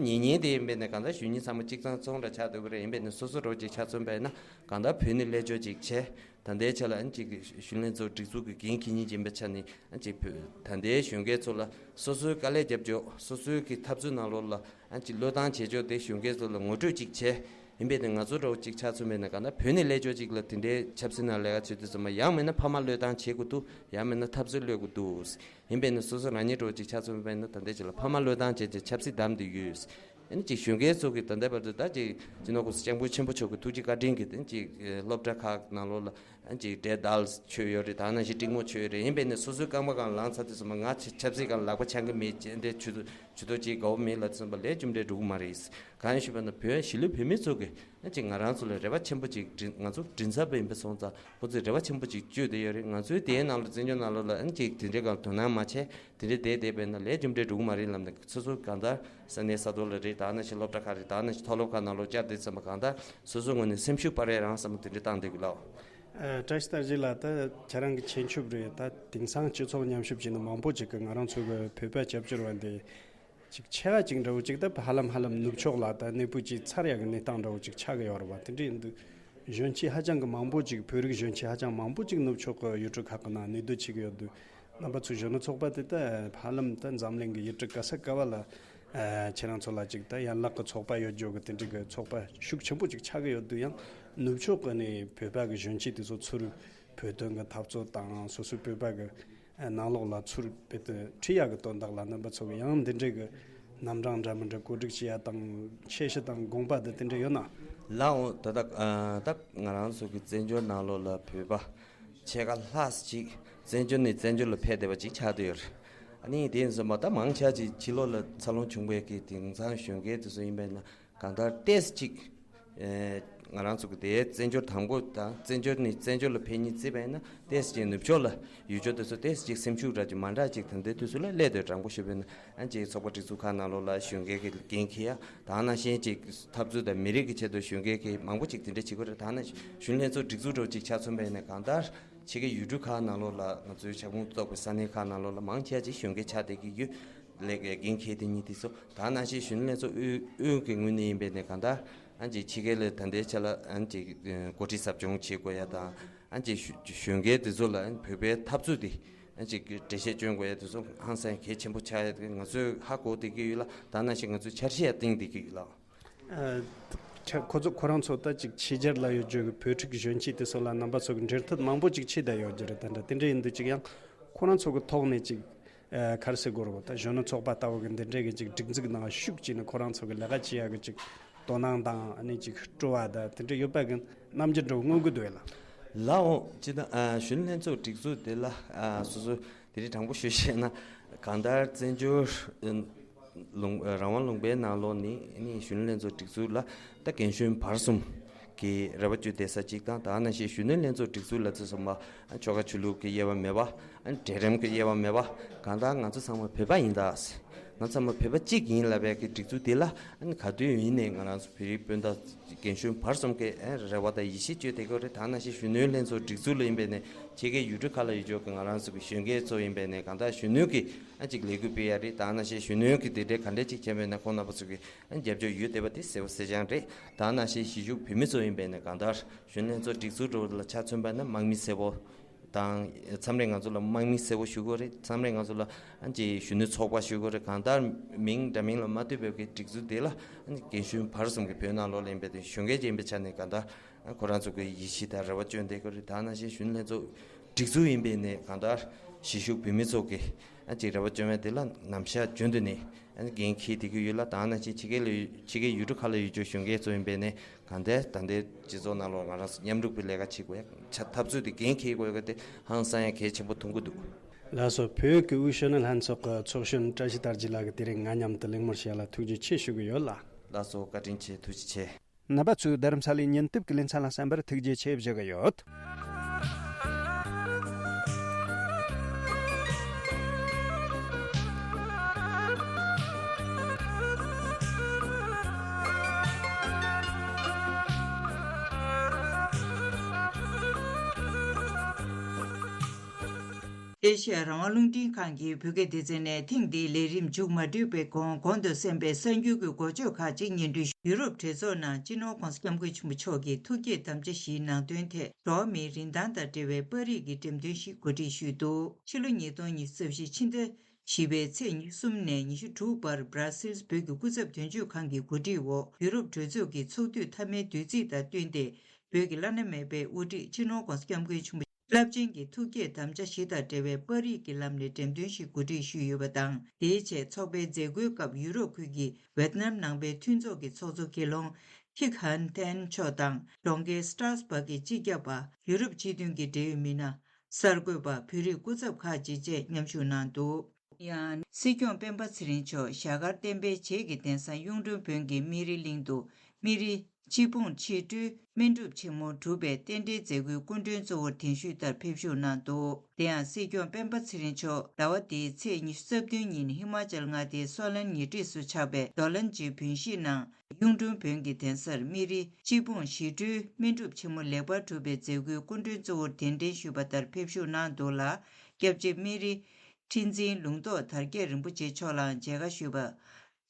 ཉན་མཁན་དེ་ཡིན་པས་ནས། གང་ལྟར་ཞུ་མཁན་ཚང་མ་གཅིག་ཚང་ཚོང་འདྲ་ཆགས་འདུག་གི་རེད། ཡིན་པས་ནས་སོ་སོ་འདྲ་བོ་ཅིག་ཆ་མཚོན་པ་ཡིན་ན། གང་ལྟར་བོད་ནས་སླེབས་ཕྱོགས་ཅིག་བྱས། ད་ལྟའི་ཆ་ལ་ཨ་ཅིག་གཞོན་ལྷན་ཚོགས་སྒྲིག་འཛུགས་ཀྱི་འགན་འཁྱེར་མཁན་ཅིག་ཡིན་པའི་ཆ་ནས། ཨ་ཅིག་བོད་ད་ལྟའི་གཞོན་སྐྱེས་ཚོ་ལ་སོ་སོའི་དཀའ་ལས་རྒྱབ་ཕྱོགས། སོ་སོའི་གི་འཐབ་རྩོད་ནང་ལོགས་ལ་ཨ་ཅིག་བློས་བཏང་བྱེད་ཕྱོགས་དེ་གཞོན་སྐྱེས་ཚོ་ལ་ངོ་སྤྲོད་ཅིག་བྱས། ཡིན་པས་ནས་ང་ཚོ་འདྲ་བོ་ཅིག་ཆ་མཚོན་པས་ན། གང་ལྟར་བོད་ནས་སླེབས་ཕྱོགས་ཅིག་ལ་དེ་འདྲའི་ཆབ་སྲིད་ནང་ལས་ཀ་བྱེད་དུས་ཙམ་པ། ཡང་མིན་ན་ཕ་མ་བློས་བཏང་བྱེད་དགོས་འདུག་ཡང་མིན་ན་འཐབ་རྩོད་གློད་དགོས་འདུག་ཡིན་པས་ནས་སོ་སོ་རང་ཉིད་འདྲ་བོ་ཅིག་ཆ་མཚོན་པས་ན། ད་ལྟའི་ཆ་ལ་ཕ་མ་བློས་བཏང་བྱས་ཏེ་ཆབ་སྲིད་བདམས་བསྡད་ཡོད། ཨ་ནི་ཅིག་གཞོན་སྐྱེས་ཚོ་གི་ད་ལྟའི་བར་དུ་ད་ཅིག་སྤྱི་ནོར་གོང་ས་སྐྱབས་མགོན་ཆེན་པོ་མཆོག་གི་ཐུགས་རྗེ་བཀའ་དྲིན་གྱིས་ད་ཅིག་སློབ་གྲྭ་ཁག་ནང་ལོགས་ལ་ ཅིག་འདྲེ་དལ་ཆོད་ཡོད་རེད། ད་ནང་བཞིན་གྲིག་མོ་ཆོད་ཡོད་རེད། ཡིན་པས་ནས་སོ་སོའི་རྐང་པ་སྒང་ལངས་ཚར་དུས་ཙམ་པ་ང་ཆབ་སྲིད་སྒང་ལག་པ་འཆང་གི་མེད། ཅེས་འདྲའི་ཇུས་གཏོགས་ཇུས་གཏོགས་ཅིག་དགའ་བོ་མེད་ལབ་དུས་ཙམ་པ་ལས་རྒྱུ་འབྲས་འགྲོ་གི་མ་རེད། གང་ཡིན་ཞུས་པ་ན་བོད་གཞིས་ལུས་བོད་མི་ཚོ་གི་ཅིག་ང་རང་ཚོ་ལ་རེ་བ་ཆེན་པོ་ཅིག་མགྲིན་ང་ཚོ་མགྲིན་ཚབ་ཡིན་པ་སོང་ཙང་ཁོ་ཚོས་རེ་བ་ཆེན་པོ་ཅིག་བཅོལ་བསྡད་ཡོད་རེད། ང་ཚོའི་དེའི་ནང་ལ་བཙན་བྱོལ་ནང་ལོགས་ལ་ཅིག་དེ་འདྲའི་སྒང་དོ་སྣང་མ་བྱས། དེ་འདྲའི་བསྡད་བསྡད་པས་ན་ལས་རྒྱུ་འབྲས་འགྲོ་གི་མ་རེད་ལབ་ནས་སོ་སོ་གང་ལྟར་ས་གནས་ས་ཐོག་ལ་རེད། ད་ནང་བཞིན་སློབ་གྲྭ་ཁག་རེད། ད་ནང་བཞིན་མཐོ་སློབ་ཁག་ནང་ལོགས་བཅར་བསྡད་ཙམ་པ་གང་ལྟར་སོ་སོ་ངོས་ནས་སེམས་ཤུགས་སྤར་ཡས་རང་བསམ་བློ་དེ་འདྲ་བཏང་བསྡད་ཀྱི་ལགས། ཨ། བཀྲ་ཤིས་རྟགས་བརྒྱད་ལགས། ད་ཁྱེད་རང་གི་མཁྱེན་ཆུབ་རེད། ད་དེང་སང་སྤྱི་ཚོགས་ཉམས་ཞིབ་བྱས་ན་མང་པོ་ཅིག་གིས་ང་རང་ཚོ་གི་བོད་པ་སྐྱབས་བཅོལ་བ་འདི་ཅིག་ཆེ་བ་ཅིག་འདྲ་བོ་ཅིག་ད་ཧ་ལམ་ཧ་ལམ་ནུབ་ཕྱོགས་ལ་ད་གནས་སྤོས་བྱས་ཚར་ཡག་གི་གནས་སྟངས་འདྲ་བོ་ཅིག་ཆགས་ཀྱི་ཡོད་རེད་བ། དེ་འདྲ་ཡིན་དུས་གཞོན་སྐྱེས་ཧ་ཅང་གི་མང་པོ་ཅིག་བོད་རིགས་གཞོན་སྐྱེས་ཧ་ཅང་མང་པོ་ཅིག་ནུབ་ཕྱོགས་གི་ཡུལ་གྲུ་ཁག་གི་ནང་གནས་སྡོད་བྱེད་ཀྱི་ཡོད་དུས། རྣམ་པ་ཚོའི་གཞོན་ནུ་ཚོགས་པ་དེ་ད་ཧ་ལམ་ད་འཛམ་གླིང་གི་ཡུལ་གྲུ་ག་ས་ག་བ་ལ་ཨ་ཁྱེད་རང་ཚོ་ལ་ཅིག་ད་ཡན་ལག་གི་ཚོགས་པ་ཡོད་རྒྱུ་གི་དེ་འདྲ་གི་ཚོགས་པ་ཤུགས་ཆེན་པོ་ཅིག་ཆགས་ཀྱི་ཡོད་དུས། ཡང་ནུབ་ཕྱོགས་གི་ནས་བོད་པ་གི་གཞོན་སྐྱེས་དེ་ཚོ་ཚུར་བོད་དོན་གི་འཐབ་རྩོད་དང་སོ་སོའི་བོད་པ་གི་ཨ་ནང་ལོགས་ལ་ཚུར་དཔེ་དེ་ཁྲིད་ཡག་གི་དོན་དག་ལ་རྣམ་པ་ཚོ་གི་ཡང་འདི་འདྲའི་གི་རྣམ་གྲངས་འདྲ་མི་འདྲ་གོ་སྒྲིག་བྱེད་ཡ་དང་ཁྱད་གཞི་དང་དགོངས་པ་དེ་དེ་འདྲ་ཡོད་ན། ལགས་འོང་། ད་ལྟ་ཨ་ད་ང་རང་ཚོ་གི་བཙན་བྱོལ་ནང་ལོགས་ལ་བོད་པ་ཕྱེད་ཀ་ལྷག་ཅིག་བཙན་བྱོལ་ནས་བཙན་བྱོལ་ལ་ཕེབས་བསྡད་པ་ཅིག་ཆགས་བསྡད་ཡོད་རེད། ཨ་ནི་དེ་ཡིན་ཙང་མ་ད་མང་ཆེ་ཅིག་ཕྱི་ལོགས་ལ་འཚར་ལོངས་བྱུང་བའི་གི་དེང་སང་གཞོན་སྐྱེས་དེ་ཚོ་ཡིན་པས་ན། གང་ལྟར་ཏོག་ཙམ་ཅིག་ཨེ་ང་རང་ཚོ་གི་དེའི་བཙན་བྱོལ་དང་པོ་དང་བཙན་བྱོལ་ནས་བཙན་བྱོལ་ལ་ཕེབས་མཁན་བརྩིས་པ་ཡིན་ན། ཏོག་ཙམ་ཅིག་ནུབ་ཕྱོགས་ལ་ཡུལ་ཕྱོགས་དེ་ཚོ་ཏོག་ཙམ་ཅིག་སེམས་ཤུགས་འདྲ་ཅིག་མ་འདྲ་ཅིག་ད་ལྟའི་དུས་ཚོད་ལ་སླེབས་སྡོད། དྲང་པོ་ཞུས་པ་ཡིན་ན། ཨ་ཅིག་ཚོགས་པ་སྒྲིག་འཛུགས་ཁག་ནང་ལོགས་ལ་གཞོན་སྐྱེས་ཀྱི་འགན་འཁྱེར་ཡ་དང་། ནང་བཞིན་ཅིག་འཐབ་རྩོད་དང་མི་རིགས་ཀྱི་ཆེད་དུ་གཞོན་སྐྱེས་ཀྱིས་མང་པོ་ཅིག་དེ་འདྲ་བྱེད་ཀྱི་ཡོད་རེད། ད་ནང་བཞིན་གཞོན་ལྷན་ཚོགས་སྒྲིག་འཛུགས་འདྲ་བོ་ཅིག་ཆ་མཚོན་པ་ཡིན་ན། གང་ལྟར་ཕྱི་རྒྱལ་ཡུལ་གྲུ་ཁག་ནང་ལོགས་ལ་ང་ཚོའི་ཁྱབ་ཁོངས་གཏོགས་པའི་ས་གནས་ཁག་ནང་ལོགས་ལ་མང་ཆེ་ཅིག་གཞོན་སྐྱེས་ཆགས་བསྡད་ཀྱི་ཡོད། ལས་ཀའི་འགན་འཁྱེར་དེ་གཉིས་དེ་ཚོ། ད་ནང་བཞིན་གཞོན་ལྷན་ཚོགས་དབུས་དབུས་ཀྱི་ངོས་ནས་ཡིན་པས་ནས། གང་ལྟར་ཨ་ཅིག་ཕྱི་རྒྱལ་ལ་ད་ལྟའི་ཆ་ལ་ཨ་ཅིག་འགོ་ཁྲིད་ཟབ་སྦྱོང་བྱེད་དགོས་ཡ་དང་། ཨ་ཅིག་གཞོན་གཞོན་སྐྱེས་དེ་ཚོ་ལ་བོད་པའི་འཐབ་རྩོད་དེ་ཨ་ཅིག་འགྲེལ་བཤད་སྐྱོན་དགོས་ཡ་དེ་ཚོ་ཧང་སང་གལ་ཆེན་པོ་ཆགས་ཡ་དེ་ང་ཚོས་ཧ་གོ་བསྡད་ཀྱི་ཡོད་ལ། ད་ནང་བཞིན་ང་ཚོས་འཆར་གཞི་ཡང་བཏིང་བསྡད་ཀྱི་ཡོད་ལ། ཨ། ཁྱེད་ཁོ་ཚོ་ཁོ་རང་ཚོ་ད་ཅིག་ཕྱི་རྒྱལ་ལ་ཡོད་རྒྱུ་གི་བོད་ཕྲུག་གཞོན་སྐྱེས་དེ་ཚོ་ལ་རྣམ་པ་ཚོ་གི་འབྲེལ་མཐུད་མང་པོ་ཅིག་བྱས་བསྡད་ཡོད་རྒྱུ་རེད། ད་འདྲ་དེ་འདྲ་ཡིན་དུས་ཅིག་ཡང་ཁོ་རང་ཚོ་གི་ཐོག་ནས་ཅིག་ཨ་ག་རེ་ཟེར་དགོས་རེད། ད་གཞོན་ནུ་ཚོགས་པ་ལྟ་བུ་གི་འདི་འདྲའི་གི་ཅིག་སྒྲིག་འཛུགས་ནང་ཤུགས་བྱས་ནས་ཁོ་རང་ཚོ་གི་ལས་ཀ་བྱེད་ཡ་གི་ཅིག་དོ་སྣང་དང་། ཨ་ནི་ཅིག་སྤྲོ་བ་དང་དེ་འདྲ་ཡོད་པ་གི་རྣམ་འགྱུར་འདྲ་བོ་མངོན་གྱི་འདུག་ལ། ལགས་འོང་། ཅི་ད་ཨ་གཞོན་ལྷན་ཚོགས་སྒྲིག་འཛུགས་དེ་ལ་ཨ་སོ་སོ་དེ་རིང་དྲང་པོ་ཞུ་བཤད་ན། གང་ལྟར་བཙན་བྱོལ་ལུང་རང་དབང་ལུང་པའི་ནང་ལོགས་ནས་ནི་གཞོན་ནུ་ལྷན་ཚོགས་སྒྲིག་འཛུགས་ལ་ད་རྒན་གཞོན་བར་གསུམ་གྱི་རེ་བ་བཅོལ་བསྡད་ས་གཅིག་དང་། ད་ནང་བཞིན་གཞོན་ནུ་ལྷན་ཚོགས་སྒྲིག་འཛུགས་ལ་ཚོ་ཚང་མ་ཆོལ་ཁ་ཆོས་ལུགས་ཀྱི་དབྱེ་བ་མེད་པ། གྲལ་རིམ་གྱི་དབྱེ་བ་མེད་པ། གང་ལྟར་ང་ཚོ་ཚང་མ་བོད་པ་ཡིན་ད། ང་ཚང་མ་བོད་པ་གཅིག་ཡིན་ལབ་པའི་གི་སྒྲིག་འཛུགས་དེ་ལ་ག་དུས་ཡིན་ནའི་ང་རང་ཚོ་བོད་རིགས་སྤུན་ཟླ་རྒན་གཞོན་བར་གསུམ་གྱི་རེ་བ་དང་ཡིད་ཆེས་བཅོལ་བསྡད་ཀྱི་ཡོད་རེད། ད་ནང་བཞིན་གཞོན་ནུ་ལྷན་ཚོགས་སྒྲིག་འཛུགས་ལ་ཡིན་པས་ནས་ཕྱི་རྒྱལ་ཡུལ་གྲུ་ཁག་ལ་ཡོད་ཆོག་གི་ང་རང་ཚོ་གི་གཞོན་སྐྱེས་ཚོ་ཡིན་པས་ནས་གང་ལྟར་གཞོན་ནུ་གི་ཨ་ཅིག་ལས་འགུལ་སྤེལ་ཡ་རེད། ད་ནང་བཞིན་གཞོན་ནུ་གི་དེ་འདྲའི་ག་འདྲས་ཅིག་བྱས་པས་ན་ཁོང་རྣམ་པ་ཚོ་གི་ཨ་རྒྱབ་སྐྱོར་ཡོད་བསྡད་པ་དེ་གསལ་པོ་གསལ་རྐྱང་རེད། ད་ནང་བཞིན་གཞིས་བཞུགས་བོད་མི་ཚོ་ཡིན་པས་ནས་གང་ལྟར་གཞོན་ལྷན་ཚོགས་སྒྲིག་འཛུགས་འདྲ་བོ་ལ་ཆ་མཚོན་པ་ན་དམག་མི་སེར་པོ་དང་། མཚམས་རེ་ང་ཚོ་ལ་དམག་མི་སེར་པོ་ཞུ་དགོས་རེད། མཚམས་རེ་ང་ཚོ་ལ་ཨ་ཅེ་གཞོན་ནུ་ཚོགས་པ་ཞུ་དགོས་རེད། གང་ལྟར་མིང་འདྲ་མིན་ལ་མ་ལྟོས་པའི་གི་སྒྲིག་འཛུགས་དེ་ལ་ཨ་ནི་རྒན་གཞོན་བར་གསུམ་གྱི་བོད་ནང་ལོགས་ལ་ཡིན་པའི་དེ་གཞོན་སྐྱེས་ཅིག་ཡིན་པའི་ཆ་ནས་གང་ལྟར་ཁོ་རང་ཚོ་གི་ཡིད་ཆེས་དང་རེ་བ་བཅོལ་བསྡད་ཀྱི་རེད། ད་ནང་བཞིན་གཞོན་ལྷན་ཚོགས་སྒྲིག་འཛུགས་ཡིན་པས་ནས་གང་ལྟར་གཞིས་བཞུགས་བོད་མི་ཚོ་གི་ཨ་ཅེ་རེ་བ་བཅོལ་བ་དེ་ལ་ནམ་ཞག་རྒྱུན་དུ་ནས་ཨ་ནི་འགན་འཁྱེར་བསྡད་ཀྱི་ཡོད་ལ། ད་ནང་བཞིན་ཕྱི་རྒྱལ་ལ་ཡོད་ཕྱི་རྒྱལ་ཡུལ་གྲུ་ཁག་ལ་ཡོད་རྒྱུ་གཞོན་སྐྱེས་ཚོ་ཡིན་པས་ནས་གང་ལྟར་ད་ལྟའི་སྤྱི་ཚོགས་ནང་ལོགས་ང་རང་ཚོ་མཉམ་རུབ་ཀྱི་ལས་ཀ་བྱེད་དགོས་ཡ། ཆ་འཐབ་རྩོད་དེ་འགན་འཁྱེར་དགོས་ཡ་གི་དེ་ཧང་སང་ཡ་གལ་ཆེན་པོ་མཐོང་གི་འདུག་ལགས་སོ། བོད་ཀྱི་དབུས་གཞོན་ནུ་ལྷན་ཚོགས་ཀྱི་ཚོགས་གཞོན་བཀྲ་ཤིས་དར་རྒྱས་ལགས་ཀྱིས་དེ་རིང་ང་མཉམ་དུ་གླེང་མོལ་བྱས་ལ་ཐུགས་རྗེ་ཆེ་ཞུ་གི་ཡོད་ལ། ལགས་སོ། བཀའ་དྲིན་ཆེ། ཐུགས་རྗེ་ཆེ། རྣམ་པ་ཚོས་རྡ་རམ་ས་ལའི་ཉིན་དེབ་ཀྱི་ལེ་ཚན་ལ་གསན་པར་ཐུགས་རྗེ་ཆེ་ཞུ་གི་ཡོད། ཨེ་ཤེ་ཡ་རང་དབང་རླུང་འཕྲིན་ཁང་གི་བོད་སྐད་སྡེ་ཚན་ནས་ཐེངས་འདིའི་ལས་རིམ་མཇུག་མ་སྒྲིལ་བའི་གོང་གོང་དུ་གསན་པའི་གསར་འགྱུར་གྱི་འགོ་བརྗོད་ཁག་ཅིག་སྙན་སྒྲོན་ཞུ། ཡུ་རོབ་གྲོས་ཚོགས་ནང་སྤྱི་ནོར་༧གོང་ས་༧སྐྱབས་མགོན་ཆེན་པོ་མཆོག་གི་ཐུགས་བསྐྱེད་དམ་བཅའ་བཞིའི་ནང་དོན་ཐད་འགྲོ་བ་མིའི་རིན་ཐང་དང་འབྲེལ་བའི་པར་རིས་ཀྱི་འགྲེམས་སྟོན་ཞིག་གོ་སྒྲིག་ཞུས་འདུག་ཕྱི་ལོ་ཉིས་སྟོང་ཉི་ཤུ་རྩ་བཞི་ཕྱི་ཟླ་བཞི་པའི་ཚེས་ཉི་ཤུ་གསུམ་ནས་ཉི་ཤུ་དྲུག་བར་སྦྲ་སིལ་བོད་ཀྱི་སྐུ་ཚབ་དོན་གཅོད་ཁང་གི་གོ་སྒྲིག་འོག་ཡུ་རོབ་གྲོས་ཚོགས་ཀྱི་ཚོགས་དུས་མཐའ་མའི་དུས་ཚིགས་དང་བསྟུན་ཏེ། བོད་ཀྱི་བླ་ན་མེད་པའི་དབུ་ཁྲིད་སྤྱི་ནོར་༧གོང་ས་༧སྐྱབས་མགོན་ཆེན་པོ་རླབས་ཆེན་གྱི་ཐུགས་བསྐྱེད་དམ་བཅའ་བཞི་དང་འབྲེལ་བའི་པར་རིས་ཀྱི་ལམ་ནས་འགྲེམས་སྟོན་ཞིག་གོ་སྒྲིག་ཞུས་ཡོད་པ་དང་། དེའི་ཆེད་ཚོགས་པའི་མཛད་སྒོའི་སྐབས་ཡུ་རོབ་ཁུལ་གྱི་ཝེ་ཏི་ནམ་ནང་པའི་མཐུན་ཚོགས་ཀྱི་ཚོགས་གཙོ་མཁས་དབང་ ཁིག་ཧན་ཐན་མཆོག་དང་ལོང་ཀེ་སི་ཊར་སི་བྷག་གི་སྤྱི་ཁྱབ་པ། ཡུ་རོབ་སྤྱི་མཐུན་གྱི་འབྲེལ་ཡོད་མི་སྣ། གསར་འགོད་པ། བོད་རིགས་སྐུ་ཚབ་ཁག་ཅིག་བཅས་མཉམ་ཞུགས་གནང་འདུག་ཡང་སྲིད་སྐྱོང་སྤེན་པ་ཚེ་རིང་མཆོག་ཞྭ་དཀར་བསྟན་པའི་བྱེས་ཀྱི་གདན་ས་གཡུང་དྲུང་བོན་གྱི་སྨན་རིའི་གླིང་དུ་སྨན་རི་སྤྱི་འབངས་ཆེ་སྤྲུལ་སྨན་སྒྲུབ་ཆེན་མོ་གྲུབ་པའི་རྟེན་འབྲེལ་མཛད་སྒོའི་སྐུ་མགྲོན་གཙོ་བོར་གདན་ཞུས་ལྟར་ཕེབས་ཞུགས་གནང་འདུག་དེ་ཡང་སྲིད་སྐྱོང་སྤེན་པ་ཚེ་རིང་མཆོག་ཟླ་བ་འདིའི་ཚེས་ཉི་ཤུ་རྩ་བདུན་ཉིན་ཧི་མ་ཅལ་མངའ་སྡེའི་སོ་ལན་ཉེ་འཁྲིས་སུ་ཆགས་པའི་རྡོ་ལན་གྱི་བོན་གཞིས་ནང་གཡུང་དྲུང་བོན་གྱི་གདན་སར་སྨན་རི་སྤྱི་འབངས་ཞི་སྤྲུལ་སྨན་སྒྲུབ་ཆེན་མོ་ལེགས་པར་གྲུབ་པའི་མཛད་སྒོའི་སྐུ་མགྲོན་གཙོ་བོར་གདན་འདྲེན་ཞུས་པ་ལྟར་ཕེབས་ཞུགས་གནང་འདུག་ལ། སྐྱབས་རྗེ་སྨན་རི་ཁྲི་འཛིན་ལུང་རྟོགས་དར་རྒྱས་རིན་པོ་ཆེ་མཆོག་ལའང་མཇལ་ཁ་ཞུས་པ།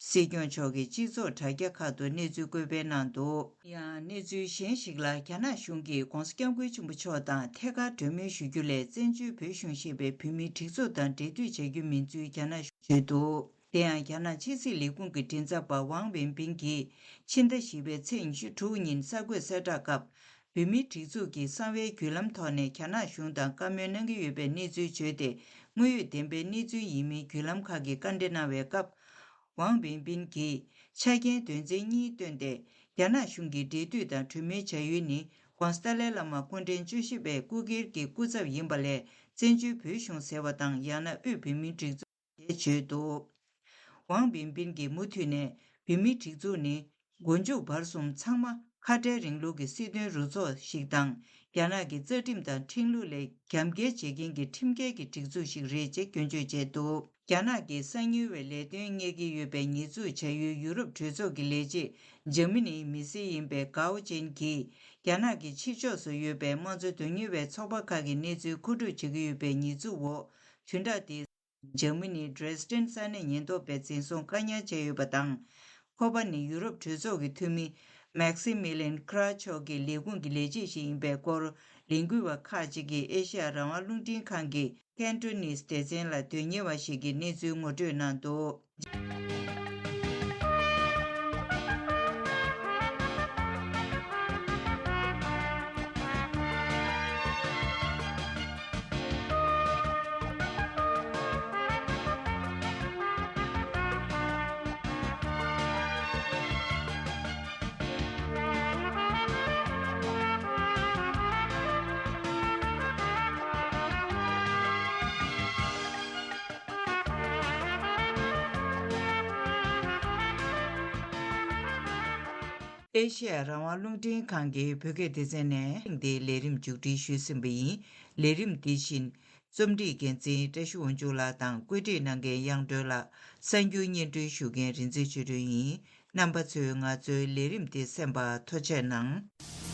སྲིད་སྐྱོང་མཆོག་གིས་སྤྱི་ཚོགས་དྲ་རྒྱ་ཁག་ཏུ་གནས་ཚུལ་བཀོད་སྤེལ་གནང་འདུག་ཡང་གནས་ཚུལ་གཞན་ཞིག་ལ། རྒྱ་ནག་གཞུང་གིས་༧གོང་ས་༧སྐྱབས་མགོན་ཆེན་པོ་མཆོག་དང་ཐད་ཀར་གྲོས་མོལ་ཞུ་རྒྱུ་ལས་བཙན་བྱོལ་བོད་གཞུང་ཞེས་པའི་བོད་མིའི་སྒྲིག་འཛུགས་དང་འབྲེལ་མཐུད་བྱ་རྒྱུ་མིན་ཚུལ་རྒྱ་ནག་གཞུང་བརྗོད་འདུག་དེ་ཡང་རྒྱ་ནག་ཕྱི་སྲིད་ལས་ཁུངས་ཀྱི་མགྲིན་ཚབ་པ་ཝང་ཝེན་པིན་གྱིས་ཕྱི་ཟླ་བཞི་པའི་ཚེས་ཉི་ཤུ་དྲུག་ཉིན་གསར་འགོད་གསལ་བསྒྲགས་སྐབས། བོད་མིའི་སྒྲིག་འཛུགས་ཀྱིས་གསང་བའི་བརྒྱུད་ལམ་ཐོག་ནས་རྒྱ་ནག་གཞུང་དང་བཀའ་མོལ་གནང་གི་ཡོད་པའི་གནས་ཚུལ་བརྗོད་དེ། དངོས་ཡོད་བདེན་པའི་གནས་ཚུལ་ཡིན་མིན་བརྒྱུད་ལམ་ཁག་གིས་བཀའ་འདྲི་གནང་བའི་སྐབས། ཝང་ཝིན་པིན་གྱིས་ཆ་རྐྱེན་དོན་ཚན་གཉིས་བཏོན་ཏེ། རྒྱ་ནག་གཞུང་གིས་འབྲེལ་མཐུད་དང་གྲོས་མོལ་བྱ་ཡུལ་ནི། ྋགོང་ས་ཏཱ་ལའི་བླ་མ་སྐུ་ཕྲེང་བཅུ་བཞི་པའི་སྐུ་སྒེར་གྱི་སྐུ་ཚབ་ཡིན་པ་ལས། བཙན་བྱོལ་བོད་གཞུང་ཟེར་བ་དང་། ཡང་ན་དབུས་བོད་མིའི་སྒྲིག་འཛུགས། ཞེས་བརྗོད་འདུག་ཝང་བིན་པིན་གྱིས་མུ་མཐུད་ནས། བོད་མིའི་སྒྲིག་འཛུགས་ནི། མགོ་མཇུག་བར་གསུམ་ཚང་མ་ཁ་བྲལ་རིང་ལུགས་ཀྱི་སྲིད་དོན་རུ་ཚོགས་ཤིག་དང་། རྒྱ་ནག་གི་རྩ་ཁྲིམས་དང་ཁྲིམས་ལུགས་ལས་རྒྱབ་འགལ་བྱེད་མཁན་གྱི་ཁྲིམས་འགལ་གྱི་སྒྲིག་འཛུགས་ཤིག་རེད་ཅེས་སྐྱོན་བརྗོད་བྱས་འདུག་རྒྱ་ནག་གི་གསང་ཉུལ་བའི་ལས་དོན་གཉེར་གྱི་ཡོད་པའི་ཉེས་འཛུགས་བྱ་ཡུལ་ཡུ་རོབ་གྲོས་ཚོགས་ཀྱི་ལས་བྱེད། འཇར་མ་ནིའི་མི་སེར་ཡིན་པའི་གའོ་ཅན་གྱིས། རྒྱ་ནག་གི་ཕྱི་ཕྱོགས་སུ་ཡོད་པའི་དམངས་གཙོ་དོན་གཉེར་བའི་ཚོགས་པ་ཁག་གི་གནས་ཚུལ་མཁོ་སྒྲུབ་བྱེད་ཀྱི་ཡོད་པའི་ཉེས་འཛུགས་འོག་དོན་དག་དེ། འཇར་མ་ནིའི་ཌྲེ་སི་ཌེན་ས་གནས་ཉེན་རྟོག་པས་འཛིན་བཟུང་བཀག་ཉར་བྱས་ཡོད་པ་དང་། ཁོ་པ་ནི་ཡུ་རོབ་གྲོས་ཚོགས་ཀྱི་འཐུས་མི་མེག་སི་མི་ལིན་ཁྲ་མཆོག་གི་ལས་ཁུངས་ཀྱི་ལས་བྱེད་ཞིག་ཡིན་པའི་སྐོར། ལས་འགུལ་བ་ཁག་ཅིག་གིས་ཨེ་ཤེ་ཡ་རང་དབང་རླུང་འཕྲིན་ཁང་གི་ཁེན་ཊོ་ནིས་སྡེ་ཚན་ལ་དོན་གཉེར་བ་ཞིག་གིས་གནས་ཚུལ་ངོ་སྤྲོད་གནང་འདུག་ཨེ་ཤེ་ཡ་རང་དབང་རླུང་འཕྲིན་ཁང་གི་བོད་སྐད་སྡེ་ཚན་ནས་འདིའི་ལས་རིམ་མཇུག་སྒྲིལ་ཞུས་ཟིན་པ་ཡིན། ལས་རིམ་འདི་བཞིན་རྩོམ་སྒྲིག་འགན་འཛིན་བཀྲ་ཤིས་དབང་ཕྱུག་ལགས་དང་བཀོད་སྒྲིག་གནང་མཁན་དབྱངས་སྒྲོན་ལགས། གསར་འགྱུར་སྙན་སྒྲོན་ཞུ་མཁན་རིག་འཛིན་ཆོས་སྒྲོན་ཡིན། རྣམ་པ་ཚོས་ང་ཚོའི་ལས་རིམ་འདི་གསན་པར་ཐུགས་རྗེ་གནང་།